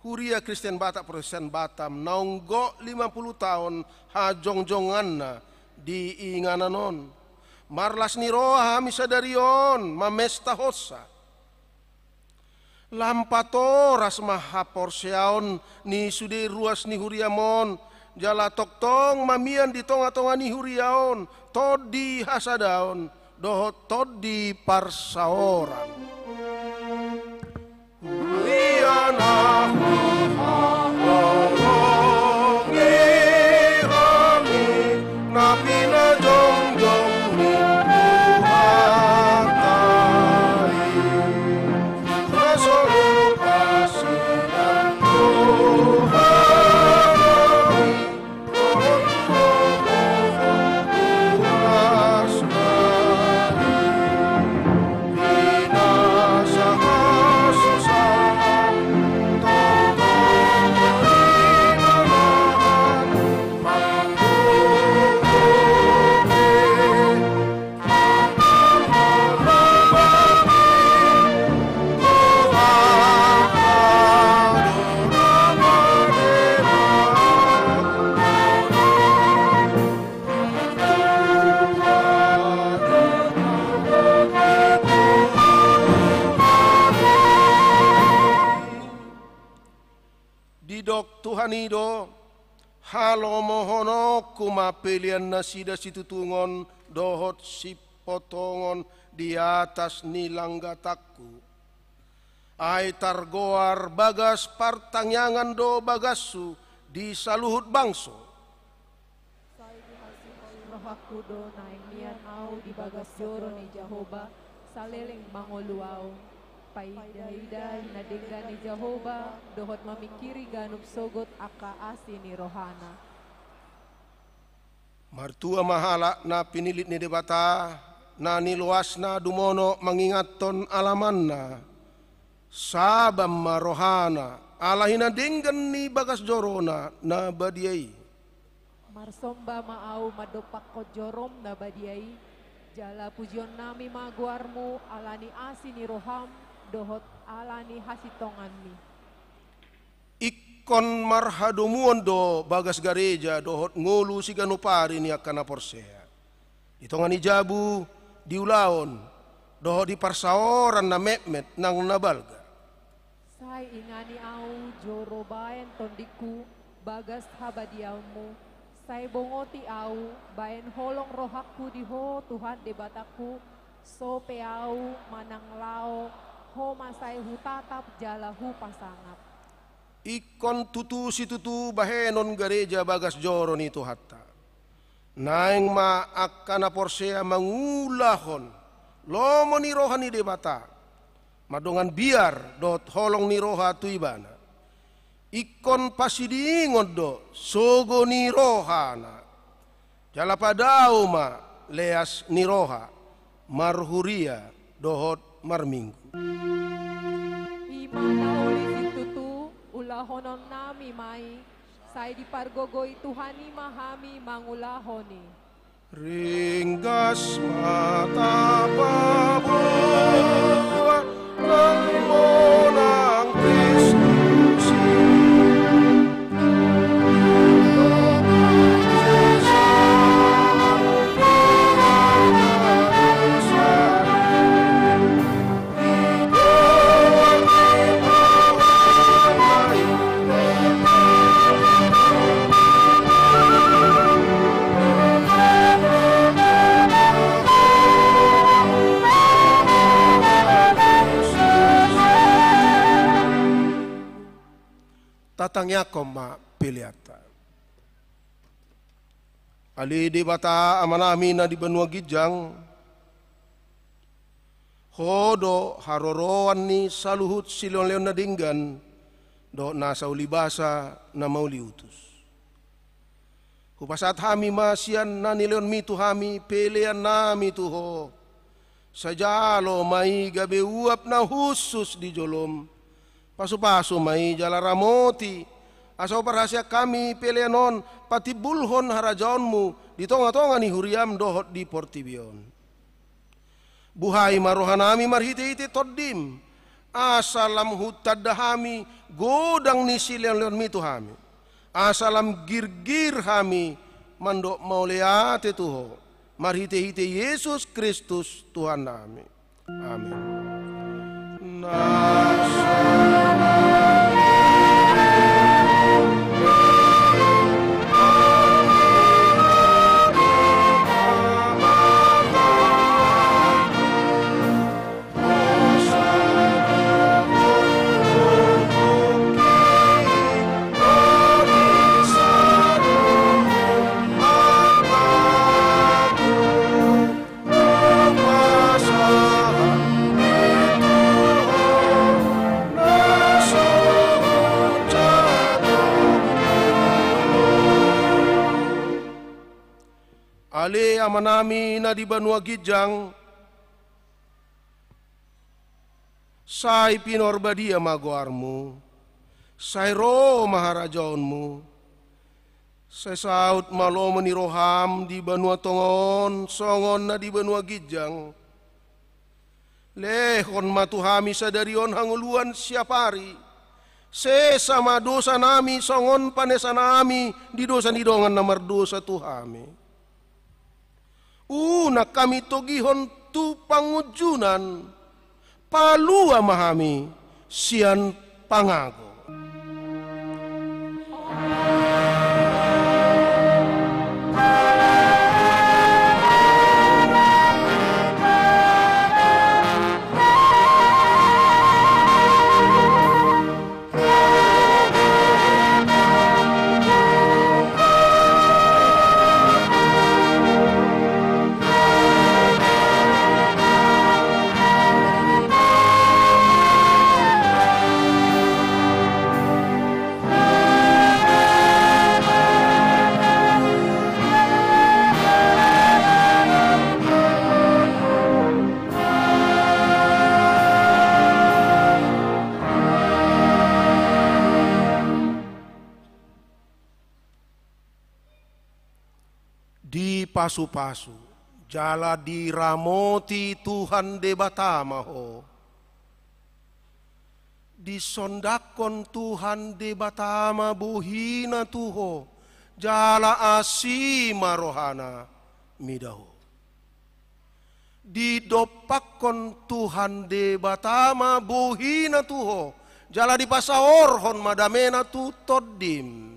Huria Kristen Batak Protestan Batam, naung gok lima pulu taon hajongjonganna di inganan on. Marlas ni roha hami sadari on mamestahonsa. Lam patoras ma haporseaon ni sude ruas ni huriam on, jala tongtong ma mian di tongatonga ni huria on tondi hasadaon dohot tondi parsaoran. Ia na huhaholongi hami na pinajongjong ni Tuhanta i, na solu hasian Tuhan i. Didok Tuhan i do, halomohononku ma pelean nasida situtungon dohot sipotongon di atas ni langgatanku. Ai targoar bagas partangiangan do bagashu di saluhut bangso. Sai dihasihol rohangku do naeng mian ahu di bagas joro ni Jahowa, saleleng mangolu ahu. Paidaida na denggan ni Jahowa, dohot mamingkiri ganup sogot angka asi ni rohana. Martua ma halak na pinillit ni Debata, na niloasna dumonok mangingathon alamanna. Saban ma rohana, ala i na denggan ni bagas jorona na badia i. Marsomba ma ahu mandompakkon jorom na badia i, jala pujionnami ma goarmu ala ni asi ni roham, dohot ala ni hasintonganmi. Ingkon marhadomuan do bagas gareja dohot ngolu siganup ari ni angka na porsea. Di tonga ni jabu, di ulaon, dohot di parsaoran na metmet nang na balga. Sai ingani ahu joro baen tondingku bagas habadiaonmu, sai bongoti ahu baen holong rohangku di Ho Tuhan Debatangku, so pe ahu manang laho, Ho ma sai hutatap jala hupasangap. Ingkon tutu situtu bahenon gareja bagas joro ni Tuhanta. Naeng ma angka na porsea mangulahon lomo ni roha ni Debata, mardongan biar dohot holong ni roha tu Ibana. Ingkon pasidingon do sogo ni rohana. Jala padao ma leas ni roha, marhuria dohot marminggu. I ma na uli situtu, ulahononnami ma i, sai dipargogoi Tuhan i ma hami mangulahon i. Ringgas ma tapaboa nang monang Kristus i. Tatangiangkon ma peleanta. Ale Debata Amanami na di banua ginjang, Ho do haroroan ni saluhut silehonlehon na denggan dohot nasa uli basa na mauli utus. Hupasahat hami ma sian na nilehonmi tu hami peleannami tu Ho. Sai jalo ma i gabe uap na hushus di jolom. Pasupasu ma i jala ramoti, asa huparhaseang hami pelean on patimbulhon harajaonmu di tongatonga ni huriam dohot di portibi on. Buhai ma rohanami marhitehite Tondim, asa lam hutanda hami godang ni silehonlehonmi tu hami, asa lam girgir hami mandok mauliate tu Ho, marhitehite Jesus Kristus Tuhannami. Amen. Ale Amanami na di banua ginjang, sai pinarbadia ma goarmu, sai ro ma harajaonmu, sai saut ma lomo ni roham di banua tonga on songon na di banua ginjang. Lehon ma tu hami sadari on hangoluan siapari. Sesa ma dosanami songon panesanami di dosa ni dongan na mardosa tu hami. Unang hami togihon tu pangunjunan, palua ma hami sian pangago. Dipasupasu jala diramoti Tuhan Debata ma ho. Disondangkon Tuhan Debata ma bohina tu ho, jala asi ma rohana mida ho. Didompakkon Tuhan Debata ma bohina tu ho, Jala dipasaorhon ma damena tu tondim.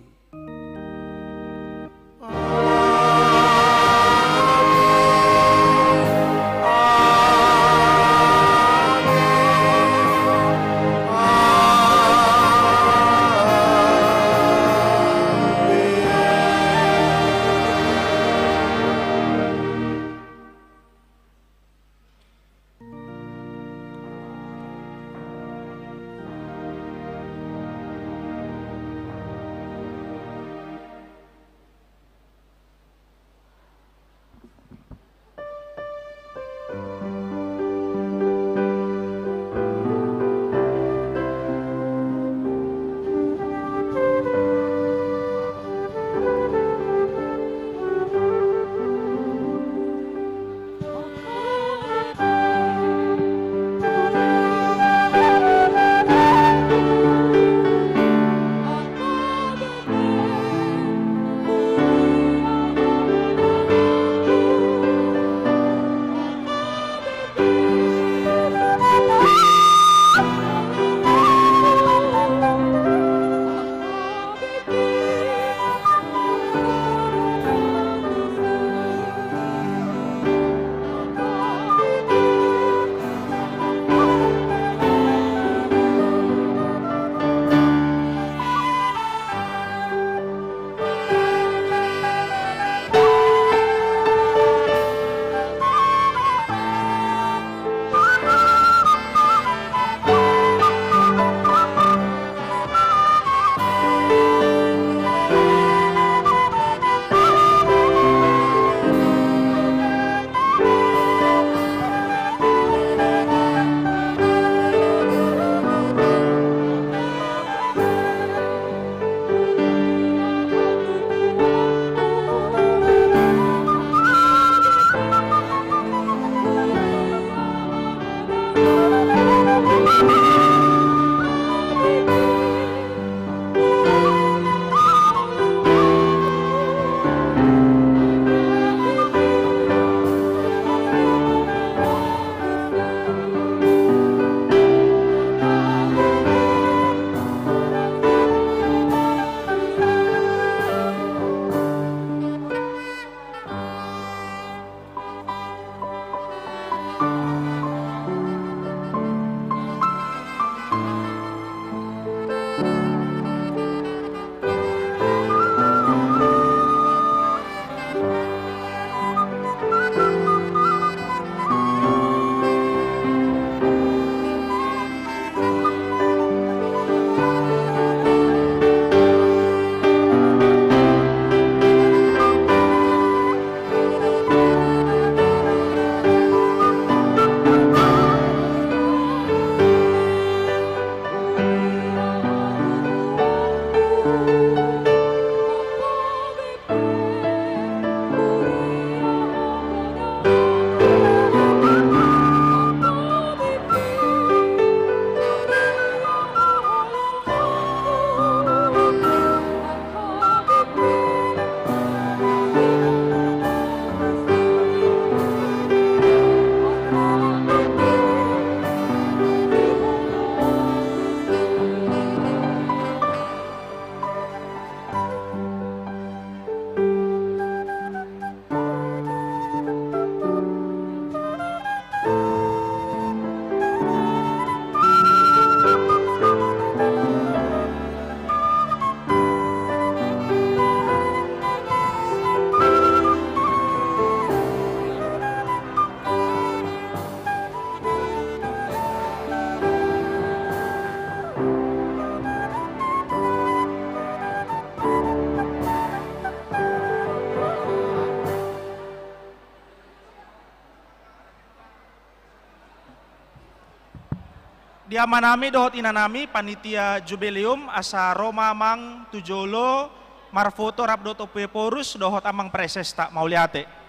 Di amanami dohot inanami panitia jubileum, asa ro ma amang tu jolo marfoto rap dohot Ompu Ephorus dohot amang presesta. Mauliate.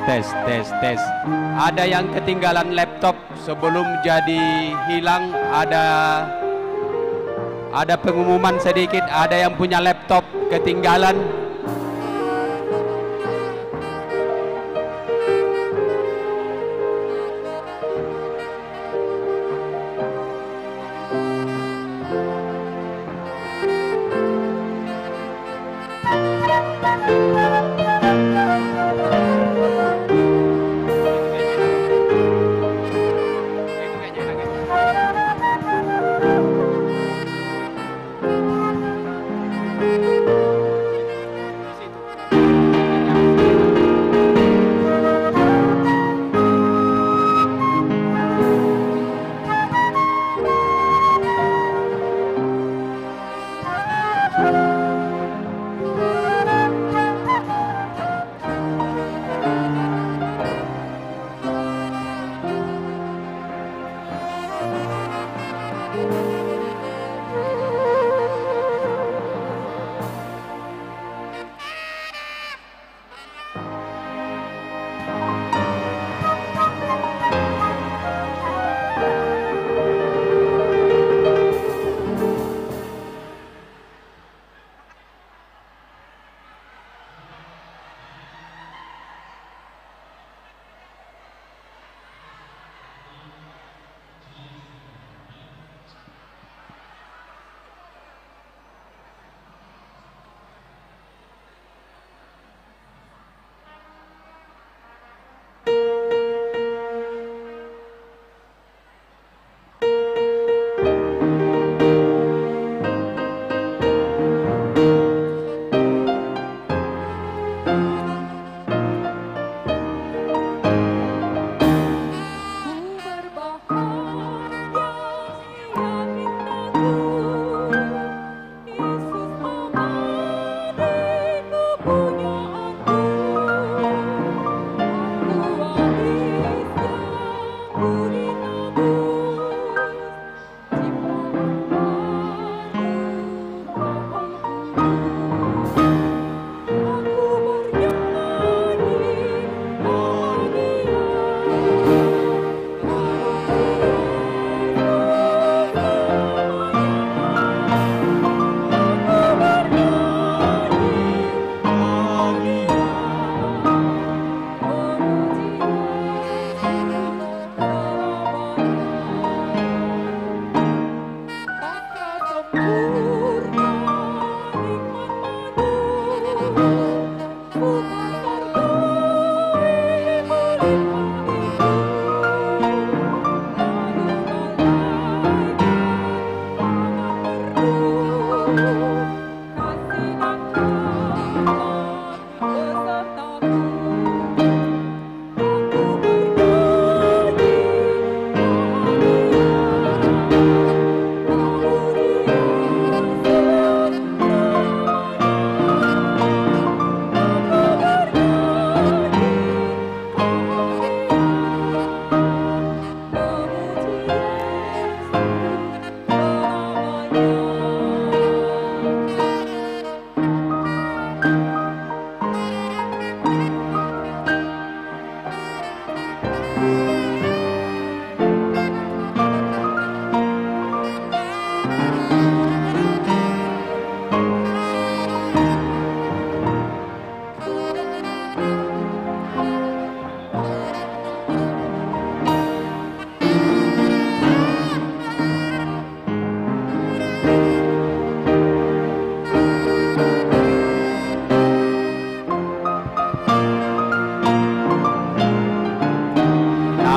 Tes, tes, tes. Ada yang ketinggalan laptop sebelum jadi hilang? Ada, ada pengumuman sedikit, ada yang punya laptop ketinggalan?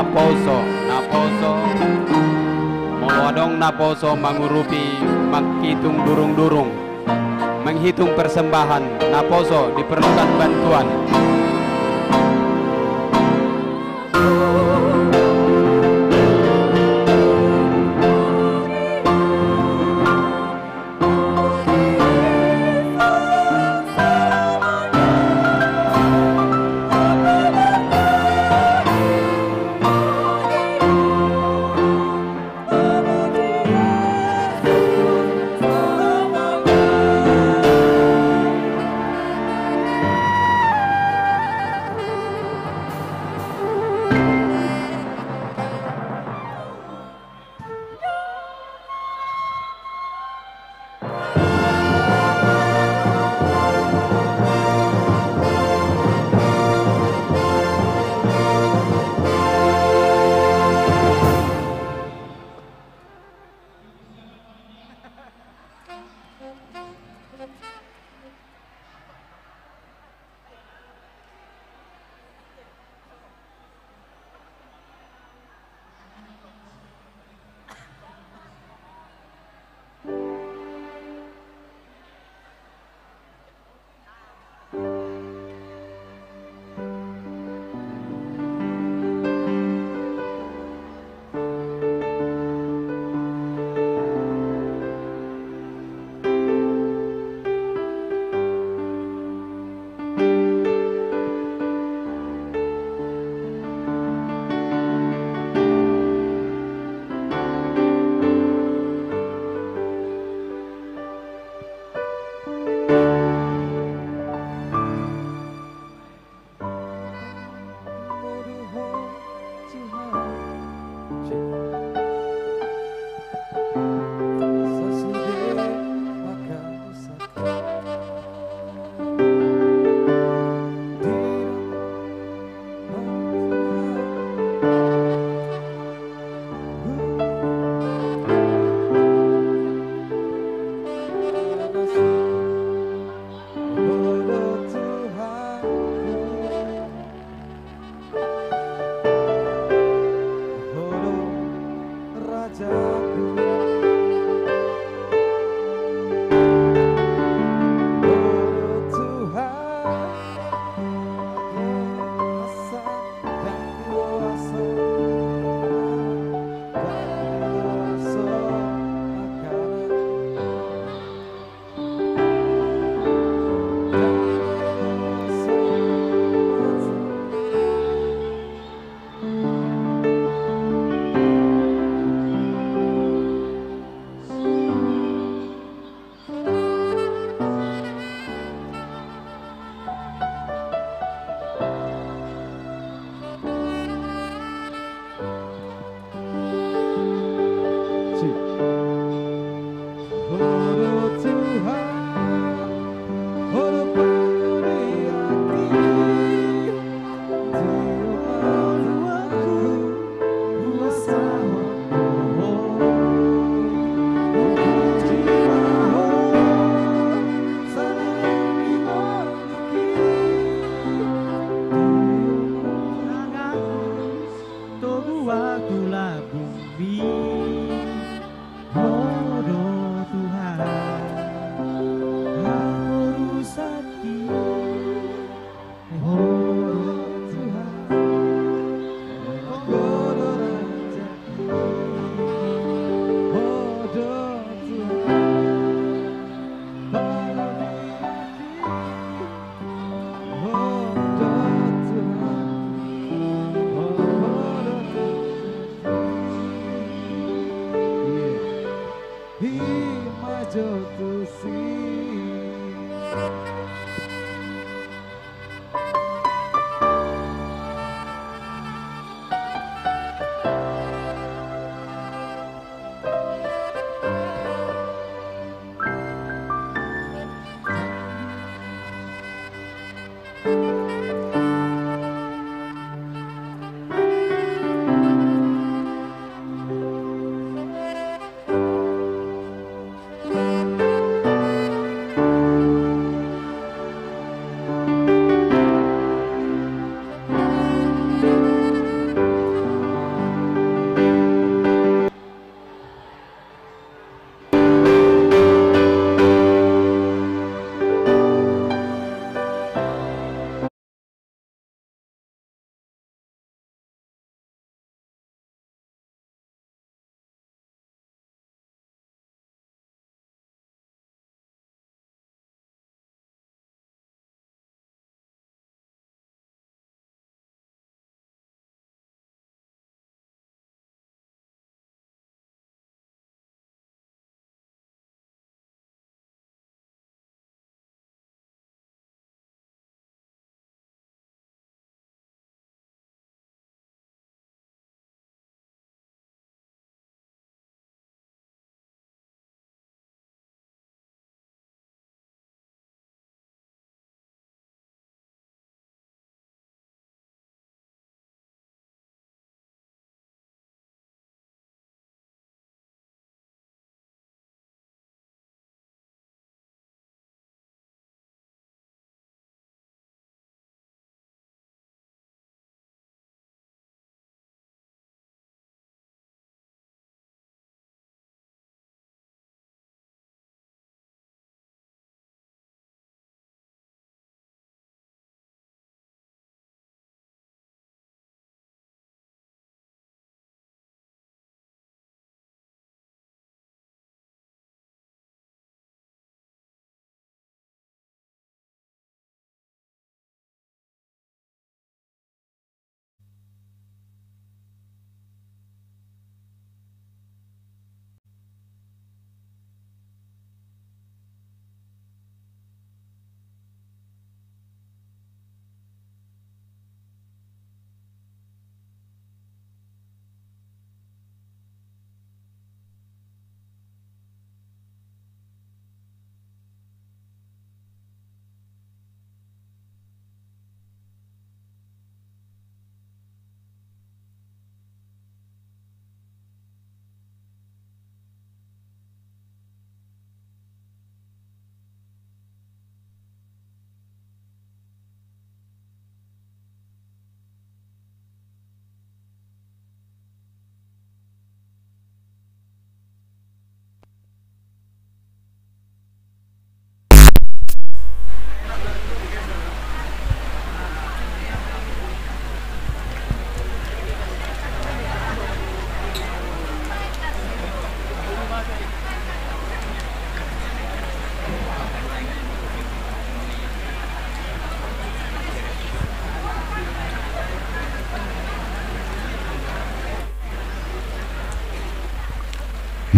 Poso, naposo. Molo adong naposo mangurupi manghitung durung-durung, menghitung persembahan, naposo diperlukan bantuan.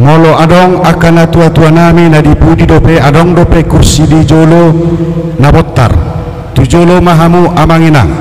Molo adong angka natuatua nami na di pudi dope, adong dope kursi di jolo na bontar. Tu jolo ma hamu amang inang.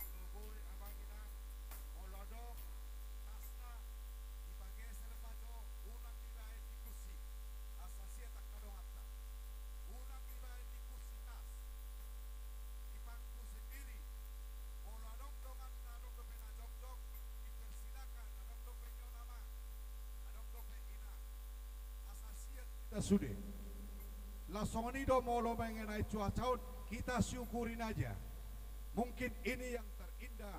Molo boi amang inang, molo adong tasna, dipageser ma jo, unang dibaen di kursi. Asa siat angka dongan. Unang dibaen di kursi tas. Di pangku sendiri. Molo adong dongan na adong dope na jongjong, dipersilakan, adong dope nion amang, adong dope inang. Asa siat kita sude. Laos songon i do molo mengenai cuaca on, kita syukurin aja. Mungkin ini yang terindah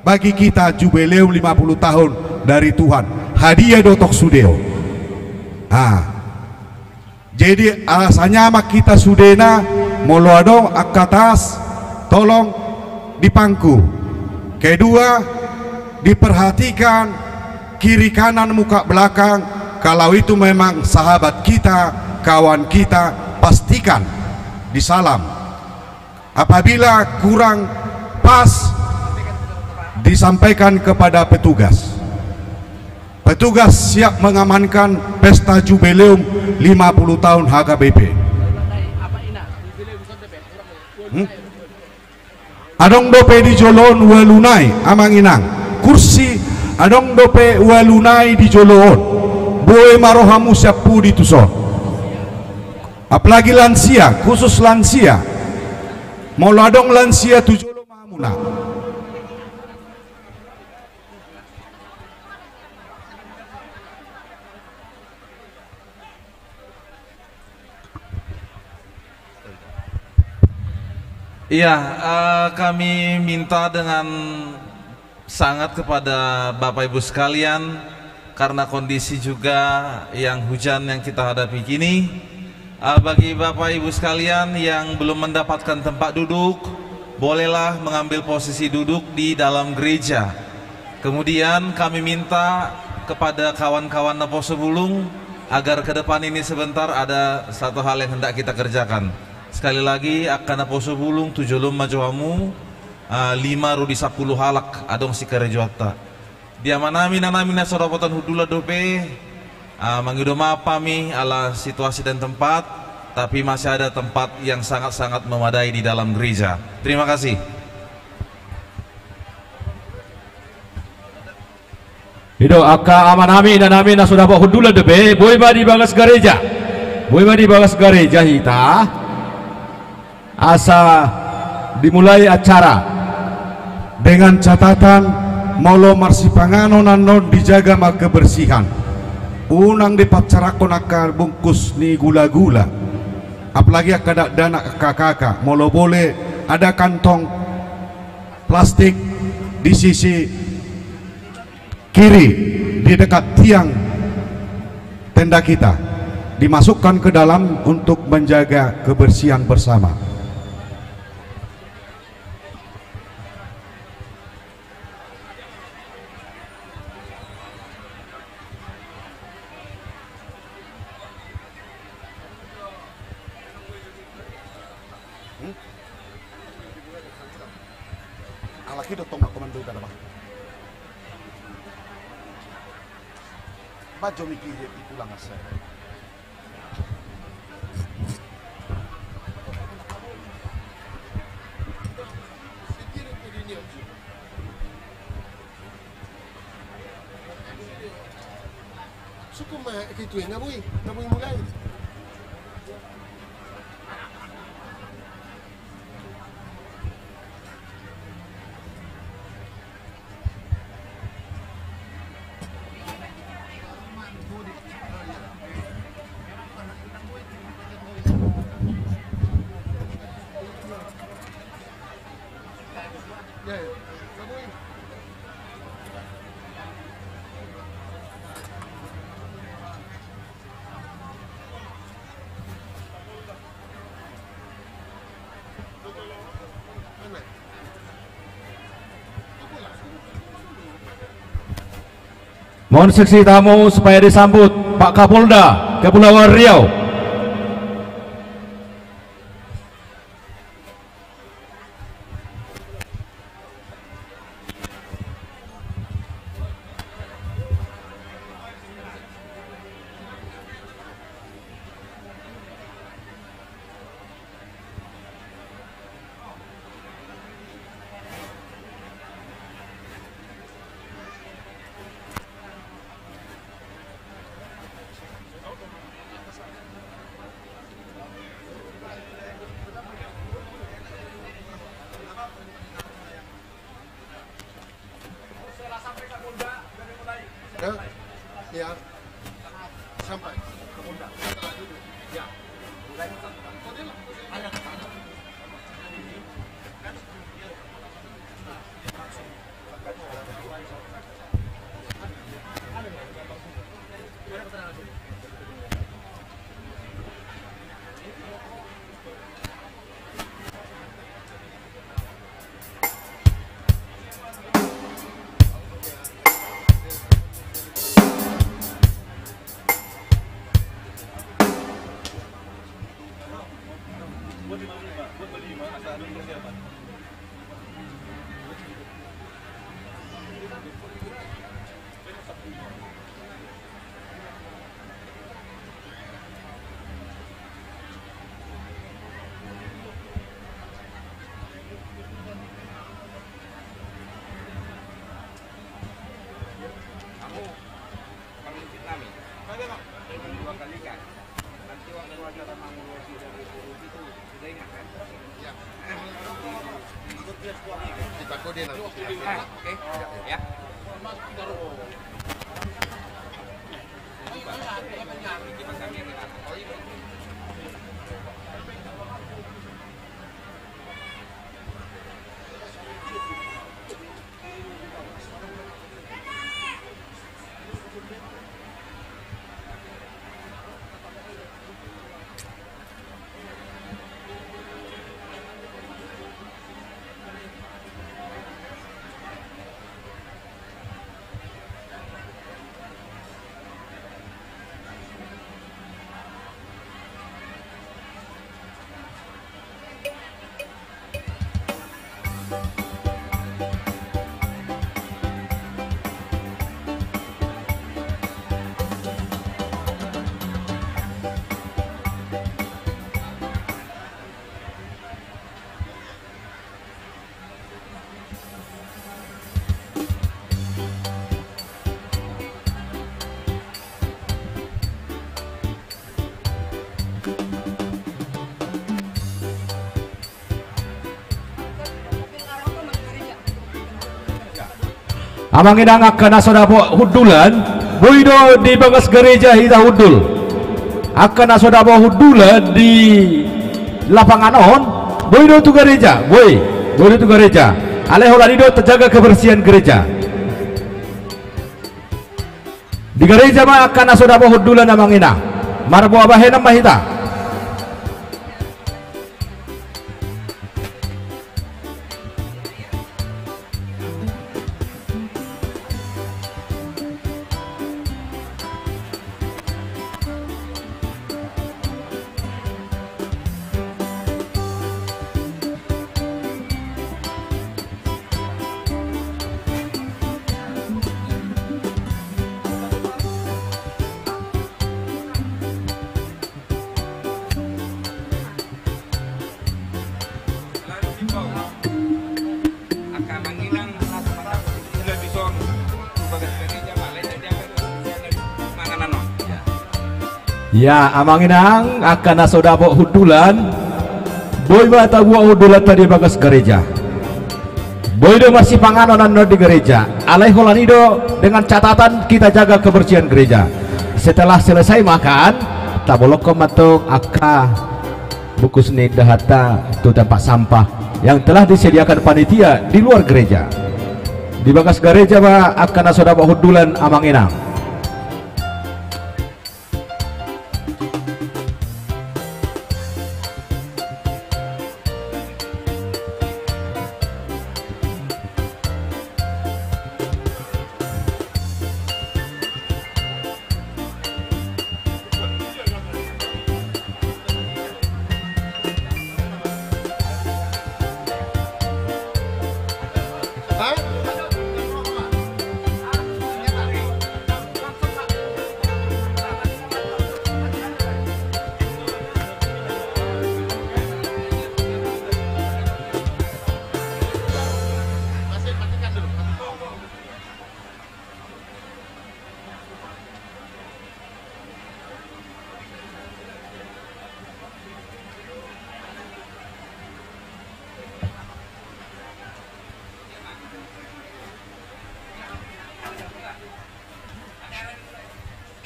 bagi kita, jubileum lima puluh tahun dari Tuhan. Hadiah do tong sude on. Ah. Jadi, asa nyaman kita sudena, molo adong angka tas, tolong di pangku. Kedua, diperhatikan kiri kanan, muka belakang. Kalau itu memang sahabat kita, kawan kita, pastikan disalam. Apabila kurang pas, disampaikan kepada petugas. Petugas siap mengamankan pesta jubileum lima puluh tahun H K B P. Hmm? Adong dope di jolo on ualu nai, amang inang. Kursi, adong dope ualu nai di jolo on. Boi ma rohamu sian pudi tuson. Apalagi lansia, khusus lansia. Molo adong lansia tu jolo ma hamuna. Iya, eh, kami minta dengan sangat kepada Bapak Ibu sekalian, karena kondisi juga yang hujan yang kita hadapi kini, eh, bagi Bapak Ibu sekalian yang belum mendapatkan tempat duduk, bolehlah mengambil posisi duduk di dalam gereja. Kemudian kami minta kepada kawan-kawan naposo bulung agar ke depan ini sebentar ada satu hal yang hendak kita kerjakan. Sekali lagi, angka naposo bulung tu jolo ma jo hamu, ah, lima ro di sampulu halak adong sikarejoanta. Di amanami, inanami na so dapotan hundulan dope, ah, mangido maaf hami ala situasi dan tempat, tapi masih ada tempat yang sangat-sangat memadai di dalam gereja. Terima kasih. I do, angka amanami, inanami, na so dapot hundulan dope, boi ma di bagas gareja. Boi ma di bagas gareja hita. Asa dimulai acara. Dengan catatan, molo marsipanganon annon dijaga ma kebersihan. Unang dipansarakkon angka bungkus ni gula-gula. Apalagi angka dakdanak, angka kaka. Molo boleh ada kantong plastik di sisi kiri di dekat tiang tenda kita, dimasukkan ke dalam untuk menjaga kebersihan bersama. Alak i do tong, na komando i, kada bah. Bajo miki i pulang asa. Suku ma itu ya, na boi, na boi mulai. Mohon seksi tamu supaya disambut Pak Kapolda Kepulauan Riau. Ya. Sampai. Amang inang, angka na so dapot hundulan, boi do di bagas gareja hita hundul. Angka na so dapot hundulan di lapangan on, boi do tu gareja, boi, boi do tu gareja. Alai holan i do tajaga kebersihan gereja. Di gareja ma angka na so dapot hundulan, amang inang. Marboa bahenon ma hita. Ya, amang inang, angka na so dapot hundulan, boi ma tabuat hundulanta di bagas gareja. Boi do marsipanganon annon di gareja. Alai holan i do, dengan catatan kita jaga kebersihan gereja. Setelah selesai makan, tabolongkon mantong angka bungkus ni indahanta tu tempat sampah yang telah disediakan panitia di luar gereja. Di bagas gareja ma angka na so dapot hundulan, amang inang.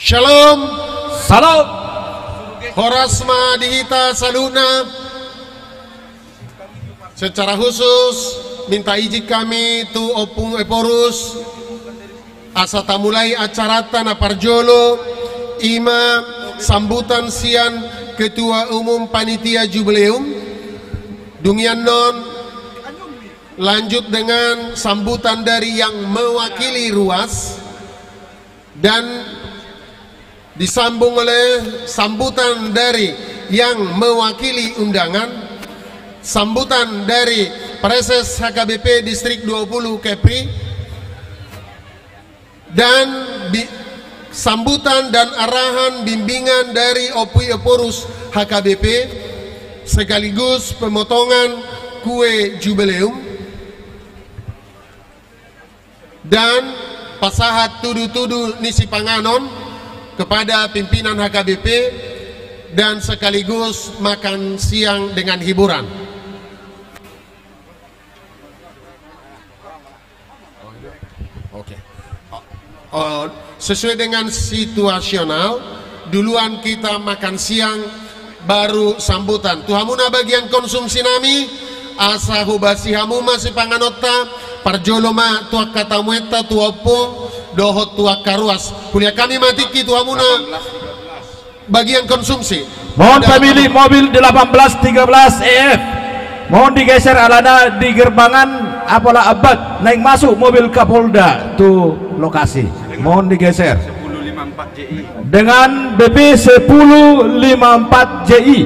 Shalom. Salam. Horas ma di hita saluhutna. Secara khusus, minta izin kami tu Ompu Ephorus, asa tamulai acaranta na parjolo, i ma sambutan sian Ketua Umum Panitia Jubileum. Dung i annon, lanjut dengan sambutan dari yang mewakili ruas. Dan disambung oleh sambutan dari yang mewakili undangan, sambutan dari Praeses H K B P Distrik dua puluh Kepri, dan bi-, sambutan dan arahan bimbingan dari Ompu Ephorus H K B P, sekaligus pemotongan kue jubileum. Dan pasahat tudutudu ni sipanganon kepada pimpinan H K B P dan sekaligus makan siang dengan hiburan. Oke. Oh, sesuai dengan situasional, duluan kita makan siang, baru sambutan. Tu hamuna bagian konsumsi nami, asa hubasi hamu ma sipanganonta, parjolo ma tu angka tamuenta, tu ompu, dohot tu angka ruas. Huliat hami ma tingki tu hamuna bagian konsumsi. Mohon pemilik mobil delapan belas tiga belas E F. Mohon digeser alana di gerbang an apala abad naeng masuk mobil Kapolda tu lokasi. Mohon digeser. Dengan B P sepuluh lima empat J I.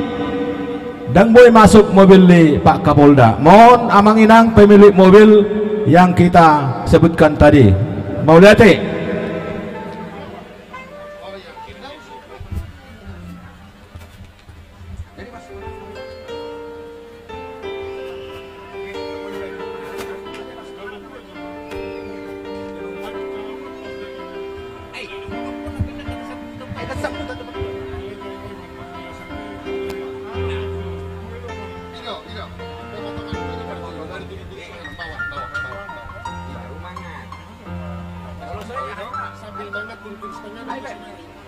Ndang boi masuk mobil ni Pak Kapolda. Mohon amang inang pemilik mobil yang kita sebutkan tadi. Mauliate.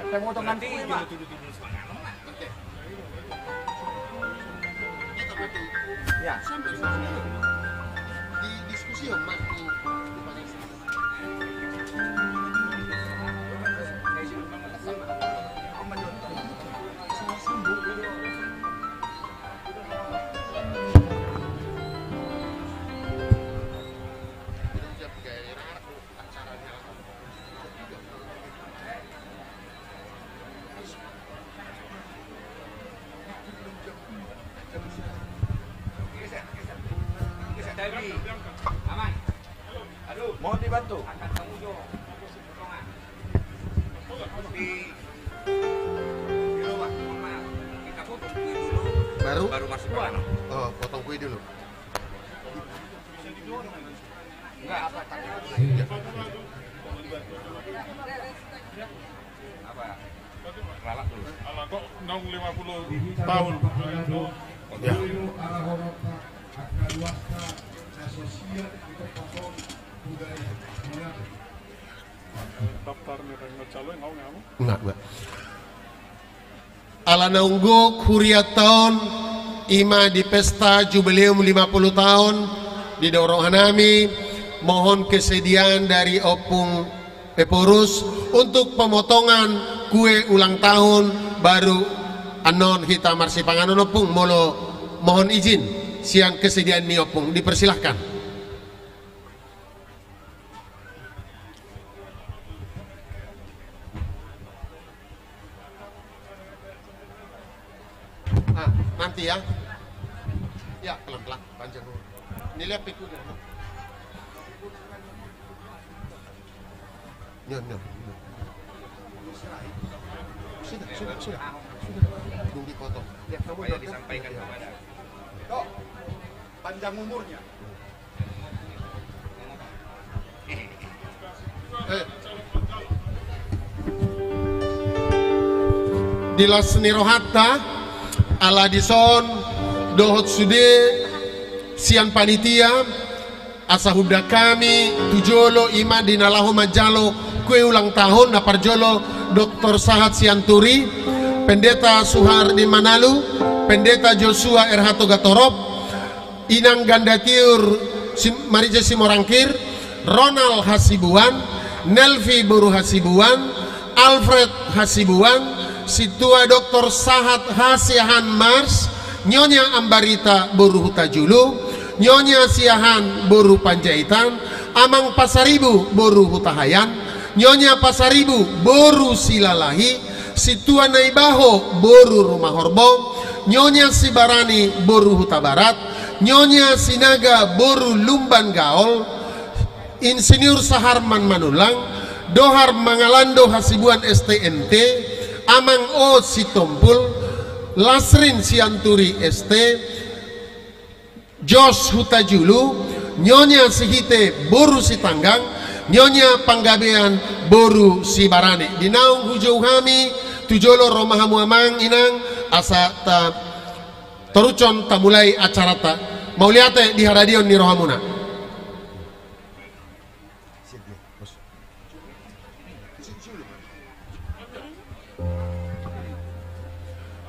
Pemotongan kue, Pak. Mohon dibantu. Baru? Baru masuk. Oh, potong kue dulu. Ala kok naung lima puluh tahun. Ya. Daftar ni paling calon, naung, naung. Enggak, enggak. Ala naung gok hurianta on, i ma di pesta jubileum lima puluh tahun, didok rohanami, mohon kesediaan dari Ompung Ephorus untuk pemotongan kue ulang tahun, baru annon hita marsipanganon, Ompung, molo mohon izin sian kesediaan ni Ompung, dipersilahkan. Ah, nanti ya. Ya, pelan-pelan, panjang dulu. Ini lihat pikirnya. Nyo, nyo, nyo. Sudah, sudah, sudah. Sudah. Belum dipotong. Ya, kamu sudah disampaikan kepada. Tok, panjang umurnya. Di las ni rohanta, ala dison dohot sude sian panitia, asa hundang hami tu jolo, i ma di na laho manjalo kue ulang tahun, na parjolo Doktor Sahat Sianturi, Pendeta Suhardi Manalu, Pendeta Joshua R H Togatorop, Inang Ganda Tiur Sim-, Marija Simorangkir, Ronald Hasibuan, Nelvi boru Hasibuan, Alfred Hasibuan, Sintua Doktor Sahat Hasiahaan Mars, Nyonya Ambarita boru Hutajulu, Nyonya Siahaan boru Panjaitan, Amang Pasaribu boru Hutahaean, Nyonya Pasaribu boru Silalahi, Sintua Naibaho boru Rumahorbo, Nyonya Sibarani boru Hutabarat, Nyonya Sinaga boru Lumbangaol, Insinyur Saharman Manullang, Dohar Mangalando Hasibuan S T M T, Amang O Sitompul, Lasrin Sianturi S T, Jos Hutajulu, Nyonya Sihite boru Sitanggang, Nyonya Panggabean boru Sibarani. Di naung hujou hami tu jolo, ro ma hamu amang inang, asa ta-, torushon tamulai acaranta. Mauliate di haradion ni rohamuna.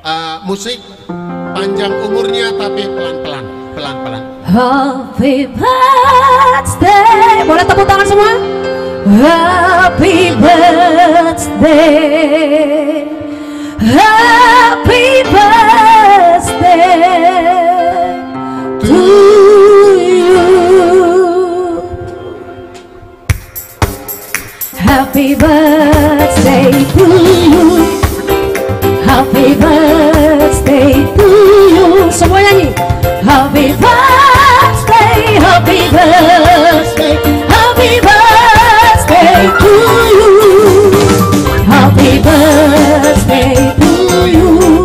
Ah, musik, panjang umurnya tapi pelan-pelan, pelan-pelan. Happy birthday. Boleh tepuk tangan semua? Happy birthday. Happy birthday to you. Happy birthday to you. Happy birthday to you. Semua nyanyi. Happy birthday, happy birthday, happy birthday to you. Happy birthday to you.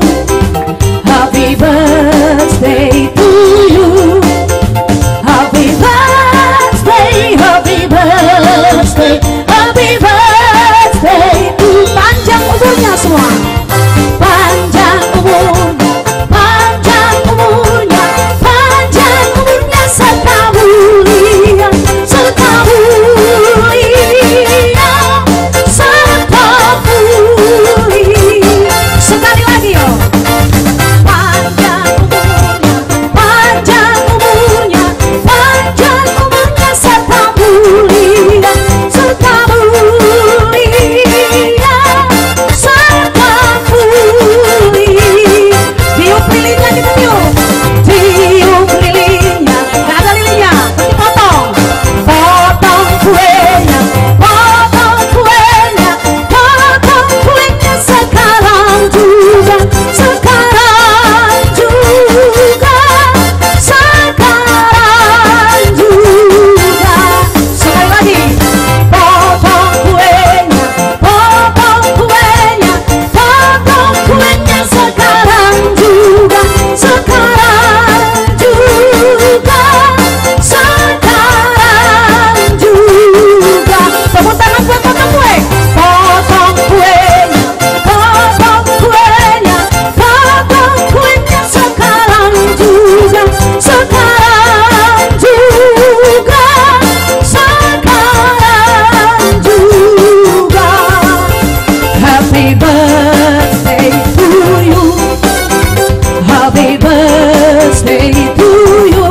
Happy birthday to you.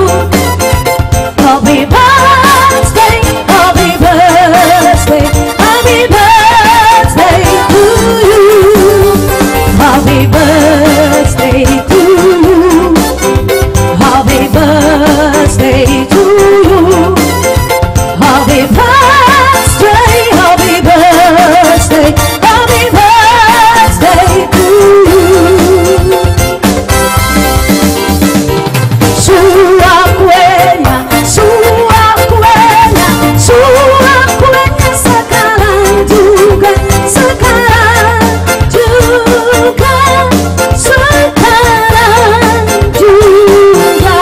Happy birthday, happy birthday, happy birthday to you. Happy birthday to you. Happy birthday to you. Happy birthday, happy birthday, happy birthday to you. Suap kuenya, suap kuenya, suap kuenya sekarang juga, sekarang juga, sekarang juga.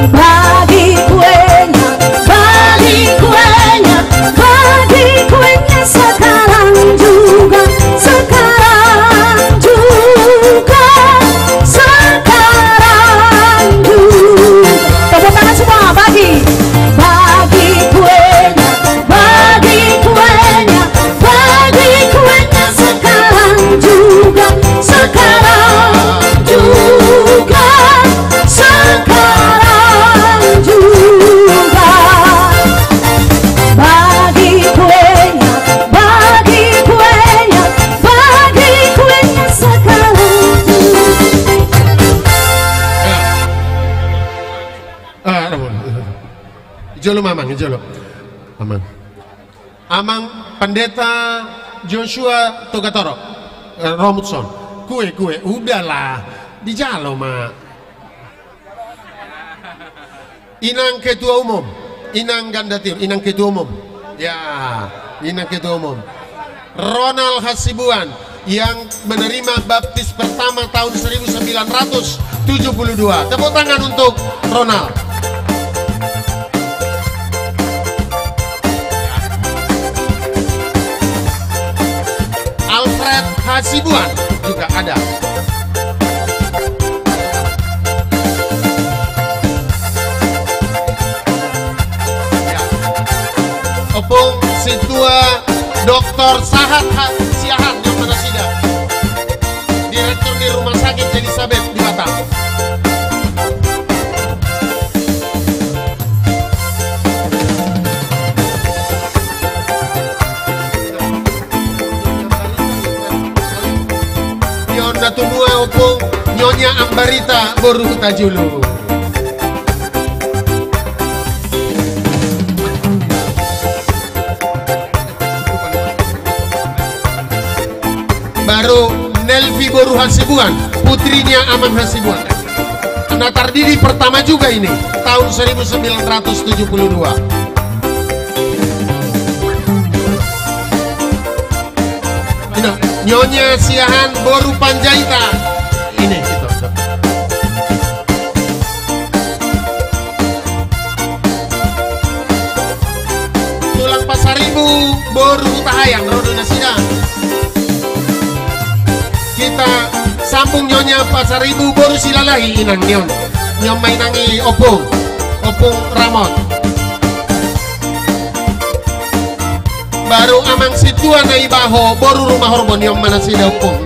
Bagi kuenya, bagi kuenya, bagi kuenya sekarang juga, sekarang juga, sekarang juga. Tepuk tangan semua, bagi, bagi kuenya, bagi kuenya, bagi kuenya sekarang juga, sekarang juga, sekarang juga. Bagi kuenya, bagi kuenya, bagi kuenya sekarang juga. Ah, ah, ah. Jolo, Amang, jolo. Amang. Amang Pendeta Joshua Togatorop, eh, Romutson. Kue, kue, udahlah. Dijalo ma. Inang ketua umum, Inang Gandatiur, Inang ketua umum. Ya, Inang ketua umum. Ronald Hasibuan yang menerima baptis pertama tahun seribu sembilan ratus tujuh puluh dua. Tepuk tangan untuk Ronald. Alfred Hasibuan juga ada. Ya. Ompung Sintua Doktor Sahat Ha-, Siahaan, di mana nasida? Direktur di Rumah Sakit Elizabeth di Batam. Di on na tumua, Ompung Nyonya Ambarita boru Hutajulu. Baru Nelvi boru Hasibuan, putrinya Amang Hasibuan. Na tardidi pertama juga ini, tahun seribu sembilan ratus tujuh puluh dua. Ini, Nyonya Siahaan boru Panjaitan. Ini, gitu. Tulang Pasaribu boru Hutahaean, ro do nasida. Hita sambung Nyonya Pasaribu boru Silalahi, inang ni on. Ni on ma inang i, Ompung. Ompung Ramot. Baru Amang Sintua Naibaho boru Rumahorbo, ni on ma nasida, Ompung.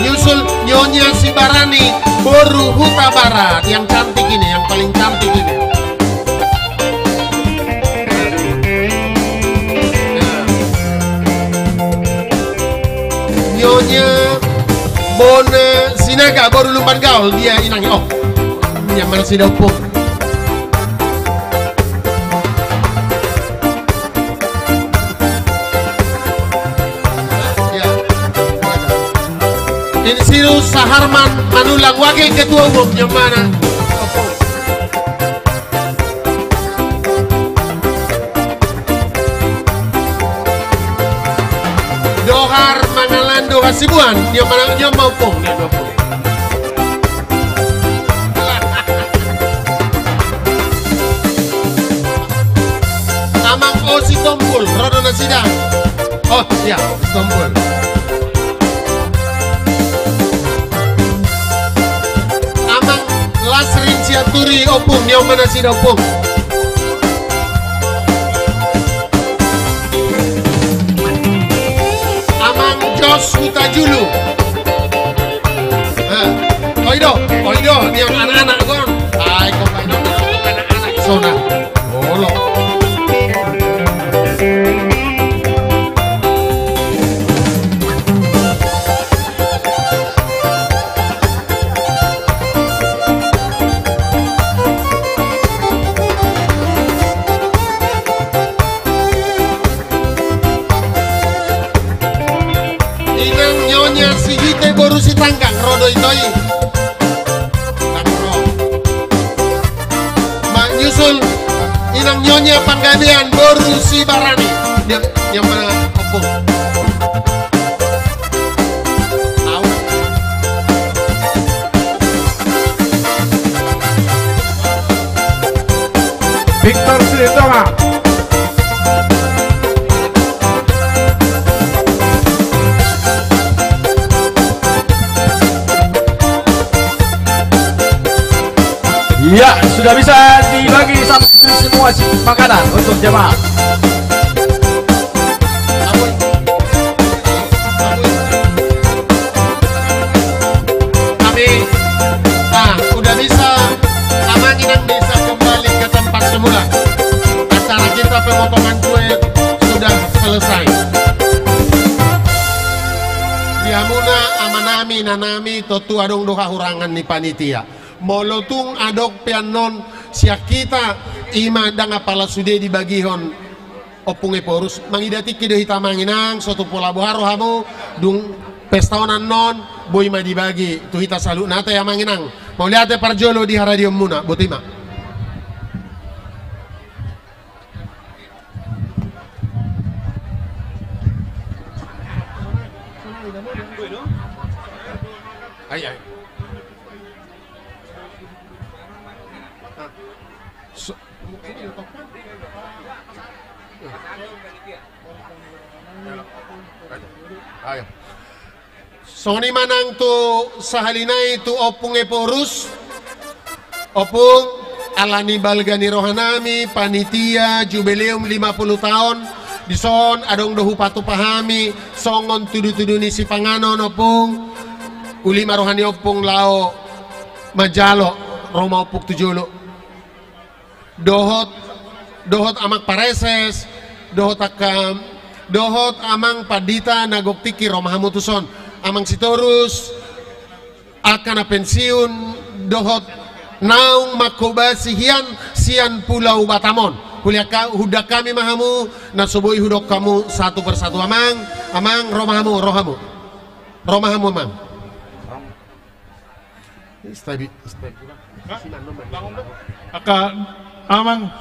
Nyusul Nyonya Sibarani boru Hutabarat, yang cantik ini, yang paling cantik ini. Nyonya Bona Sinaga boru Lumban Gaol, dia inang i. Oh, ni on ma nasida, Ompung. Ya. Insinyur Saharman Manulang, wakil ketua umum, ni on ma na. Dohar Mangalando Hasibuan, ni on ma na, ni on ma, Ompung, ni on ma, Ompung. Amang O Sitompul, ro do nasida. Oh, iya, Sitompul. Amang Lasrin Sianturi, Ompung, ni on ma nasida, Ompung. Julu. Eh, oi do, oi do, dia anak-anak kon. Ai, kau main anak-anak sona. Olo. Inang Nyonya Sigite boru Sitanggang, ro do ito i. Manyusul Inang Nyonya Panggabean boru Sibarani. Dia, dia mana? Opo? Au. Victor Siregar. Ya, sudah bisa dibagi satu semua si-, makanan untuk jemaah. Kami, ah, udah bisa, Amang Inang bisa kembali ke tempat semula. Acara kita pemotongan kue sudah selesai. Di hamuna, amanami, inanami, tontu adong do hahurangan ni panitia. Molo tung adong pe annon sian hita, ima ndang apala sude dibagihon Ompung Ephorus, mangida tingki do hita Amang Inang, so tu pola boha rohamu, dung pesta on annon, boi ma dibagi tu hita saluhutna ate Amang Inang. Mauliate parjolo di haradionmuna, boti ma. Ai, ai. So-, Ayo. Songon i ma nang tu sahali nai tu Ompung Ephorus. Ompung, ala ni balga ni rohanami, panitia, jubileum lima puluh taon, dison adong do hupatupa hami, songon tudutudu ni sipanganon, Ompung. Uli ma roha ni Ompung laho manjalo, ro ma Ompung tu jolo. Dohot, dohot Amang Pareses, dohot angka, dohot Amang Pandita na gok tingki ro ma hamu tuson. Amang Sitorus, angka na pensiun, dohot naung manghobasi hian sian Pulau Batam on. Huliangka-, huundang hami ma hamu, na so boi hudok hamu satu persatu Amang, Amang, ro ma hamu, ro hamu. Ro ma hamu, Amang. Angka Amang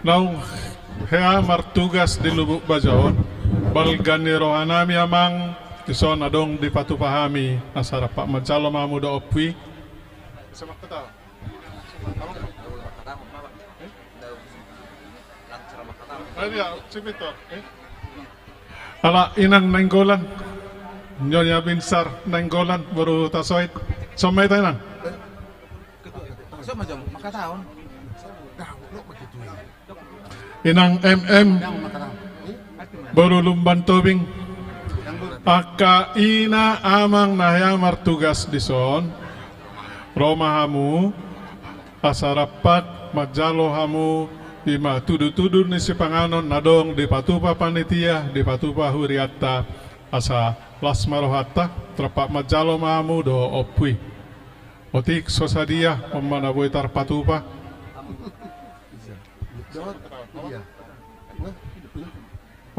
naung hea martugas di Lubuk Baja on, balga ni rohanami Amang, dison adong dipatupa hami, asa rap manjalo ma hamu do Ompu i. Ala Inang Nainggolan, Nyonya Binsar Nainggolan, boru Tasoit. Sombong ma hita Inang. Inang M M, boru Lumban Tobing. Angka ina amang na hea martugas dison, ro ma hamu, asa rap manjalo hamu, ima tudutudu ni sipanganon na adong dipatupa panitia, dipatupa hurianta, asa las ma rohanta, rap manjalo ma hamu do Ompu i. Otik so sadia, on ma na boi tarpatupa.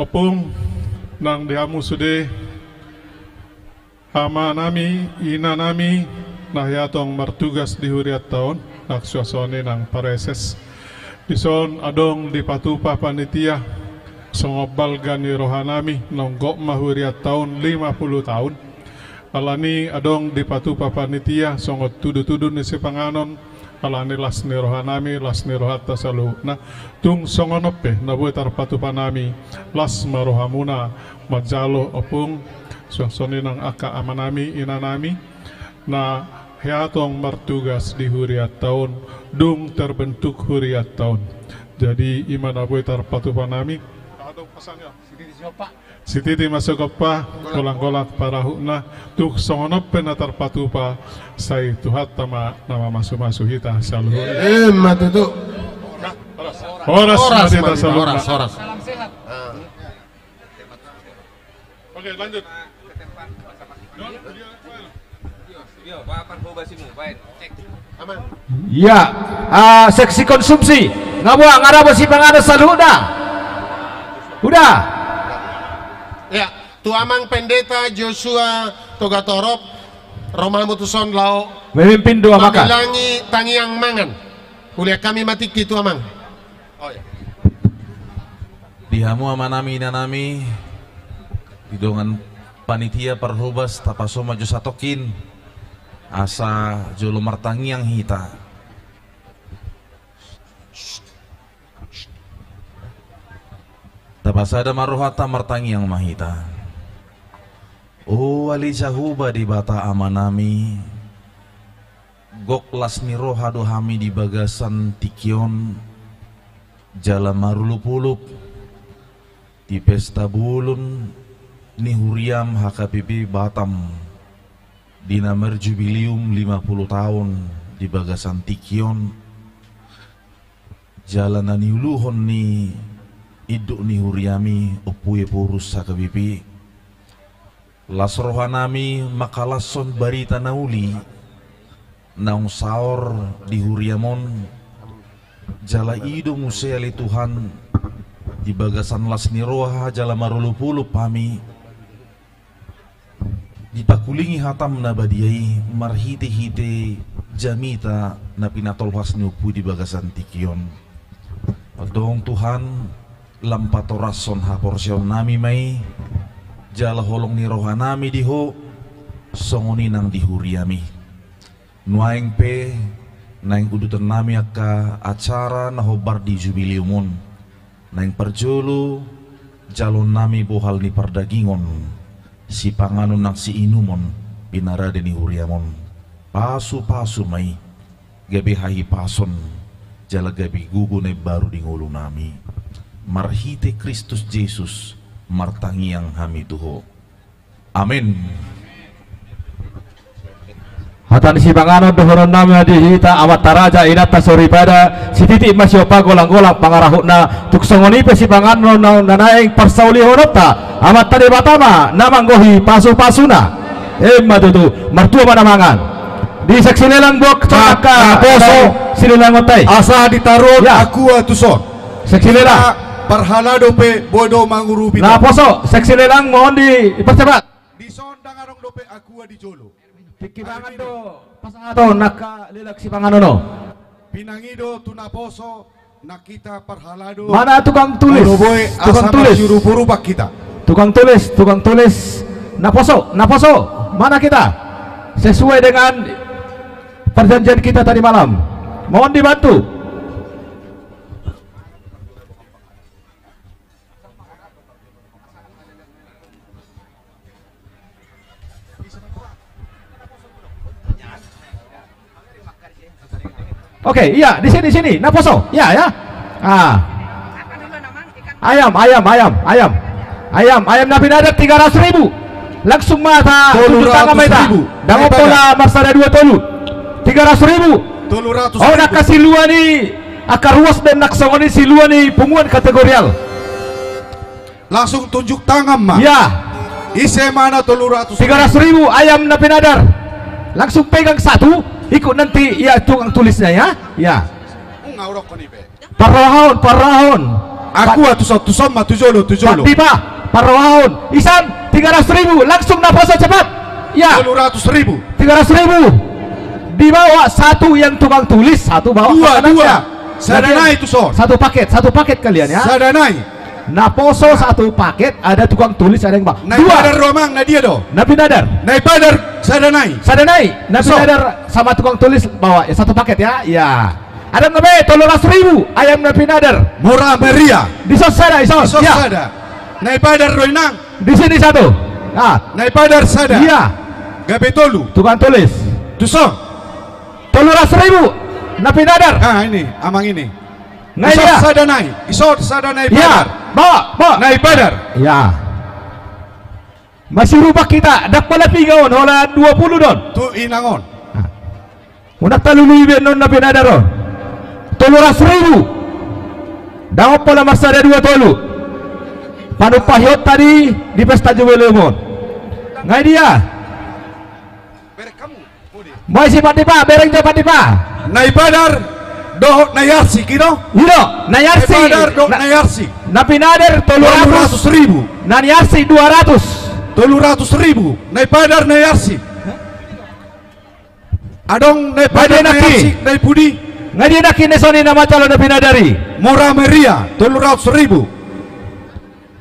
Ompung, nang di hamu sude, amanami, inanami, na hea tong martugas di hurianta on, na suasoni nang pareses. Dison adong dipatupa panitia, songon balga ni rohanami, naung gok ma hurianta on lima puluh taon. Alani adong dipatupa panitia, songon tudutudu ni sipanganon, alani las ni rohanami, las ni rohanta saluhutna. Tung songon on pe, na boi tarpatupa nami, las ma rohamuna, manjalo Ompung, suasoni nang angka amanami, inanami, na hea tong martugas di hurianta on, dung terbentuk hurianta on. Jadi, ima na boi tarpatupa nami. Adong pesannya. Sini di sini, Pak. Sititi ma so gompa, golang-golang pangarahutna, tung songon on pe na tarpatupa, sai Tuhanta ma na mamasumasu hita saluhutna. Emma tutu. Horas ma di hita saluhutna. Horas, horas. Oke, lanjut. Yo, bapak Parhobas, simu, baen, cek. Aman. Ya, ah, seksi konsumsi. Nga boha, nga dapot sipanganon saluhutna? Udah. Ya, tu Amang Pendeta Joshua Togatorop, ro ma hamu tuson laho memimpin doa makan. Mamilangi tangiang mangan. Huliat hami ma tingki tu Amang. Oh, ya. Di hamu amanami, inanami, di dongan panitia Parhobas, tapaso ma jo satongkin, asa jolo martangiang hita. Tapasada ma rohanta, martangiang ma hita. O ale Jahowa Debata amanami, gok las ni roha do hami di bagasan tingki on, jala marolopolop di pesta bolon ni huriam H K B P Batam, di na marjubilium lima pulu taon di bagasan tingki on, jala na niuluhon ni induk ni huriami Ompu Ephorus H K B P. Las rohanami mangkalashon barita na uli naung saor di huriam on, jala i do muse ale Tuhan, di bagasan las ni roha jala marolopolop hami, dipangkulingi hatam na badia i marhitehite jamita na pinatolhas ni Ompu i di bagasan tingki on. Antong Tuhan, lam patorashon haporseaonnami ma i, jala holong ni rohanami di Ho, songon i nang di huriami. Nuaeng pe, naeng udutonnami angka acara na hombar di jubilium on. Naeng parjolo, jaloonnami bohal ni pardagingon, sipanganon nang siinumon, pinarade ni huriam on. Pasupasu ma i, gabe hahipason, jala gabe gogo na imbaru di ngolunami. Marhite Kristus Jesus, martangiang hami tu Ho. Amin. Hata ni sipanganon dohononnami ma di hita, amanta raja, inanta soripada, sititi ma siompa golang-golang pangarahutna, tung songon i pe sipanganon na, na naeng parsaulihononta, Amanta Debata ma na manggohi pasupasuna. Emma tutu, martua ma na mangan. Di seksi lelang, bok, na, angka na poso, eh, silelangonta i. Asa ditaruhon, ya, akua tuson. Seksi lelang. Parhalado pe boi do mangurupi. Na poso, seksi lelang, mohon di, dipercepat. Dison ndang adong dope akua di jolo. Tingki mangan do pasahaton angka lelang sipanganon on. Pinangido tu na poso, nang hita parhalado. Mana tukang tulis? Olo boi, tukang tulis. Asa masiurupurupan hita. Tukang tulis, tukang tulis. Na poso, na poso. Mana kita? Sesuai dengan perjanjian kita tadi malam. Mohon dibantu. Oke, iya, di sini, sini, na poso, iya, ya. Ah. Ayam, ayam, ayam, ayam. Ayam, ayam na pinadar tiga ratus ribu. Langsung ma ta, tolu ratus ribu. Tunjuk tangan ma hita. Dang pola marsada dua tolu. Tiga ratus ribu. Tolu ratus ribu. Oh, angka silua ni, angka ruas do nang songon i silua ni punguan kategorial. Langsung tunjuk tangan ma. Ya. Ise ma na tolu ratus ribu? Tiga ratus ribu ayam na pinadar. Langsung pegang satu, ikut nanti, ya, tukang tulisnya, ya. Ya. Parrohahon, parrohahon. Akua tuson, tuson ma tu jolo, tu jolo. Pak Dipa, parrohahon. Isan, tiga ratus ribu, langsung na poso cepat. Ya. Tolu ratus ribu. Tiga ratus ribu. Dibawa satu yang tukang tulis, satu bawa. Dua, dua. Sada nai tuson. Satu paket, satu paket kalian, ya. Sada nai. Na poso satu paket, ada tukang tulis, ada yang bawa. Dua. Na pinadar do, amang, na dia do? Na pinadar. Na pinadar sada nai. Sada nai. Na pinadar sama tukang tulis bawa, ya, satu paket, ya. Ya. Ada nggak be, tolu ratus ribu ayam na pinadar. Murah meriah. Dison sada, dison. Dison sada. Na pinadar do, inang. Di sini satu. Ah. Na pinadar sada. Iya. Gabe tolu. Tukang tulis. Tuson. Tolu ratus ribu. Na pinadar. Ah, ini, amang ini. Dison sada nai. Dison sada nai. Iya. Pinadar. Bawa, bawa. Na pinadar. Iya. Masiurupan hita, ndang pola piga on, holan dua pulu do on. Tu inang on. Ah. Unang talului be annon na pinadar on. Tolu ratus ribu. Ndang on pola marsada dua tolu. Panumpahi on tadi di pesta jubileum on. Nga i dia. Berek hamu. Boha i si Pandipa, bereng jo Pandipa. Na ipadar dohot na iarsik, i do? I do, na iarsik. Na ipadar dohot na, na iarsik. Na pinadar tolu ratus. Tolu ratus ribu. Na iarsik dua ratus. Tolu ratus ribu. Na ipadar na iarsik. Adong na ipadar na iarsik, na i pudi. Nga dia nangkin na songon i na manjalo na pinadar i? Mura Meriah, tolu ratus ribu.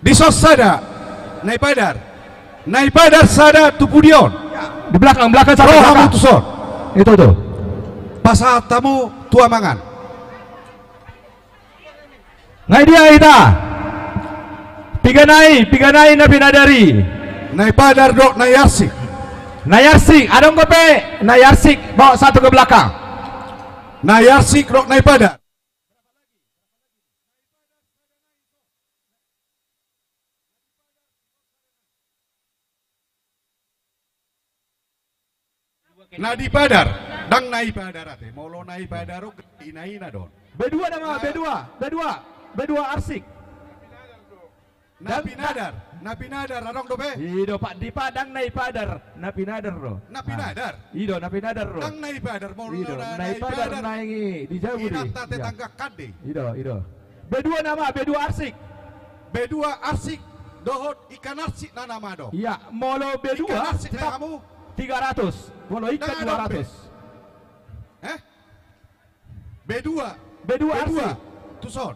Dison sada na ipadar. Na ipadar sada tu pudi on. Di belakang, belakang, sampe ro hamu belakang. Tuson. Itu tu. Pasahat hamu tu amangan. Nga i dia hita. Piga nai, piga nai na pinadar i? Na ipadar dohot na iarsik. Na iarsik, adong dope na iarsik, bawa satu ke belakang. Na iarsik dohot na ipadar. Na dipadar, ndang na ipadar ate, molo na ipadar on ina-ina do on. B dua nama, B dua, B dua, B dua arsik. Na pinadar, na pinadar, adong dope? I do Pandipa, ndang na ipadar, na pinadar do. Na pinadar? I do, na pinadar do. Ndang na ipadar, molo na ipadar, na i di jabu di. Inanta tetangga kande. I do, i do. B dua nama, B dua arsik. B dua arsik dohot ikan arsik na nama do. Ia, molo B dua ikan arsik na hamu tiga ratus, molo ikan dua ratus. Eh? B dua. B dua arsik. Tuson.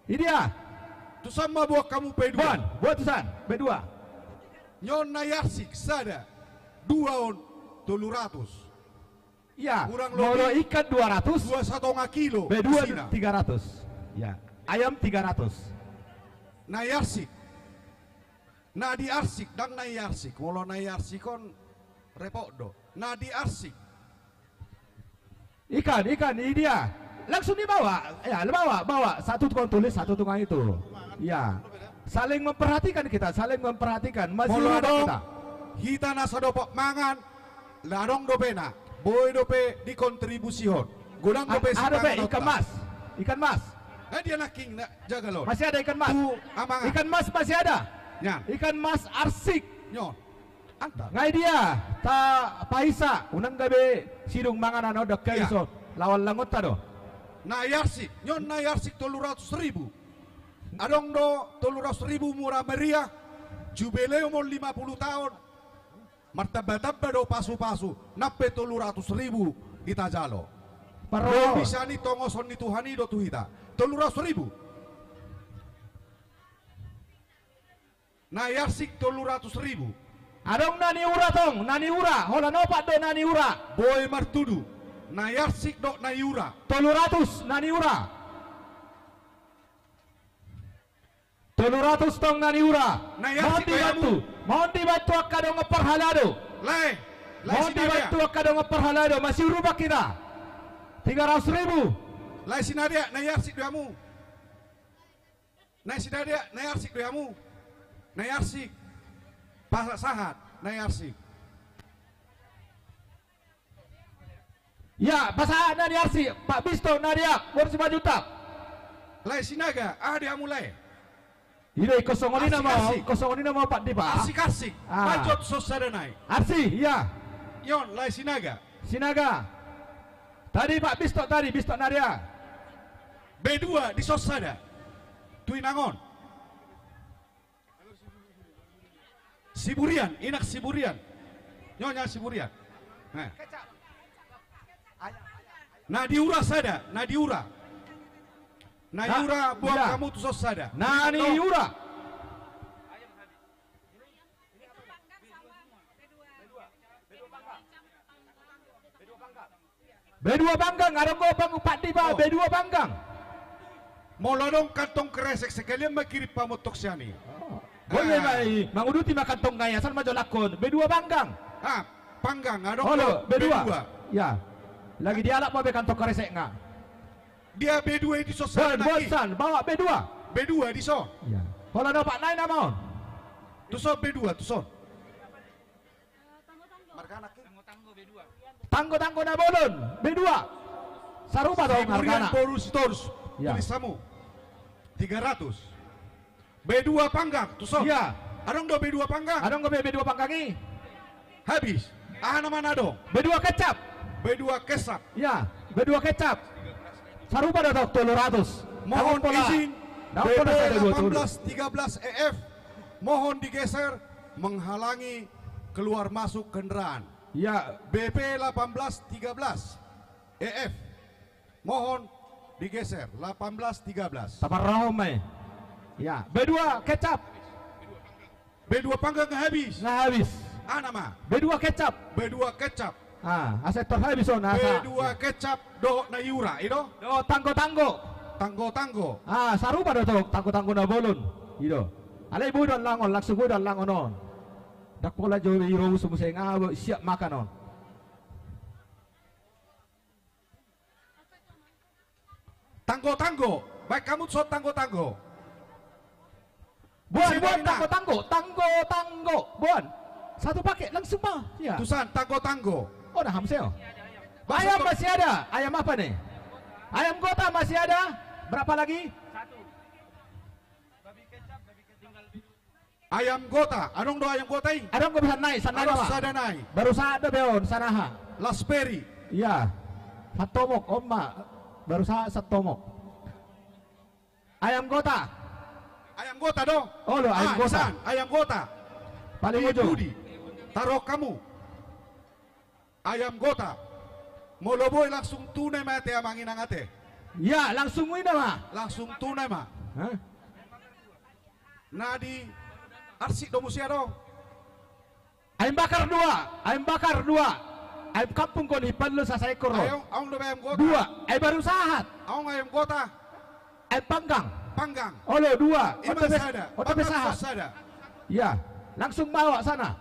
I dia. Tuson ma boan hamu B dua. Boan, boan tusan, B dua. Nion na iarsik sada, dua on tolu ratus. Ia, molo ikan dua ratus, dua satonga kilo, B dua tiga ratus. Ia, ayam tiga ratus. Na iarsik. Na diarsik, ndang na iarsik. Molo na iarsik on repot do. Na diarsik. Ikan, ikan, i dia. Langsung dibawa. Ya, bawa, bawa. Satu tukang tulis, satu tukang itu. Ya. Saling memperhatikan kita, saling memperhatikan. Molo masih adong kita. Hita na so dope mangan, adong dope na. Boi dope dikontribusihon. Godang dope. Ada dope sipanganon ikan ta. Mas. Ikan mas. Eh, dia nangkin na jaga lo. Masih ada ikan mas. Tu amangan. Ikan mas masih ada. Nian. Ikan mas arsik. Nion. Antar. Nga i dia, tapaisa, unang gabe sidung mangan annon, dakka iso lawan langonta do. Na iarsik, nion na iarsik tolu ratus ribu. Adong do tolu ratus ribu Mura Meriah, jubileum on lima puluh taon. Martamba-tamba do pasu-pasu, nang pe tolu ratus ribu hita jalo. Parro. Bisa ni tongoson ni Tuhan i do tu hita. Tolu ratus ribu. Na iarsik tolu ratus ribu. Adong na niura tong, na niura, holan opat do na niura. Boi martudu, na iarsik dohot na iura. Tolu ratus na niura. Tolu ratus tong na niura. Na iarsik do i hamu. Mohon dibantu, mohon dibantu angka dongan parhalado. Lae, lae. Mohon dibantu angka dongan parhalado, masiurupan hita. Tiga ratus ribu. Lae Sinaga, na iarsik do i hamu. Na Sinaga, na iarsik do i hamu. Na iarsik. Pasahat, na iarsik. Ia, pasahat na niarsik, Pak Bisto, na diak, boru Simanjuntak. Lae Sinaga, aha do i hamu lae? I do, ingkon songon i nama, arsik, arsik. Ingkon songon i nama, Pak Dipa. Arsik, arsik. Ah. Bacot sos sada nai. Arsik, ia. Nion, lae Sinaga. Sinaga. Tadi Pak Bisto, tadi Bisto na diak. B dua dison sada. Tu inang on. Siburian, inang Siburian. Nyonya Siburian. Nah. Na niura sada, na niura. Na niura, boan hamu tuson sada. Na niura. B dua panggang, adong do pang-, Pak Dipa, oh. B dua panggang. Molo adong kantong kresek sekalian ma kirim pamontok sian i. Oh. Boi ma i, manguduti ma kantong nai, asal ma jolangkon. B dua panggang. Ah, panggang, adong do B dua. B dua. Ya. Lagi dialap ma be kantong kresekna. Dia B dua i dison sada nangkin. Bosan, bawa B dua. B dua dison. Ya. Holan opat nai nama on. Tuson B dua, tuson. Margana ki? Tanggo-tanggo na bolon, B dua. Sarupa do margana. Boru Sitorus, ya. Tulis hamu. Tiga ratus. B dua panggang, tuson. Iya. Adong do B dua panggang? Adong do B dua panggang i? Habis. Aha nama na adong? B dua kecap. B dua kecap. Iya, B dua kecap. Sarupa do tolu ratus. Mohon izin, B P delapan belas tiga belas E F, mohon digeser, menghalangi keluar masuk kendaraan. Iya. B P delapan belas tiga belas E F. Mohon digeser, delapan belas tiga belas. Taparrohahon ma i. Ya, B dua kecap. B dua panggang nga habis. Nga habis. Aha nama? B dua kecap. B dua kecap. Ah, asa tor habis on, asa. B dua kecap dohot Naiura, i do? Dohot tanggo-tanggo. Tanggo-tanggo. Ah, sarupa do tanggo-tanggo na bolon. I do. Alai boi do langkon, langsung boi do langkon on. Ndang pola jo i ro usu muse nga siap makan on. Tanggo-tanggo. Baen hamu tuson tanggo-tanggo. Boan, boan, tanggo-tanggo. Tanggo-tanggo. Boan. Satu paket langsung ma. Ya. Tusan, tanggo-tanggo. Oh, nah, ham seo. Ayam masih ada. Ayam apa nih? Ayam gota masih ada. Berapa lagi? Ayam gota, adong do ayam gota i? Adong do be sada nai, sada nai. Adong sada nai. Baru sahat do be on, sada nai. Lasperi. Iya. Satomok, on ma. Baru sahat satomok. Ayam gota. Ayam gota do? Olo, ayam gota. Ayam gota. Paling ujung. Di pudi. Taruh hamu. Ayam gota. Molo boi langsung tunai ma ate amang inang ate. Ya, langsung i nama. Langsung tunai ma. Hah? Na di arsik do muse adong. Ayam bakar dua, ayam bakar dua. Ayam kampung kon i palu sasa ekor ro. Ayam, adong do be ayam gota. Dua, eh, baru sahat. Adong ayam gota. Ayam panggang. Panggang. Olo, dua. Ima sada. Oto be sahat. Sada. Ya, langsung bawa sana.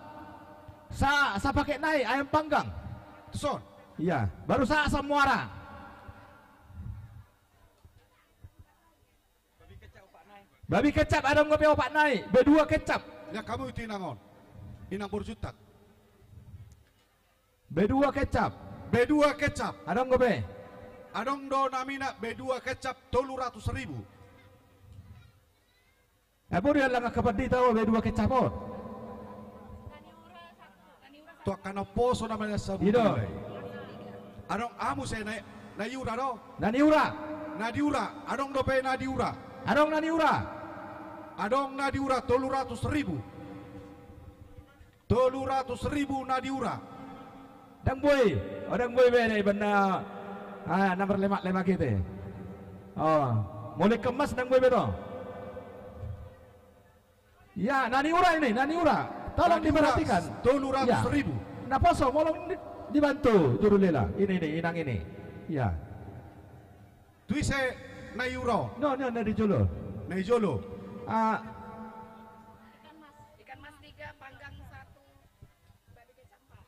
Sa, sa paket nai ayam panggang. Tuson. Ya, baru sahat samuara. Babi kecap, adong do be opat nai. B dua kecap. Ya, hamu itu inang on. Inang boru Juntak. B dua kecap. B dua kecap. Adong do be? Adong do namina B dua kecap tolu ratus ribu. Eh, boi do i lang angka pandita on, B dua kecap on. Tu angka na poso nama na sabu. I do. Adong aha muse na, Naiura do? Naniura. Nadiura. Adong dope Nadiura? Adong Naniura. Adong Nadiura tolu ratus ribu. Tolu ratus ribu Nadiura. Ndang boi. Oh, ndang boi be na iba na, ah, na marlemak-lemak i te. Oh, molo kemas ndang boi be to. Ya, Naniura ini, Naniura. Tolong diperhatikan. Tolu ratus ribu. Ya. Na poso, molo di, dibantu juru lela. Ini, ini, inang ini. Ya. Tu ise Naiura on? No, no, na di jolo. Na di jolo. Ah. Ikan mas, ikan mas tiga, panggang satu, babi kecap empat.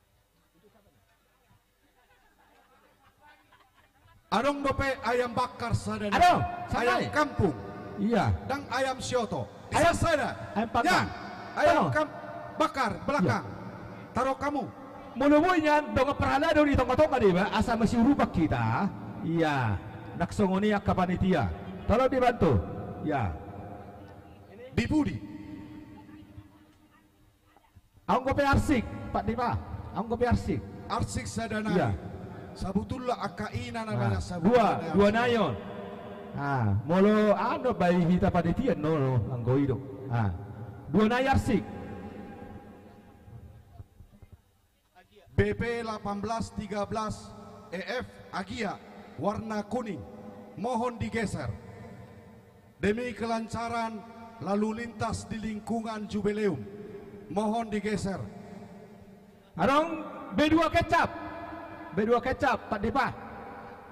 Adong dope ayam bakar sada nai. Adong, sada nai. Ayam kampung. Iya. Ndang ayam sioto. Ayam sada. Ayam panggang. Ya. Ayam kam-, bakar belakang. Iya. Taruh hamu. Molo boi nian dongan parhalado di tonga-tonga deba, asa masiurupan hita. Iya. Ndang songon i angka panitia. Tolong dibantu. Iya. Di pudi. Adong dope arsik, Pak Dipa. Adong dope arsik. Arsik sada nai. Iya. Sabutulna angka ina na banyak sabutulna. Dua, dua nai on. Ah, molo anu baen hita panitia, no, no, anggo i do. Ah. Dua nai arsik. B P delapan belas tiga belas E F Agia, warna kuning. Mohon digeser. Demi kelancaran lalu lintas di lingkungan Jubileum, mohon digeser. Adong B dua kecap. B dua kecap, Pak Dipa.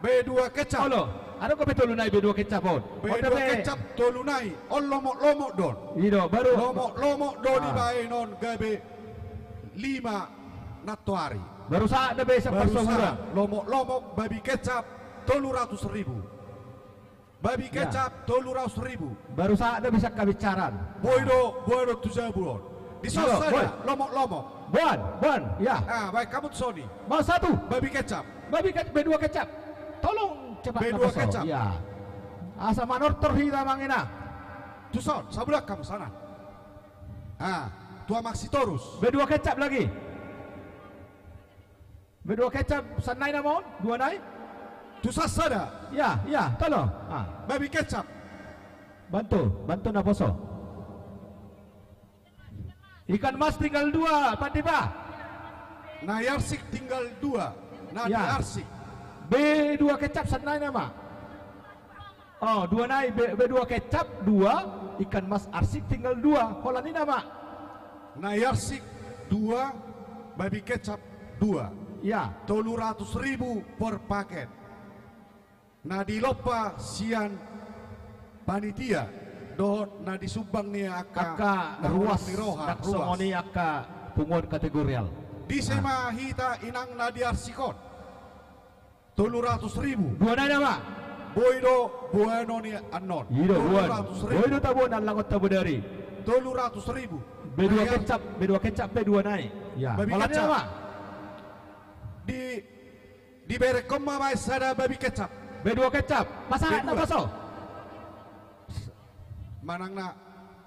B dua kecap. Olo, adong dope tolu nai B dua kecap on. B dua kecap tolu nai. On lomok-lomok do on. I do, baru. Lomok-lomok do on dibaen on gabe lima nantoari. Baru sahat dope saparsamuran. Lomok-lomok babi kecap tolu ratus ribu. Babi kecap tolu ratus ribu. Baru sahat dope sian hami sian. Boi do, boi do tu jabu on. Dison sada, Lomo, Lomo. Boan, boan, ya. Ah, baik, hamu tu son i. Mau satu. Babi kecap. Babi kecap, B dua kecap. Tolong cepat. B dua kecap. Ya. Asa manortor hita, Amang Inang. Tuson, sabulan hamu sana. Ah, tu Amang Sitorus. B dua kecap lagi. B dua kecap, san nai nama on, dua nai. Tuson sada. Ya, ya, tolong. Ah. Babi kecap. Bantu, bantu naposo. Ikan mas tinggal dua, Pandipa. Nai arsik tinggal dua. Nai arsik. B dua kecap, san nai nama. Oh, dua nai, B, B dua kecap, dua, ikan mas arsik tinggal dua. Holan i nama. Nai arsik dua, babi kecap dua. Ya. Tolu ratus ribu per paket. Na dilompa sian panitia dohot na disumbang ni angka ruas ni roha, songon i angka punguan kategorial. Disi ma hita, Inang, na di arsik on. Tolu ratus ribu. Dua nai nama. Boi do boanon i annon. I do, boan. Tolu ratus ribu. Boi do taboan, allangon tabodari. Tolu ratus ribu. B dua kecap, B dua kecap pe dua nai. Ya. Babi kecap. Di, diberengkon ma baen sada babi kecap. B dua kecap. Pasahat na, paso. Manang na.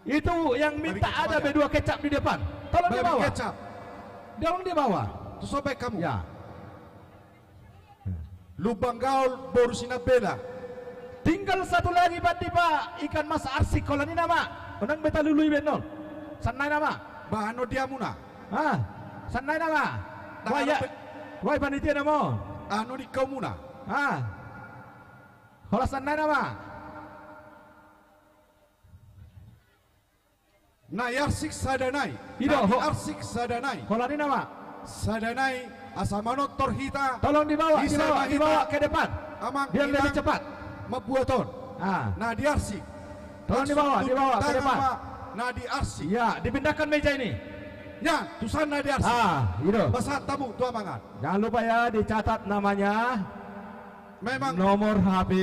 Itu yang minta ada B dua kecap di depan. Tolong dibawa. Babi kecap. Tolong dibawa. Tuson baen hamu. Ya. Lumban Gaol boru Sinambela. Tinggal satu lagi, Pandipa, ikan mas arsik, holan i nama. Unang be talului be annon. San nai nama. Ba annon di hamuna. Ah, san nai nama. Wai, panitia nama. Annon di hamuna. Ah. Holan san nai nama. Nai arsik sada nai. I do, nai arsik sada nai. Holan i nama. Sada nai, asa manortor hita. Tolong dibawa, dibawa, dibawa ke depan. Amang, biar lebih cepat. Mambuat on. Ah. Nai arsik. Tolong dibawa, dibawa ke depan. Nai arsik. Ya, dipindahkan meja ini. Ya, tusan nai arsik. Ah, i do. Pasahat hamu tu amangan. Jangan lupa ya, dicatat namanya. Memang nomor H P.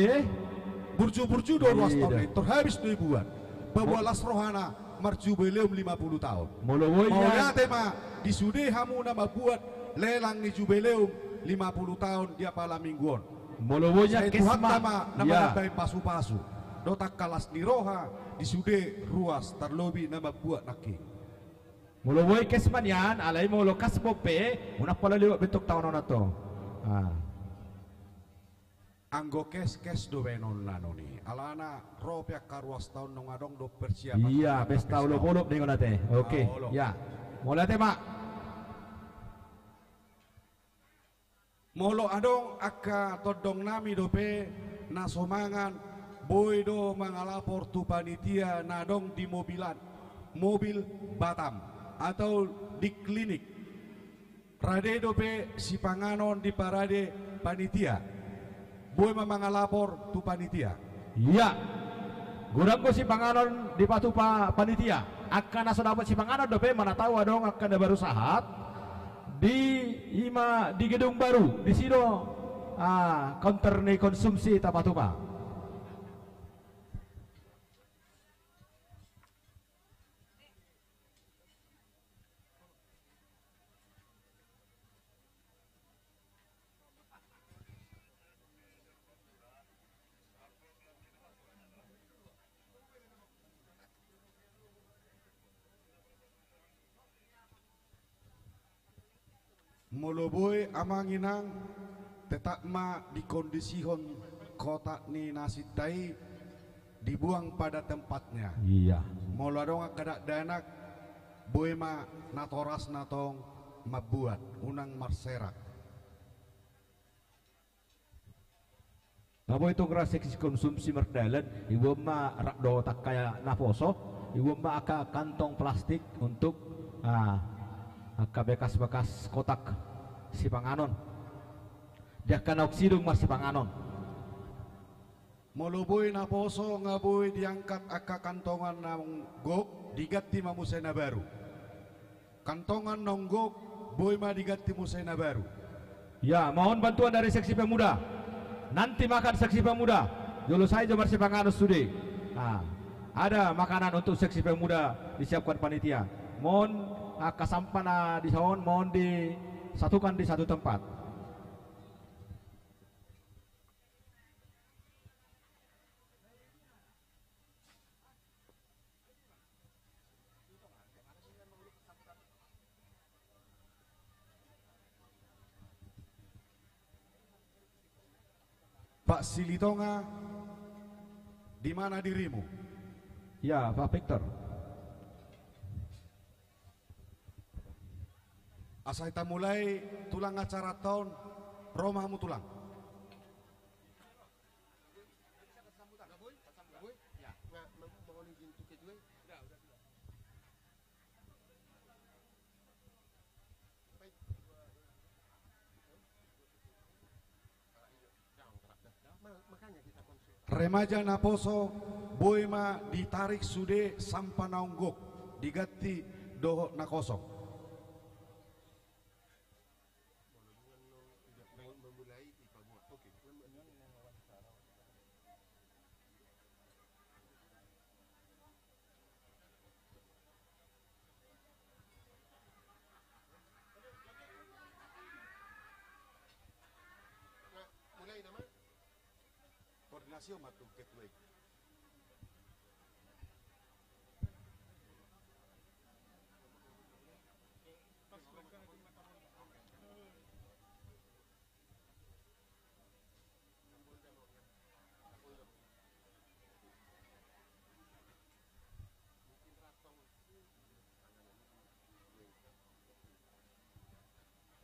Burju-burju do ruas taon i, tor habis do dibuat. Paboa las rohana marjubileum lima puluh taon. Molo boi, mauliate ma di sude hamu na mambuat lelang ni jubileum lima puluh taon di apala minggu on. Molo boi, sai Tuhan ma na manambai pasu-pasu dohot angka las ni roha di sude ruas, tarlobi na mambuat nangkin. Molo boi cash ma nian, alai molo cash bope, unang pola liwat bentuk taon on, antong. Ah. Anggo cash, cash do baenonna on i. Alana ro pe angka ruas taon, naung adong do persiapan. Ia, pesta olop-olop ninna on ate. Oke. Ia. Mauliate ma. Molo adong angka tondong nami dope na so mangan, boi do mangalapor tu panitia na adong di mobilan, mobil Batam, atau di klinik. Rade dope sipanganon diparade panitia. Boi ma mangalapor tu panitia. Ia. Godang do sipanganon dipatupa panitia. Angka na so dapot sipanganon dope, mana tau adong angka na baru sahat. Di, ima di gedung baru, disi do, ah, counter ni konsumsi tapatupa. Molo boi amang inang, tetap ma dikondisihon kotak ni nasinta i, dibuang pada tempatnya. Ia. Molo adong angka dakdanak, boi ma natorasna tong mambuat, unang marserak. Nga boi tung ra seksi konsumsi mardalan, iboan ma rap dohot angka naposo, iboan ma angka kantong plastik untuk, ah, angka bekas-bekas kotak sipanganon. Di angka naung sidung marsipanganon. Molo boi naposo nga boi diangkat angka kantongan naung gok, diganti ma muse na baru. Kantongan naung gok, boi ma diganti muse na baru. Ya, mohon bantuan dari seksi pemuda. Nanti makan seksi pemuda. Jolo sae jo marsipanganon sude. Ah, ada makanan untuk seksi pemuda disiapkan panitia. Mohon angka sampah na di son mohon disatukan di satu tempat. Pak Silitonga, di mana dirimu? Ya, Pak Victor. Asa hita mulai tulang acara on, ro ma hamu tulang. Remaja naposo, boi ma ditarik sude sampah na onggo, diganti dohot na kosong. Koordinasi ma tu ketua i.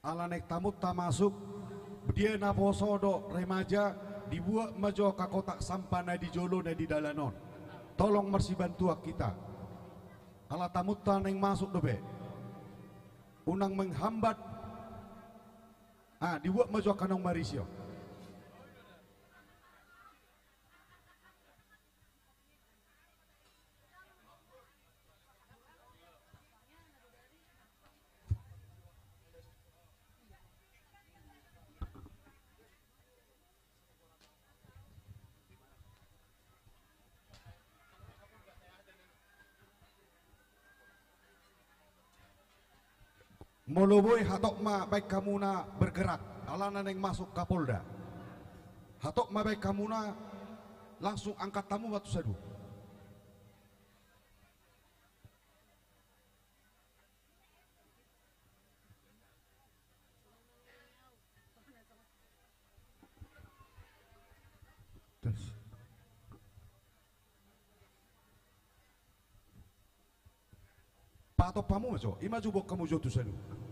Ala naeng tamunta masuk, dia naposo dohot remaja, dibuat ma jo angka kotak sampah na di jolo na di dalan on. Tolong marsibantuan hita. Ala tamunta naeng masuk dope. Unang menghambat. Ah, dibuat ma jo angka naung marisi on. Molo boi, hatop ma baen hamuna bergerak, alana naeng masuk Kapolda. Hatop ma baen hamuna, langsung angkat hamu ma tu sadua. Pahatop hamu ma jo, i ma jo, boan hamu jo tu sadua.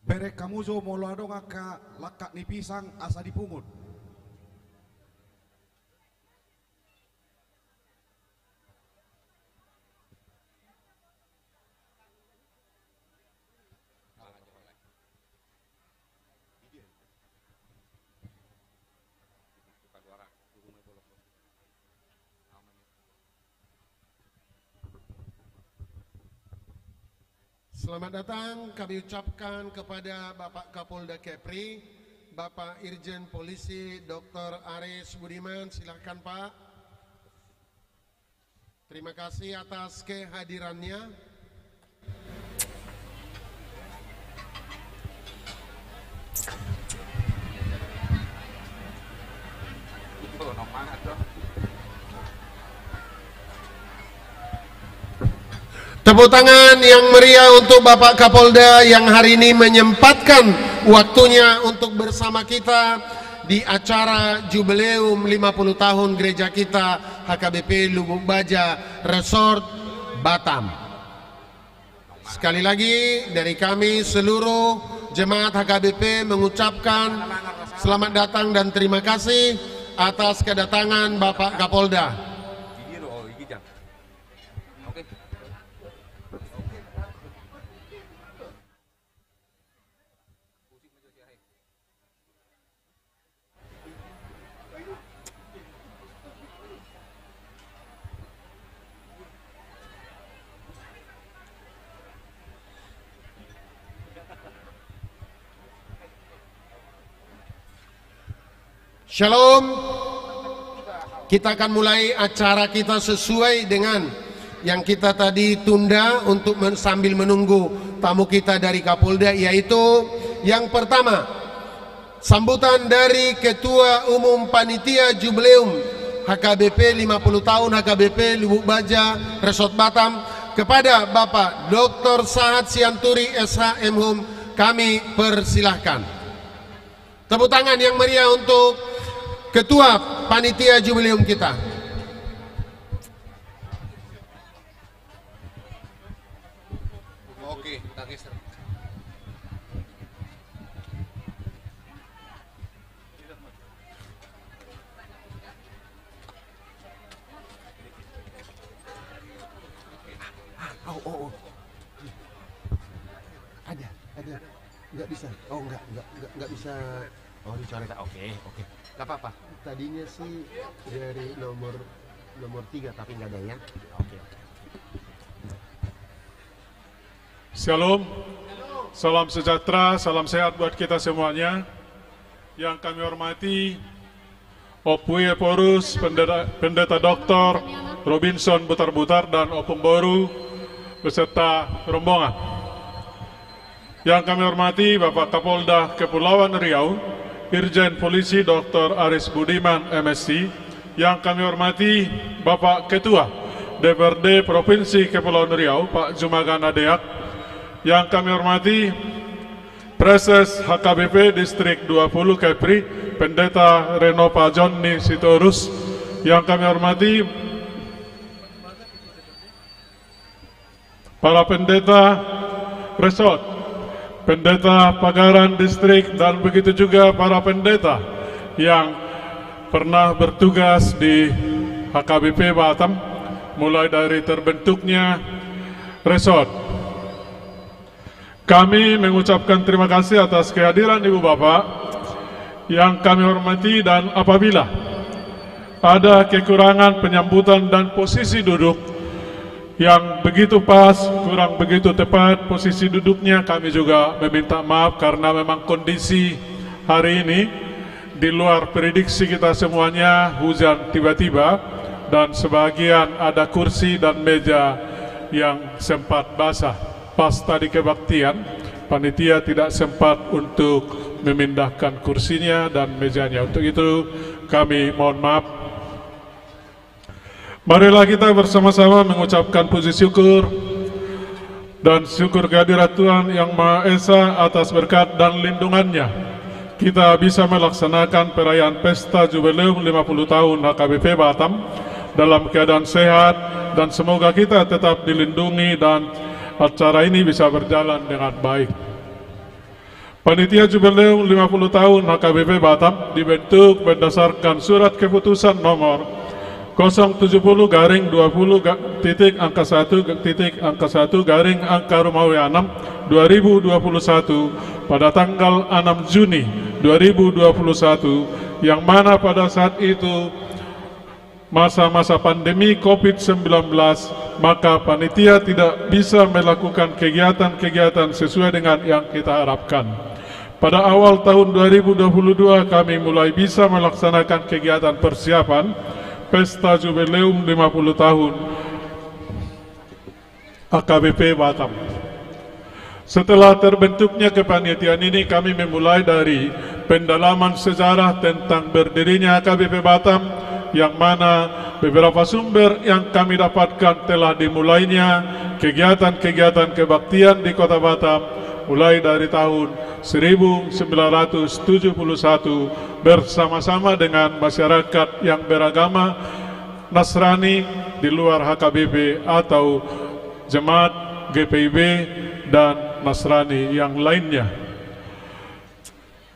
Bereng hamu jo molo adong angka langkat ni pisang asa dipungut. Selamat datang kami ucapkan kepada Bapak Kapolda Kepri, Bapak Irjen Polisi Doktor Aris Budiman. Silakan, Pak. Terima kasih atas kehadirannya. Tepuk tangan yang meriah untuk Bapak Kapolda yang hari ini menyempatkan waktunya untuk bersama kita di acara Jubileum lima puluh tahun gereja kita, H K B P Lubuk Baja Resort Batam. Sekali lagi, dari kami seluruh jemaat H K B P mengucapkan selamat datang dan terima kasih atas kedatangan Bapak Kapolda. Shalom. Kita akan mulai acara kita sesuai dengan yang kita tadi tunda untuk men-, sambil menunggu tamu kita dari Kapolda, yaitu yang pertama, sambutan dari Ketua Umum Panitia Jubileum H K B P lima puluh tahun H K B P Lubuk Baja Resort Batam kepada Bapak Doktor Sahat Sianturi, S H, M Hum, kami persilahkan. Tepuk tangan yang meriah untuk Ketua Panitia Jubileum kita. Oke, tak geser. Oh, oh, oh. Ada, ada. Nggak bisa. Oh, nggak, nggak, nggak, nggak bisa. Oh, dicoret. Oke, oke. Nggak apa-apa. Tadinya sih dari nomor, nomor tiga, tapi nggak ada ya. Oke, oke. Shalom. Salam sejahtera, salam sehat buat kita semuanya. Yang kami hormati Ompu Ieporus, Pendeta, Pendeta Doktor Robinson Butarbutar, dan Ompung Boru beserta rombongan. Yang kami hormati Bapak Kapolda Kepulauan Riau, Irjen Polisi Doktor Aris Budiman, M Si. Yang kami hormati Bapak Ketua D P R D Provinsi Kepulauan Riau, Pak Jumagan Adeak. Yang kami hormati Praeses H K B P Distrik dua puluh Kepri, Pendeta Renopa Jonni Sitorus. Yang kami hormati para pendeta resort, pendeta pagaran distrik, dan begitu juga para pendeta yang pernah bertugas di H K B P Batam, mulai dari terbentuknya resort. Kami mengucapkan terima kasih atas kehadiran Ibu Bapak yang kami hormati, dan apabila ada kekurangan penyambutan dan posisi duduk yang begitu pas, kurang begitu tepat posisi duduknya, kami juga meminta maaf karena memang kondisi hari ini di luar prediksi kita semuanya, hujan tiba-tiba, dan sebagian ada kursi dan meja yang sempat basah. Pas tadi kebaktian, panitia tidak sempat untuk memindahkan kursinya dan mejanya. Untuk itu, kami mohon maaf. Marilah kita bersama-sama mengucapkan puji syukur dan syukur kehadirat Tuhan Yang Maha Esa atas berkat dan lindungannya. Kita bisa melaksanakan perayaan Pesta Jubileum lima puluh tahun H K B P Batam dalam keadaan sehat, dan semoga kita tetap dilindungi dan acara ini bisa berjalan dengan baik. Panitia Jubileum lima puluh tahun H K B P Batam dibentuk berdasarkan Surat Keputusan Nomor kosong tujuh puluh garing dua puluh ga-, titik angka satu ga-, titik angka satu garing angka rumawi anam dua ribu dua puluh satu pada tanggal enam Juni dua ribu dua puluh satu, yang mana pada saat itu masa-masa pandemi covid sembilan belas, maka panitia tidak bisa melakukan kegiatan-kegiatan sesuai dengan yang kita harapkan. Pada awal tahun dua ribu dua puluh dua, kami mulai bisa melaksanakan kegiatan persiapan Pesta Jubileum lima puluh tahun H K B P Batam. Setelah terbentuknya kepanitiaan ini, kami memulai dari pendalaman sejarah tentang berdirinya H K B P Batam, yang mana beberapa sumber yang kami dapatkan telah dimulainya kegiatan-kegiatan kebaktian di Kota Batam mulai dari tahun seribu sembilan ratus tujuh puluh satu bersama-sama dengan masyarakat yang beragama Nasrani di luar H K B P atau jemaat G P I B dan Nasrani yang lainnya.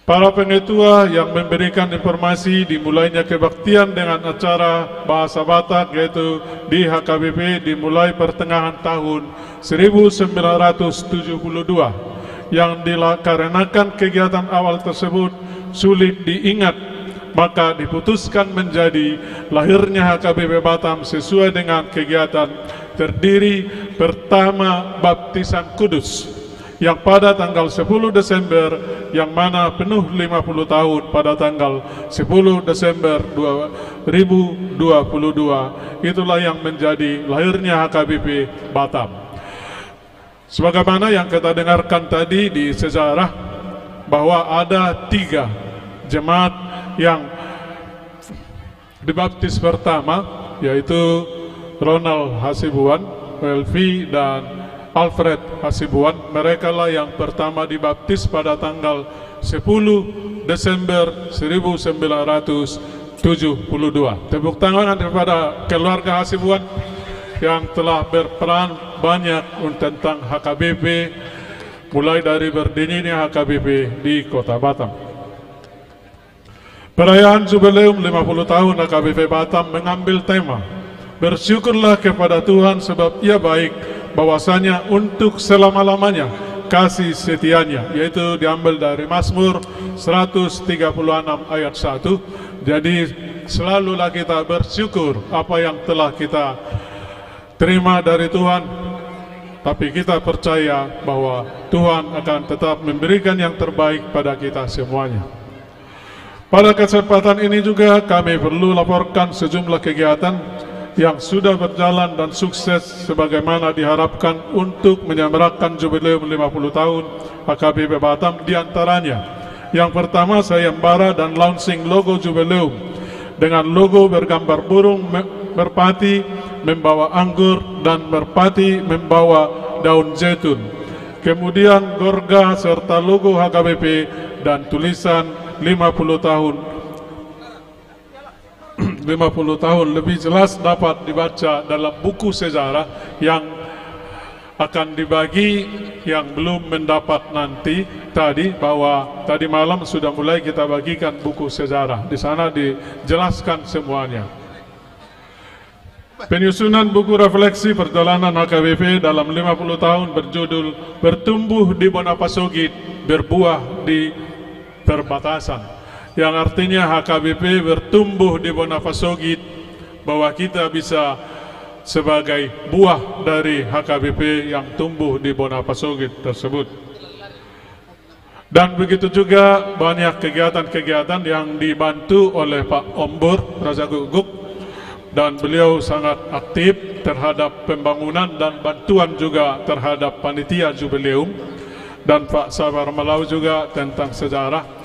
Para pengetua yang memberikan informasi dimulainya kebaktian dengan acara bahasa Batak, yaitu di H K B P dimulai pertengahan tahun seribu sembilan ratus tujuh puluh dua, yang dikarenakan kegiatan awal tersebut sulit diingat, maka diputuskan menjadi lahirnya H K B P Batam sesuai dengan kegiatan terdiri pertama baptisan kudus. yang pada tanggal sepuluh Desember, yang mana penuh lima puluh tahun pada tanggal sepuluh Desember dua ribu dua puluh dua. Itulah yang menjadi lahirnya H K B P Batam. Sebagaimana yang kita dengarkan tadi di sejarah, bahwa ada tiga jemaat yang dibaptis pertama, yaitu Ronald Hasibuan, Welfi, dan Alfred Hasibuan. Merekalah yang pertama dibaptis pada tanggal sepuluh Desember seribu sembilan ratus tujuh puluh dua. Tepuk tangan kepada keluarga Hasibuan yang telah berperan banyak tentang H K B P, mulai dari berdirinya H K B P di Kota Batam. Perayaan Jubileum lima puluh tahun H K B P Batam mengambil tema, "Bersyukurlah kepada Tuhan sebab Ia baik, bahwasanya untuk selama-lamanya kasih setia-Nya," yaitu diambil dari Mazmur seratus tiga puluh enam ayat satu. Jadi, selalulah kita bersyukur apa yang telah kita terima dari Tuhan, tapi kita percaya bahwa Tuhan akan tetap memberikan yang terbaik pada kita semuanya. Pada kesempatan ini juga kami perlu laporkan sejumlah kegiatan yang sudah berjalan dan sukses sebagaimana diharapkan untuk menyemarakan Jubileum lima puluh tahun H K B P Batam, di antaranya, yang pertama, sayembara dan launching logo Jubileum dengan logo bergambar burung me-, merpati membawa anggur dan merpati membawa daun zaitun. Kemudian gorga serta logo H K B P dan tulisan lima puluh tahun, lima puluh tahun lebih jelas dapat dibaca dalam buku sejarah yang akan dibagi, yang belum mendapat nanti tadi, bahwa tadi malam sudah mulai kita bagikan buku sejarah. Di sana dijelaskan semuanya. Penyusunan buku refleksi perjalanan H K B P dalam lima puluh tahun berjudul Bertumbuh di Bona Pasogit, Berbuah di Perbatasan. Yang artinya H K B P bertumbuh di Bona Pasogit, bahwa kita bisa sebagai buah dari H K B P yang tumbuh di Bona Pasogit tersebut. Dan begitu juga banyak kegiatan-kegiatan yang dibantu oleh Pak Ombur Raja Guguk, dan beliau sangat aktif terhadap pembangunan dan bantuan juga terhadap panitia Jubileum, dan Pak Sabar Malau juga tentang sejarah.